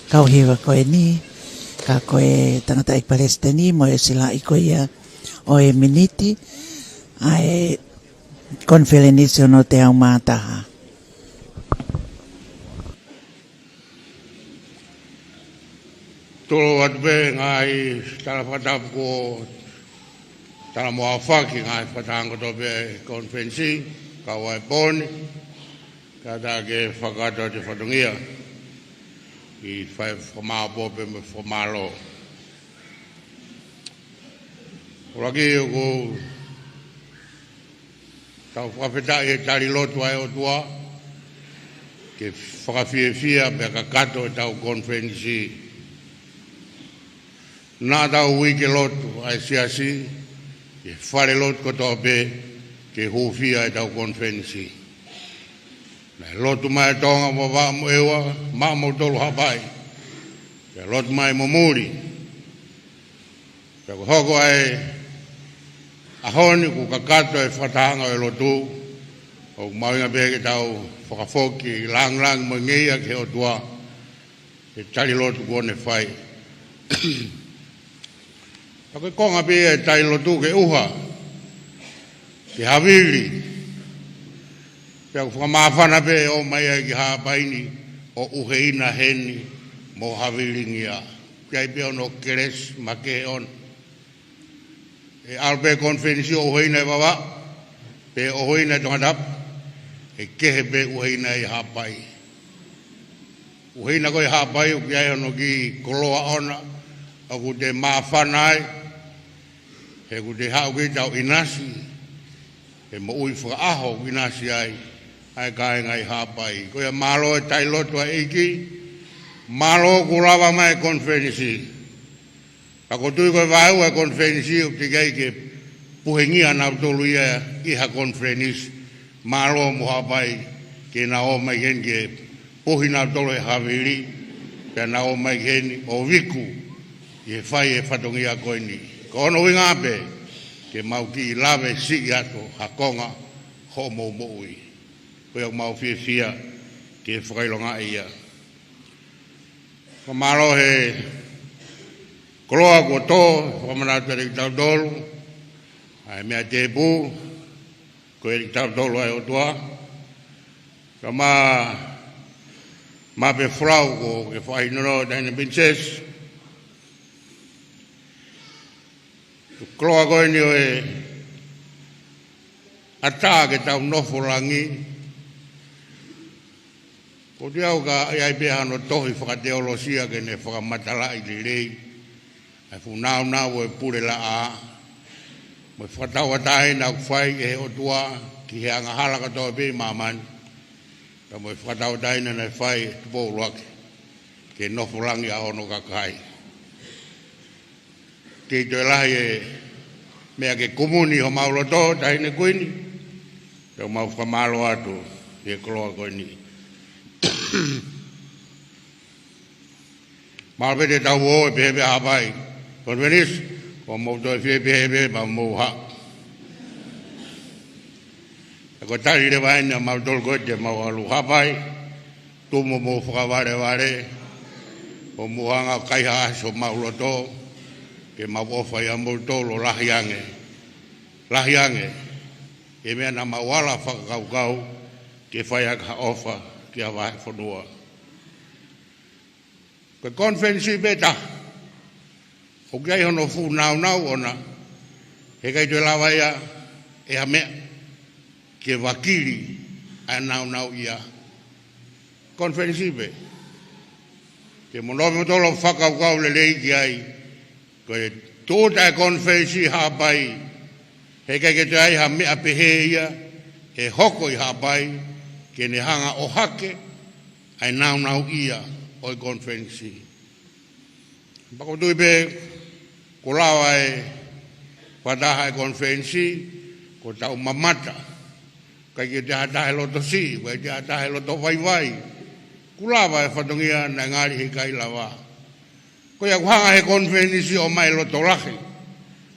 Kau hiva ko eni, ka ko e tangataʻeiki palesiteni mo e silaʻi ko ia ʻo e miniti, ʻa e konifelenisi hono teau mā taha. Tolo atu pē ngaahi tala fakatapu ko tala mo afaki ngaahi fakataha kotoa pē konifelenisi, kau ai poni, ka ta ke fakataha te fatongia, ʻi fai fakamāʻopoʻopo mo fakamālō. ʻUluaki ʻoku tau fakafetaʻi he tali lotu ʻa e ʻOtua, ke fakafiefia pea kakato ʻetau konifelenisi. Naʻa tau uike lotu ʻa e siasi, ke fale lotu kotoa pē, ke hūfia ʻetau konifelenisi. Naʻe lotu mai Tonga mo Vavaʻu mo ʻEua, maʻa mo tolu Haʻapai. Pea lotu mai mo muli. Pea ko e hoko ʻa e ʻaho ni kuo kakato e fakatahaʻanga ʻo e lotu, ʻoku mahuʻinga pē ke tau fakafoki e langilangi mo e ngeia ki he ʻOtua, he tali lotu kuo ne fai. Pea ko e konga pē ia e tali lotu ke ʻuha, ke havili. Pea ʻoku fakamāfana pē ʻo ʻomai ai ki Haʻapai ni, ʻo ʻuheina heni mo havilingia. Ke ʻi ai pē hono kelesi makehe ʻona. ʻE ʻalu pē konifelenisi ʻo ʻuheina ʻi Vavaʻu, pe ʻuheina ʻi Tongatapu, ʻe kehe pē ʻuheina ʻi Haʻapai. ʻUheina ko ē ʻi Haʻapai ʻoku ʻi ai hono kiʻi koloa ʻona, ʻoku te māfana ai, he ʻoku te haʻu ki heʻetau ʻinasi, he moʻui fakaʻaho ʻoku ʻinasi ai ʻa e kāinga ʻi Haʻapai. Ko ia mālō e tali lotu ʻa e ʻEiki, mālō kuo lava mai e konifelenisi. Pea ʻoku ou tui ko e vaeua e konifelenisi ʻoku teʻeki ai ke puhengia nautolu ia ʻi ha konifelenisi. Mālō mo Haʻapai ke na ō mai heni ke puhi nautolu he havili, pea na ō mai heni ʻo viku ʻi he fai e fatongia ko eni. Ko hono ʻuhinga pē ke mau kiʻi lave siʻi atu ha konga hoʻomou moʻui. Ko ia ʻoku mau fiefia ke fakaʻilongaʻi ia. Fakamālō he koloa kuo tō, fakamanatu kiate kitautolu, ʻa e meʻa tēpū, ko e kiate kitautolu ʻa e ʻOtua. Ka ma, ma pe folau ko ke fai nono taʻahine Pilinisesi. Koloa ko eni ʻo e ʻatā ke tau nofo langi. Ko te au ka ʻi ai pē hano tohi fakateolosia ke ne fakamatalaʻi lelei ʻa e fuʻu nāunau ʻo e pule laʻā, mo e fakatauʻatāina ʻoku fai ʻe he ʻOtua ki he angahala kotoa pē ʻi māmani, pea mo e fakatauʻatāina naʻe fai ʻe Tupou ʻUluaki ke nofo langi ʻa hono kakai. Kei toe lahi e meʻa ke kumuni homau loto, Taʻahine Kuini, pea mau fakamālō atu he koloa ko eni. Mālō pē te tau ō ʻo pehē pē Haʻapai, konifelenisi, ko mou toe fie pehē pē pea mou haʻu. He ko e tali leva eni ʻa mautolu ko ē te mau ʻalu Haʻapai, tuku mo mou fakavalevale, ʻo mou hanga ʻo kaihaʻasi homau loto, ke mau ʻofa ʻia moutolu ʻo lahi ange, lahi ange, he meʻa naʻa mau ala fakakaukau ke fai ʻaki ha ʻofa ki ha vahefonua. Ko e konifelenisi pē taha ʻoku ʻi ai hono fuʻu nāunau ʻona, heʻikai toe lava ia ʻe ha meʻa ke vakili ʻa e nāunau ia. Konifelenisi pē. Ke mo nofo mo tolo fakakaukau lelei ki ai, ko e tūʻuta e konifelenisi Haʻapai, heʻikai ke toe ʻi ai ha meʻa pehē ia ʻe hoko ʻi Haʻapai ke ne hanga ʻo ʻohake ʻa e nāunau ia ʻo e konifelenisi. Pea ʻoku ou tui pē kuo lava e fakataha e konifelenisi, ko ʻetau mamata. ʻIkai ke toe ʻi ai ha taha he loto siʻi, ʻikai ke toe ʻi ai ha taha he loto vaivai. Kuo lava e fatongia naʻe ngali heʻikai lava. Ko ia ʻoku hanga he konifelenisi ʻo ʻomai loto lahi.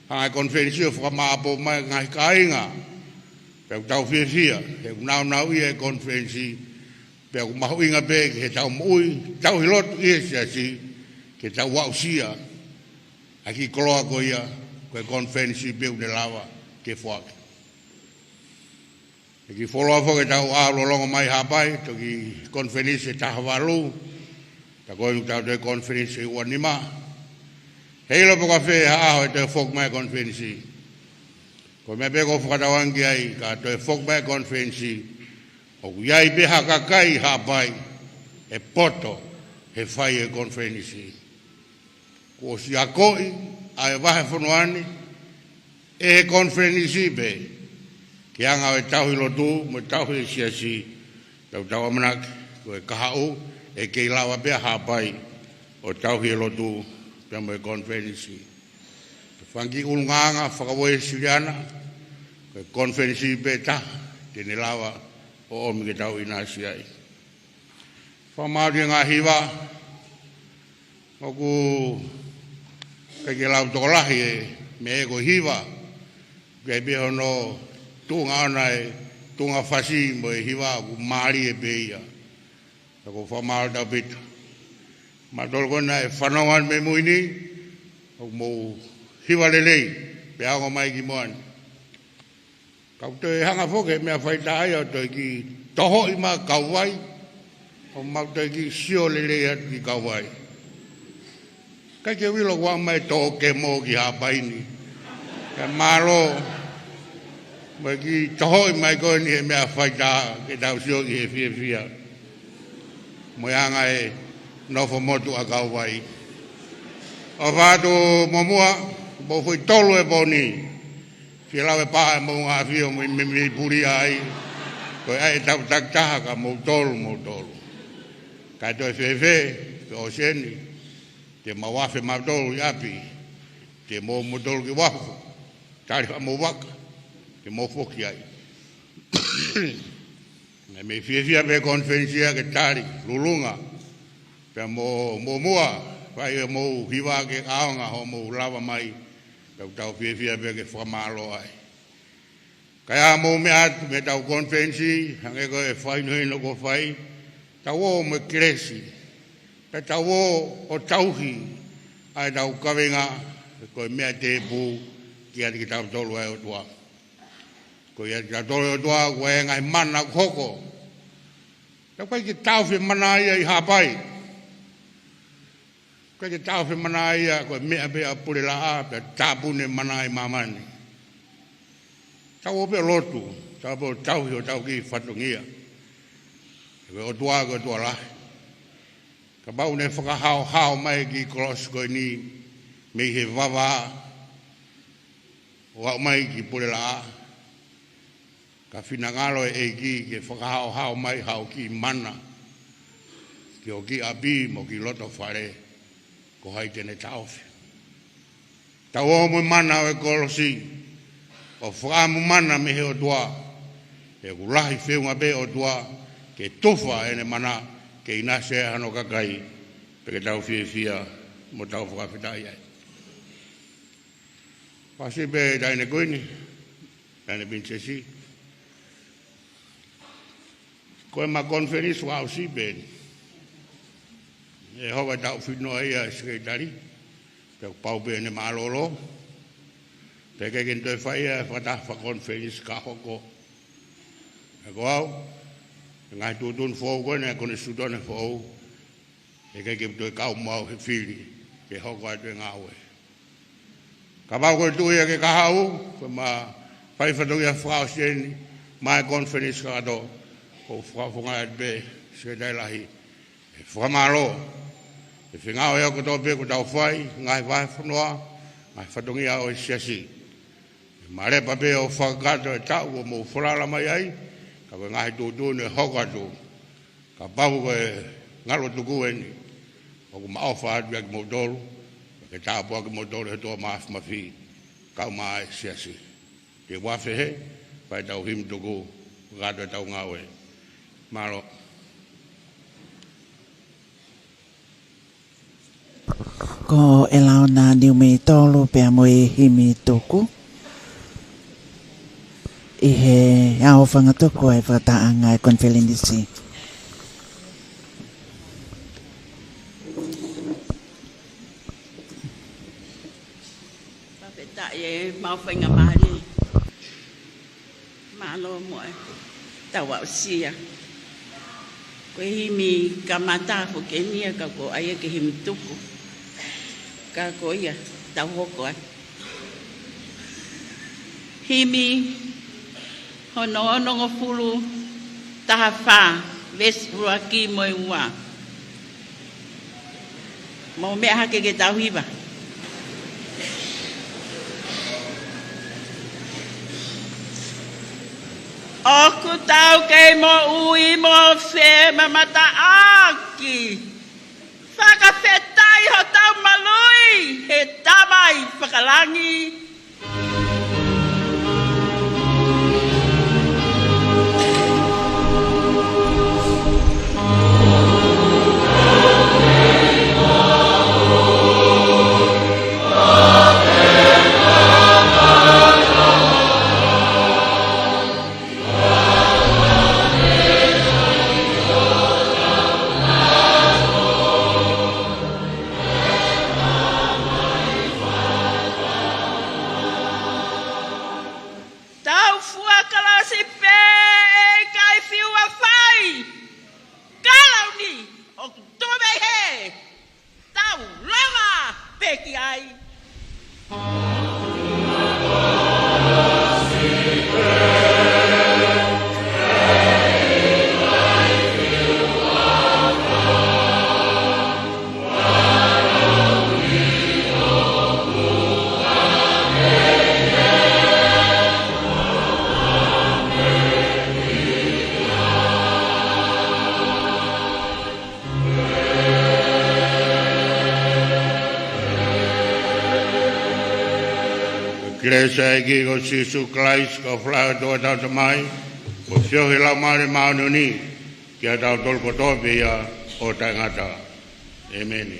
Hanga he konifelenisi ʻo fakamāʻopoʻopo mai ngaahi kāinga. Pea ʻoku tau fiefia he ʻoku nāunauʻia e konifelenisi, pea ʻoku mahuʻinga pē ki heʻetau moʻui, tauhi lotu ʻi he siasi, ke tau aʻusia ʻa e kiʻi koloa ko ia, ko e konifelenisi pē ʻoku ne lava ke foaki. He kiʻi fuoloa foki ʻetau ʻalu lolotonga mai Haʻapai, toki konifelenisi ʻe taha valu, ka ko eni ʻoku tau toe konifelenisi ʻe ua nima. Heiʻilo pe ko e fē ha ʻaho ʻe toe foki mai e konifelenisi. Ko e meʻa pē ʻoku ou fakatauange ki ai, ka toe foki mai e konifelenisi, ʻoku ʻi ai pē ha kakai ʻi Haʻapai ʻe poto he fai e konifelenisi. Kuo ʻosi akoʻi ʻa e vahefonua ni ʻe he konifelenisi pē ki he anga ʻo e tauhi lotu mo e tauhi e siasi, pea ʻoku tau ʻamanaki ko e kahaʻu ʻe kei lava pē ʻa Haʻapai ʻo tauhi e lotu pea mo e konifelenisi. Ko e fanga kiʻi ʻulungaanga faka-Uēsiliana, ko e konifelenisi pē taha te ne lava ʻo ʻomi ke tau ʻinasi ai. Fakamālō ki he ngaahi hiva, ʻoku ʻikai ke lau tokolahi e meʻa ko e hiva, ʻoku ʻi ai pē hono tuʻunga ʻona e tuʻunga fasi mo e hiva ʻoku mālie pē ia. Ka ʻoku ou fakamālō ʻaupito. Mautolu ko ena ʻe fanongo atu mei mui ni, ʻoku mou hiva lelei, pea ongo mai ki muʻa ni. Kau toe hanga foki he meʻa faitā ia ʻo toe kiʻi tohoʻi mai Kauvai, ʻo mau toe kiʻi sio lelei atu ki Kauvai. ʻIkai ke u ʻilo kuo aʻu mai e tō kemo ki Haʻapai ni. Kae mālō, mo e kiʻi tohoʻi mai ko eni he meʻa faitā ke tau sio ki he fiefia mo e anga e nofo motu ʻa Kauvai. ʻOfa atu Muʻomuʻa, mou foʻi tolu e pō ni. Fie lau e pā ʻemau ngaahi ʻafio mo e meimei puli ai. Ko e ʻai ʻetau takitaha ka moutolu, moutolu. Kae toe fēfē, ke ʻosi eni, te mau afe mautolu ʻi ʻapi, te mou ō moutolu ki uafu, tali haʻamou vaka, ke mou foki ai. Naʻe mei fiefia pē konifelenisi ia ke tali, lulunga, pea mo Muʻomuʻa, fai ʻemau hiva ke ʻaonga hoʻomou lava mai, pea ʻoku tau fiefia pē ke fakamālō ai. Kae ʻa mou meʻa atu mei heʻetau konifelenisi, hangē ko e fakahinohino kuo fai, tau ō mo e kelesi, pea tau ō ʻo tauhi ʻa ʻetau kaveinga, ko e meʻa tēpū kiate kitautolu ʻa e ʻOtua. Ko ia kitautolu ʻa e ʻOtua, ko e ngaahi mana ʻoku hoko. Tau ʻikai ke taʻofi e mana ia ʻi Haʻapai. ʻIkai ke taʻofi e mana ia, ko e meʻa pē ʻa e pulelaʻā, pea tāpuni e mana ʻi māmani. Tau ō pē ʻo lotu, tau ō pē ʻo tauhi hotau kiʻi fatongia. He ko e ʻOtua, ko e ʻOtua lahi. Kapau ne fakahaohaoa mai e kiʻi kolosi ko eni mei he vavā, ʻo aʻu mai ki he pulelaʻā. Ka finangalo e ʻEiki ke fakahaohaoa mai haʻo kiʻi mana ki ho kiʻi ʻapi mo ho kiʻi loto fale, ko hai te ne taʻofi? Tau ō mo e mana ʻo e kolosi, ʻo fakaʻamu mana mei he ʻOtua, he ʻoku lahi feʻunga pē ʻOtua ke tufa ʻene mana ke ʻinasi ai hano kakai, pea ke tau fiefia mo tau fakafetaʻi ai. Fasi pē taʻahine kuini, taʻahine pilinisesi. Ko ʻema konifelenisi fakaʻosi pē eni. ʻE hoko e taʻu fitu noa ia ʻa e sekelitali, pea kuo pau pē ʻene mālōlō. Pea ʻikai ke ne toe fai ia e fakataha fakakonifelenisi ka hoko. Pea ko au, e ngaahi tuʻutuʻuni foʻou ko ena ʻa e konisitūtone foʻou, ʻe ʻikai ke u toe kau mo au he fili ke hoko atu e ngāue. Kapau ko e tuʻu ia ke kahaʻu, ko ʻema fai fatongia fakaʻosi eni maʻá e konifelenisi kakato, ʻoku ou fakafofongaʻi atu pē, Sekelitali Lahi, e fakamālō he ngāue kotoa pē kuo tau fai, ngaahi vahefonua, ngaahi fatongia ʻo e siasi. Malepa pē ʻo fakakakato e taʻu ʻo mou falala mai ai, ka ko e ngaahi tuʻutuʻuni ʻe hoko atu. Kapau ko e ngalo tuku eni, ʻoku ma ʻofa atu ia kimoutolu, ke tāpuakiʻi kimoutolu he ʻOtua Māfimafi, kau mai e siasi. Te u afe hē, fai ʻetau himi tuku, kakato ʻetau ngāue. Mālō. Ko ʻElaona Niumeitolu pea mo e himi tuku. ʻI he ʻaho fanga tuku ʻa e fakatahaʻanga ʻa e konifelenisi. Fakafetaʻi ʻemau faingamālie. Mālō mo e tau aʻusia. Ko e himi kamata foki eni ia ka ko ʻai ke himi tuku. Ka ko ia tau hoko ai. Himi hono onongofulu taha fā, veesi ʻuluaki mo e ua. Mou meʻa hake ke tau hiva. ʻOku tau kei moʻui mo femamataʻaki. Fakafetaʻi hotau maluʻi, he Tamai fakalangi. Tau fua kalasi pē ʻe ʻikai fiu ʻa fai. Kalauni ʻoku tuʻu mei hē. Tau lava pē ki ai. Kelesi ʻa e ʻEiki ko Sīsū Kalaisi, ko e ʻofa ʻa e ʻOtua ko e Tamai, mo e feohi ʻa e Laumālie Māʻoniʻoni, ke ʻiate kitautolu kotoa pē ia ʻo taʻengata. ʻEmeni.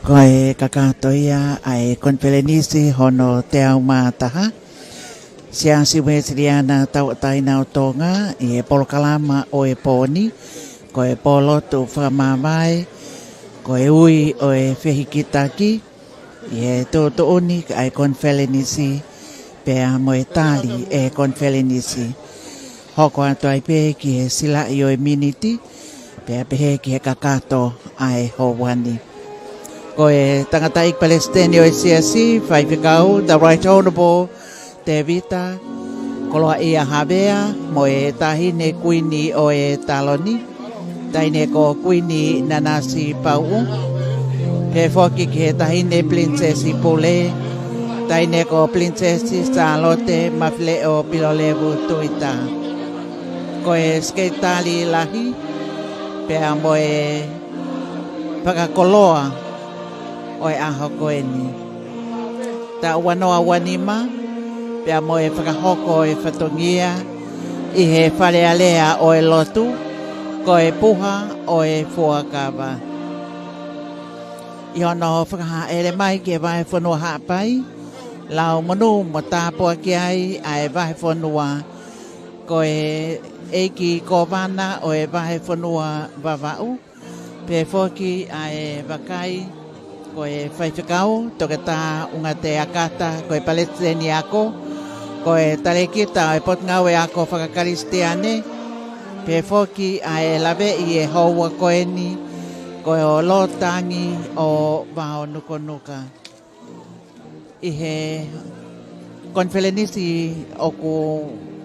Ko e kakato ia ʻa e konifelenisi hono teau mā taha, Siasi Uēsiliana Tauʻatāina ʻo Tonga, ʻi he polokalama ʻo e pō ni, ko e pōlotu fakamāvae, ko e ui ʻo e fehikitaki, ʻi he tuʻutuʻuni ʻa e konifelenisi, pea mo e tali ʻe he konifelenisi. Hoko atu ai pē ki he silaʻi ʻo e miniti, pea pehē ki he kakato ʻa e houa ni. Ko e tangataʻeiki palesiteni ʻo e Siasi, Faifekau, The Right Honourable Tēvita Koloaʻia Havea, mo e Taʻahine Kuini ʻo e Taloni, Taʻahine ko Kuini Nanasipauʻu, pehē foki ki he Taʻahine Pilinisesi Pule, Taʻahine ko Pilinisesi Sālote Mafileʻo Pilolevu Tuita. Ko e Sekelitali Lahi, pea mo e fakakoloa ʻo e ʻaho ko eni. Taʻu ua noa ua nima, pea mo e fakahoko ʻo e fatongia ʻi he Fale Alea ʻo e lotu, ko e Puha ʻo e Fuakava. ʻI hono fakahāʻele mai ki he Vahefonua Haʻapai, lau monū mo tāpuaki ai ʻa e Vahefonua, ko e ʻEiki Kōvana ʻo e Vahefonua Vavaʻu, pehē foki ʻa e vakai Ko e faifekau, Toketā ʻUngatea Kata, ko e palesiteni ako, ko e talēkita ʻo e Potungāue Ako Fakakalisitiane, pehē foki ʻa e laveʻi e houa ko eni, ko e ʻo Lōtangi ʻo Vaonukonuka. ʻI he konifelenisi ʻoku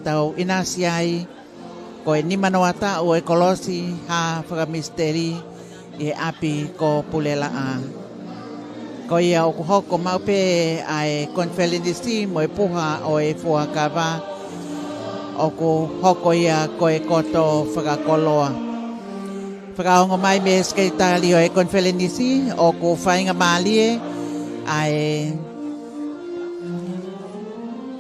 tau ʻinasi ai, ko e nima noa taʻu ʻo e kolosi hā fakamisiteli ʻi he ʻapi ko Pulelaʻā. Ko ia ʻoku hoko maʻu pē ʻa e konifelenisi mo e puha ʻo e fuakava, ʻoku hoko ia ko e koto fakakoloa. Fakaongo mai mei he Sekelitali ʻo e konifelenisi, ʻoku faingamālie ʻa e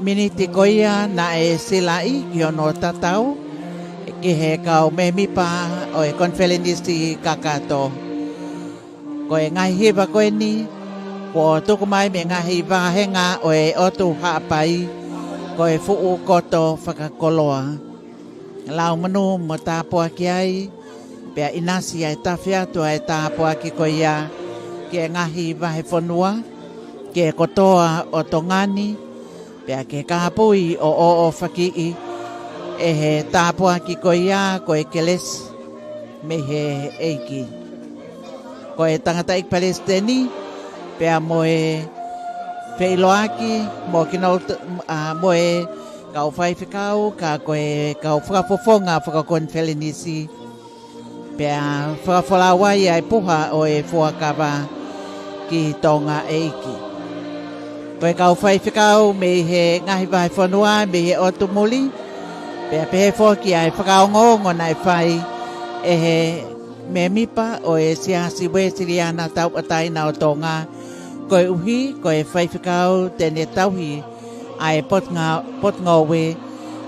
miniti ko ia naʻe silaʻi ki hono tatau ki he kau mēmipa ʻo e konifelenisi kakato. Ko e ngaahi hiva ko eni, kuo tuku mai mei he ngaahi vāhenga ʻo e ʻOtu Haʻapai, ko e fuʻu koto fakakoloa. Lau monū mo tāpuaki ai, pea ʻinasi ʻa e tafe atu ʻa e tāpuaki ko ia ki he ngaahi vahefonua, ki he kotoa ʻo Tonga ni, pea ki he kāpui ʻo ʻoʻofakiʻi ʻe he tāpuaki ko ia ko e kelesi mei he ʻEiki. Ko e tangataʻeiki palesiteni, pea mo e feʻiloaki, mo kinaut-, ʻa, mo e kau faifekau, ka ko e kau fakafofonga fakakonifelenisi, pea fakafolau ai ʻa e puha ʻo e fuakava ki Tonga ʻEiki. Ko e kau faifekau mei he ngaahi vahefonua, mei he ʻotu muli, pea pehē foki ʻa e fakaongoongo naʻe fai ʻe he mēmipa ʻo e Siasi Uēsiliana Tauʻatāina ʻo Tonga, koeʻuhi ko e faifekau te ne tauhi ʻa e potunga-, potungāue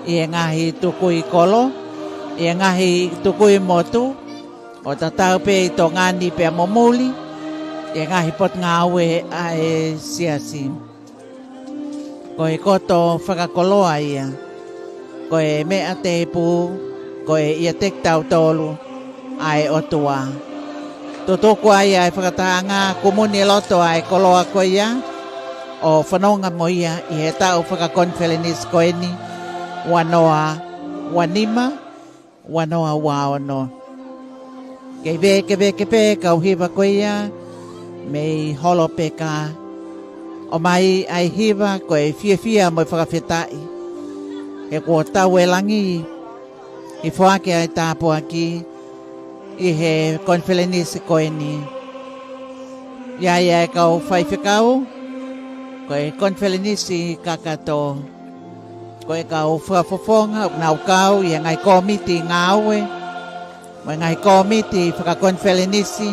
ʻi he ngaahi tukui kolo, ʻi he ngaahi tukui motu, ʻo tatau pē ʻi Tonga ni pea mo muli, ʻi he ngaahi potungāue ʻa e siasi. Ko e koto fakakoloa ia, ko e meʻa tēpū, ko e ʻiate kitautolu ʻa e ʻOtua. Tutuku ai ʻa e fakatahaʻanga kumuni loto ʻa e koloa ko ia, ʻo fononga mo ia ʻi he taʻu fakakonifelenisi ko eni, ua noa ua nima, ua noa ua ono. Kei vekeveke pē kau hiva ko ia mei Holopeka, ʻomai ʻa e hiva ko e fiefia mo e fakafetaʻi, he kuo tau e langi ʻi foaki ʻa e tāpuaki ʻi he konifelenisi ko eni. ʻI ai ʻa e kau faifekau, ko e konifelenisi kakato, ko e kau fakafofonga ʻoku nau kau ʻi he ngaahi kōmiti ngāue, mo e ngaahi kōmiti fakakonifelenisi,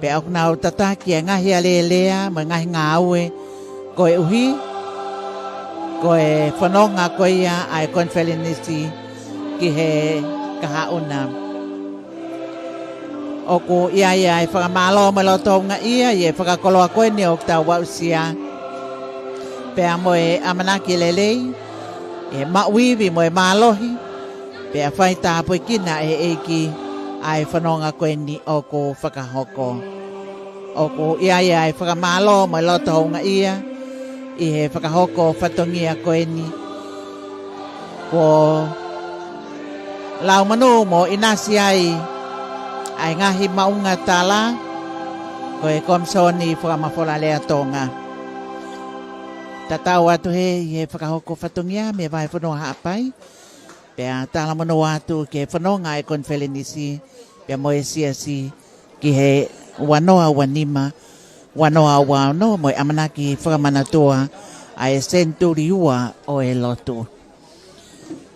pea ʻoku nau tataki ʻa e ngaahi alēlea mo e ngaahi ngāue, koeʻuhi ko e fononga ko ia ʻa e konifelenisi ki he kahaʻu na. ʻOku ʻi ai ʻa e fakamālō mo e loto houngaʻia ʻi he fakakoloa ko eni ʻoku tau aʻusia, pea mo e ʻamanaki lelei, ʻe maʻu ivi mo e mālohi, pea fai tāpuekina ʻe he ʻEiki ʻa e fononga ko eni ʻoku fakahoko. ʻOku ʻi ai ʻa e fakamālō mo e loto houngaʻia ʻi he fakahoko fatongia ko eni. Kuo lau monū mo ʻinasi ai ʻa e ngaahi maʻuʻanga tala, ko e Komisoni Fakamafola Lea Tonga. Tatau atu heni ʻi he fakahoko fatongia mei he Vahefonua Haʻapai, pea tala monū atu ki he fononga ʻa e konifelenisi, pea mo e siasi ki he ua noa ua nima, ua noa ua ono, mo e ʻamanaki fakamanatua ʻa e senituli ua ʻo e lotu.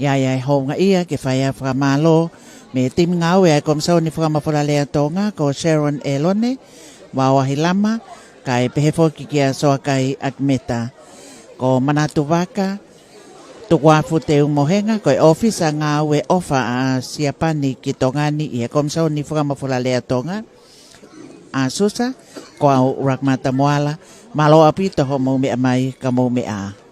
ʻI ai ʻa e houngaʻia ke fai ʻa e fakamālō mei he timi ngāue ʻa e Komisoni Fakamafola Lea Tonga, ko Sharon Elone, Vaoahi Lama, kae pehē foki kia Soakai ʻAkimeta. Ko Manatu Vaka, Tukuafu Teumohenga, ko e ʻōfisa ngāue ʻofa ʻa Siapani ki Tonga ni ʻi he Komisoni Fakamafola Lea Tonga, ʻa Susa, ko au Rakmata Moala, mālō ʻaupito hoʻomou meʻa mai, ka mou meʻa ā.